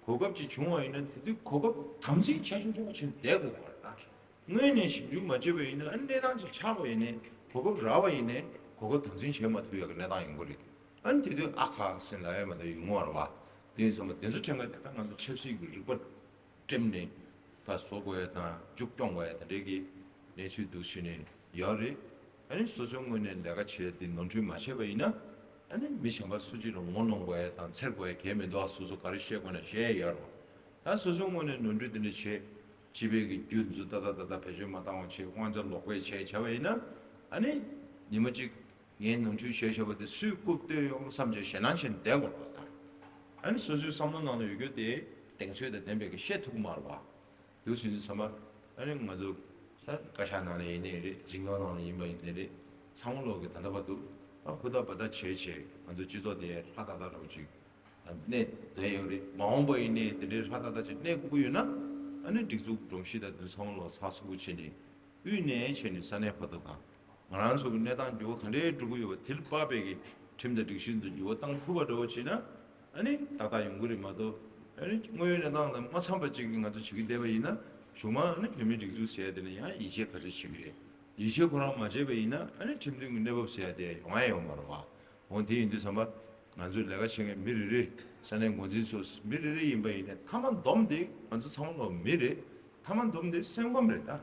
གོ་སྐབས་ཅིག་བྱུང་བ་ཡིན་ན་དེ་དུས་གོ་སྐབས་དམ་འཛིན་བྱ་ཆོག་ཆོག་བྱས་ནས་བསྡད་དགོས་པ་རེད་ད། སྔོན་ནས་ཞིབ་འཇུག་མ་བྱས་པ་ཡིན་ན་ཨ་ནི་གནས་སྟངས་ཅིག་ཆགས་པ་ཡིན་ནའི་གོ་སྐབས་རག་པ་ཡིན་ནའི་གོ་སྐབས་དམ་འཛིན་བྱེད་མ་ཐུབ་ཡག་གི་གནས་སྟངས་ཡོང་གི་རེད། ཨ་ནི་དེ་དུས་ཨ་ཁ་ཟེར་ལབ་ཡ་མ་གཏོགས་ཡོང་གི་མ་རེད་བ། དེ་ཡིན་ཙང་དེ་ཚོ་དྲན་ག་དེ་ལྟར་ང་ཚོ་ཆབ་སྲིད་ཀྱི་རིག་པ་བསྒྲིམས་ནས་ད་བཟོ་དགོས་ཡ་དང་མཇུག་སྐྱོང་དགོས་ཡ་དེ་འདྲའི་གི་གནས་ཚུལ་འདུག་ཟེར་ནས་ཡོད་རེད། ཨ་ནི་སོ་སོའི་ངོས་ནས་ལས་ཀ་བྱས་ཏེ་ནོར་འཁྲུལ་མ་བྱས་པ་ཡིན་ན། ཨ་ནི་མི་གཞན་པ་སུ་གཅིག་ལ་ངོ་གནོང་དགོས་ཡ་དང་འཚེར་དགོས་ཡ་གང་ཡང་མི་འདུག་སོ་སོ་ག་རེ་བཤད་དགོས་ན་བཤད་ཡ་ཡོད་རེད་བ། ད་སོ་སོའི་ངོས་ནས་ནོར་འཁྲུལ་དེ་འདྲ་བྱས། སྤྱི་པའི་གི་རྒྱུ་འཛུགས་ཏག་ཏག་ཏག་ཏག་བེད་སྤྱོད་མ་བཏང་བ་བྱས་དབང་ཆ་ལོག་པས་བྱས་བྱས་པ་ཡིན་ན། ཨ་ནི་ཉི་མ་གཅིག་ངས་ནོར་འཁྲུལ་བྱས་བྱས་པ་དེ་སུས་རྐུབ་བསྟོད་ཡོང་བསམ་བྱས་ཞེད་སྣང་བྱས་ནས་བསྡད་དགོས་རེད་བ་ད། ཨ་ནི་སོ་སོའི་བསམ་བློ་ནང་ལ་ཡོད་རྒྱུ་དེ་གདེང་ཚོད་དང་ལྡན་པའི་གི་བཤད་ཐུབ་ཀྱི་མ་རེད་བ། འདུག་ཟིན་དུས་ཙམ་པ་ཨ་ནི་ང་ཚོ་ད་བཀའ་ཤག་ནང་ལ་ཡིན་ནའི་རེད། འཛིན་སྐྱོང་ནང་ལ་ཡིན་པ་ཡིན་ནའི་རེད། ཚང་མ་ལོག་གི་ད་ལྟ་བར་དུ་ཨ་ཧུར་ཐག་འབད་ཐག་བྱས་བྱས་ང་ཚོ་སྤྱི་ཚོགས་དེ་ཧྲ་ཏག་ཏག་འདྲ་བོ་ཅིག་གནས་བསྡད་ཡོད་རེད། མ་འོངས་པ་ཡིན་ནའི་དེ་འདྲའི་ཧྲ་ཏག་ཏག་ཅིག་གནས་དགོས་ཀྱི་ཡོད་ན། ཨ་ནི་སྒྲིག་འཛུགས་སྒྲོམ་གཞི་དང་དེ་ཚང་མ་ལོག་ཚགས་ཚུད་པོ་བྱས་ནས་དབུས་ནས་བྱས་ནས་ས་གནས་བར་དུ་དང་། ང་རང་ཚོ་གི་གནས་སྟངས་འགྱུར་བ་ག་འདྲའི་འགྲོ་གི་ཡོད་པ་དེ་ལ་དཔག་པའི་གི་ཁྲིམས་དང་སྒྲིག་གཞི་ཚོ་འགྱུར་བ་བཏང་ཐུབ་པ་འདྲ་བོ་བྱས་ན། ཨ་ནི་ཏག་ཏག་ཡོང་གི་རེད་མ་གཏོགས། ཨ་ནི་དངོས་ཡོད་གནས་སྟངས་དང་མ་འཚམས་པ་ཅིག་གི་ང་ཚོ་བྱེད་ཀྱི་བསྡད་པ་ཡིན་ན། གཞུག་མ་ཨ་ནི་བོད་མིའི་སྒྲིག་འཛུགས་ཟེར་ཡ་དེ་ནི་ཡང་ཡིད་ཆེས་ག་ཚོད་བྱེད་ཀྱི་རེད། ཡིད་ཆེས་ཁོ་རང་མ་བྱས་པ་ཡིན་ན་ཨ་ནི་ཁྲིམས་མཐུན་གྱི་གནས་བབ་ཟེར་ཡ་དེ་ཡོང་ཡ་ཡོད་མ་རེད་བ། འོ་དེ་ཡིན་དུས་ཙམ་པ། ང་ཚོའི་ལས་ཀ་བྱེད་མཁན་མི་རེ་རེ། ས་གནས་འགོ་འཛིན་ཚོ་མི་རེ་རེ་ཡིན་པ་ཡིན་ནའི་མཐའ་མ་བསྡོམས་ཏེ་ང་ཚོ་ཚང་མ་ལོག་མི་རེད། མཐའ་མ་བསྡོམས་ཏེ་སེམས་ཁམས་རེད་ད།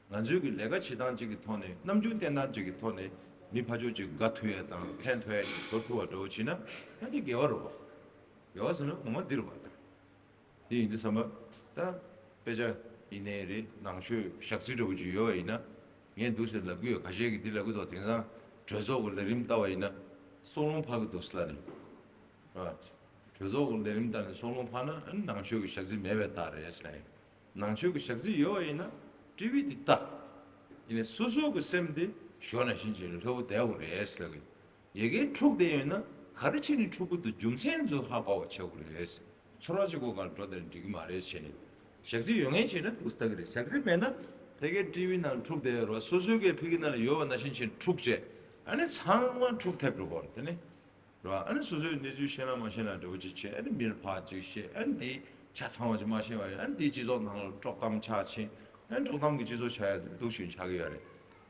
ང་ཚོའི་གི་ལས་ཀ་བྱེད་སྟངས་གཅིག་གི་ཐོག་ནས་རྣམ་འགྱུར་བསྟན་སྟངས་གཅིག་གི་ཐོག་ནས་མི་ཕར་ཕྱོགས་གཅིག་དགའ་ཐུབ་ཡ་དང་ཕན་ཐོགས་ཡ་ཅིག་བཟོ་ཐུབ་པ་འདྲ་བོ་བྱས་ན་ཡང་དེ་དགེ་བ་རེད་བ། དགེ་བ་ཟེར་ན་ངོ་མ་འདི་རེད་བ། དེ་ཡིན་དུས་ཙམ་པ། ད་དཔེ་ཆ་ཡིན་ནའི་རེད། ནང་ཆོས་ཞག་རྩི་འདྲ་བོ་ཅིག་ཡོད་པ་ཡིན་ན། ངས་འདུག་ཟེར་ལབ་ཀྱི་ཡོད། ཁ་ཤས་ཀྱིས་འདི་ལབ་ཀྱི་འདུག་དེང་སང་གྲོས་ཚོགས་ཀྱི་ལས་རིམ་ལྟ་བ་ཡིན་ན་སྲོག་རླུང་འཕར་གྱི་འདུག་ཟེར་ལབ་ནས། གྲོས་ཚོགས་ཀྱི་ལས་རིམ་ལྟ་ནས་སྲོག་རླུང་འཕར་ན་ཨ་ནི་ནང་ཆོས་ཀྱི་ཞག་རྩི་མེད་པའི་རྟགས་རེད་ཟེར་ནས། ནང་ཆོས་ཀྱི་ཞག་རྩི་ཡོད་པ་ཡིན་ན་ཊི་ཝི་འདི་ལྟ། ཡིན་ནའི་སོ་སོ་གི་སེམས་དེ་ཞོ་ནང་བཞིན་བྱས་ནས་ལྷོད་པོ་བསྡད་དགོས་རེད་ཟེར་གི། ཡ་གིའི་འཁྲུག་བསྡད་ཡོད་ན་ག་རེ་བྱས་ནས་འཁྲུག་གི་འདུག་རྒྱུ་མཚན་ཚོ་ཧ་གོ་བ་བྱེད་དགོས་རེད། ཚོར་བ་གཅིག་པོ་སྒང་འགྲོ་བསྡད་ན་འགྲིག་གི་མ་རེད་བྱས་ནས། ཞག་རྩི་ཡོད་མཁན་བྱས་ན་འདུག་ལྟ་གི་རེད། ཞག་རྩི་མེད་ན་ཕ་གིའི་ཊི་ཝི་ནང་འཁྲུག་བསྡད་ཡོད་རེད་བ། སོ་སོའི་གི་ཕ་གི་ནང་ལ་ཡོད་པ་ནང་བཞིན་བྱས་ནས་འཁྲུག་བྱས། ཨ་ནི་ཚང་མ་འཁྲུག་ཐེབས་འགྲོ་གི་རེད་དེ་ནི། རེད་བ། ཨ་ནི་སོ་སོའི་གནས་ཚུལ་ཤེས་ན་མ་ཤེས་ན་འདྲ་བོ་ཅིག་བྱས། ཨ་ནི་མིར་ཕར་ཅིག་བཤད། ཨ་ནི་དེ་ཆ་ཚང་བ་ཅིག་མ་ཤེས་པ་ཡིན། ཨ་ནི་དེ་སྤྱི་ཚོགས་ནང་ལ་དཀྲོག་གཏམ་ཆགས་ཕྱིན། ཨ་ནི་དཀྲོག་གཏམ་གྱི་སྤྱི་ཚོགས་ཆགས་ཡ་འདུག་བཞིན་ཆགས་ཀྱི་ཡོད་རེད།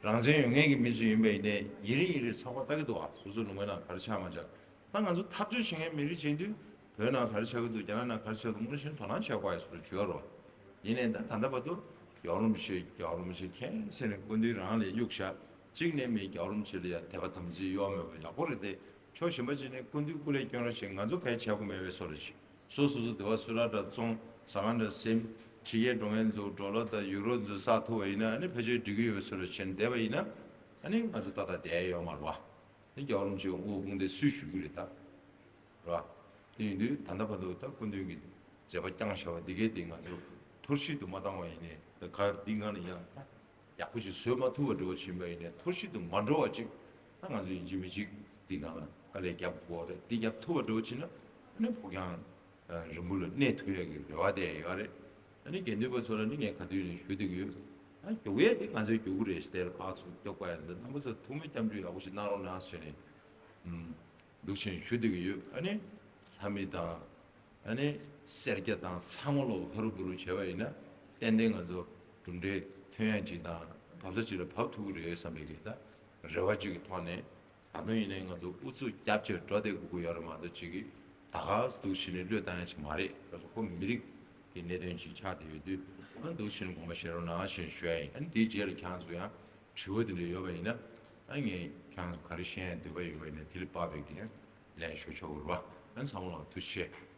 རང་བཙན་ཡོད་མཁན་གྱི་མི་ཚོ་ཡིན་པ་ཡིན་ནའི་ཡིན་རེ་ཡིན་རེ་ཚོགས་པ་ལྟ་གི་འདུག་བ། སོ་སོ་ལུང་པའི་ནང་ག་རེ་ཆགས་མ་ཆགས། ད་ང་ཚོ་འཐབ་རྩོད་བྱེད་མཁན་མི་རིགས་ཡིན་དུས་བོད་ནང་ག་རེ་ཆགས་ཀྱི་འདུག་རྒྱ་ནག་ནང་ག་རེ་ཆགས་འདུག་དངོས་གཞི་དོ་སྣང་བྱེད་དགོས་ཡ་སོ་སོ་བྱོས་རོགས། ཡིན་ནའི་ད་ད་ལྟ་བར་དུ་རྒྱལ་བ་རིན་པོ་ཆེ་རྒྱལ་བ་རིན་པོ་ཆེ་མཁྱེན་ཟེར་ནས་སྐུ་མདུན་རང་ལ་གཡུག་བཞག་གཅིག་ནས་མི་རྒྱལ་བ་རིན་པོ་ཆེ་ལ་ཡང་དད་པ་དམ་ཚིག་གཡོ་མེད་པ་ཡག་པོ་རེད་དེ། ཕྱོགས་གཞན་པ་ཅིག་ནས་སྐུ་མདུན་སྐུ་ལས་སྐྱོན་རོགས་བྱེད། ང་ཚོ་ག་རེ་བྱེད་དགོས་མེད་པའི་བཟོ་འདྲ་ཅིག་སོ་སོ་སོ་སྡེ་བ་སུ་ར་འདྲ་བཙོང་། ཟ་ཁང་འདྲ་ཟིན། ཕྱི་རྒྱལ་འགྲོ་མཁན་ཚོ་ཌོ་ལར་དང་ཡུ་རོ་ཚོ་བསགས་ཐུབ་པ་ཡིན་ན་ཨ་ནི་ཕལ་ཆེར་འགྲིག་གི་ཡོད་པའི་བཟོ་འདྲ་བྱས་ནས་བསྡད་པ་ཡིན་ན། ཨ་ནི་ང་ཚོ་ཏག་ཏག་བསྡད་ཡ་ཡོད་མ་རེད་བ། ཨ་ནི་རྒྱལ་བ་རིན་པོ་ཆེ་དབུ་དཔུང་སྡེ་སུས་ཞུ་གི་རེད་ད། རེད་བ། དེ་ཡིན་དུས་ད་ལྟ་བར་དུ་ད་སྐུ་མདུན་གྱིས་མཛད་པ་བསྐྱངས་བཞག་པ་འདི་གའི་དེ་ང་ཚོ་འཐོར་ཞིག་ཏུ་མ་བཏང་བ་ཡིན་ནའི། ད་ག་འདི་སྒང་ལ་ཡང་ད་ཡག་པོ་ཞིག་བཟོས་མ་ཐུབ་པ་འདྲ་བོ་ཕྱིན་པ་ཡིན་ནའི་འཐོར་ཞིག་ཏུ་མ་འགྲོ་བ་ཅིག་ད་ང་ཚོ་ཡིན་གཅིག་མིན་གཅིག་འདི་སྒང་ལ་དཀའ་ལས་རྒྱབ་དགོས་རེད། འདི་རྒྱབ་ཐུབ་པ་འདྲ་བོ་ཕྱིན་ན་ཨ་ནི་ཕུགས་རྒྱང་རིང་པོ་ལ་གནས་ཐུབ་ཡ་གི་རེ་བ་དེ་ཡོད་རེད། ཨ་ནི་དགེ་འདུན་པ་ཚོ་ལ་ནི་ངས་ག་དུས་ནས་ཞུ་བསྡད་ཀྱི་ཡོད། ཨ་རྒྱུག་ཡས་དེ་ང་ཚོའི་རྒྱུག་གི་རེད། དེར་ཕར་ཚུར་རྒྱུག་པ་ཡིན་ཟེར། རྣམ་པ་ཚོ་ཐུགས་སྨོན་སྐྱབས་འཇུག་ཡག་པོ་ཞིག་གནང་རོགས་གནང་ཟེར་ནས། ཨུམ། འདུག་བཞིན་ཞུ་བསྡད་ཀྱི་ཡོད། ཨ་ནི་ལྷ་མི་དང་། ཨ་ནི་སེར་སྐྱ་དང་ཚང་མ་ལོ་ཧ་རུ་བུ་རུ་བྱས་པ་ཡིན་ན་ཏན་ཏན་ང་ཚོ་གྲུབ་འབྲས་ཐོན་ཡ་ཅིག་དང་བབ་ས་ཅིག་ལ་བབ་ཐུབ་ཀྱི་རེད་བསམ་པའི་གི་ད་རེ་བ་ཅིག་གི་ཐོག་ནས། ད་དུང་ཡིན་ནའི་ང་ཚོ་ཨུ་ཚུགས་རྒྱབ་བྱས་འགྲོ་བསྡད་དགོས་ཀྱི་ཡོད་རེད་མ་གཏོགས་ཅིག་གིས་ད་ག་འདུག་བྱས་ནས་བློས་བཏང་ཡ་ཅིག་མ་རེད། ཁོ་མི་རིགས་ཀྱི་གནད་དོན་ཅིག་ཆགས་བསྡད་ཡོད་དུས། ཨ་འདུག་བྱས་ནས་དགོངས་པ་བཞེས་རོགས་གནང་ཞེས་ཞུ་ཡ་ཡིན། ཨ་ནི་དེའི་རྗེས་ལ་ཁྱེད་རང་ཚོ་ཡང་དྲི་བ་དེ་འདྲ་ཡོད་པ་ཡིན་ན། ཨ་ངས་ཁྱེད་རང་ཚོ་ག་རེ་ཤེས་ཡ་འདོད་པ་ཡོད་པ་ཡིན་ན་དེ་ལ་དཔག་པའི་གི་ལན་ཞུ་ཆོག་གི་རེད་བ། ཨ་ཚང་མ་ལ་ཐུགས་རྗེ་ཆེ།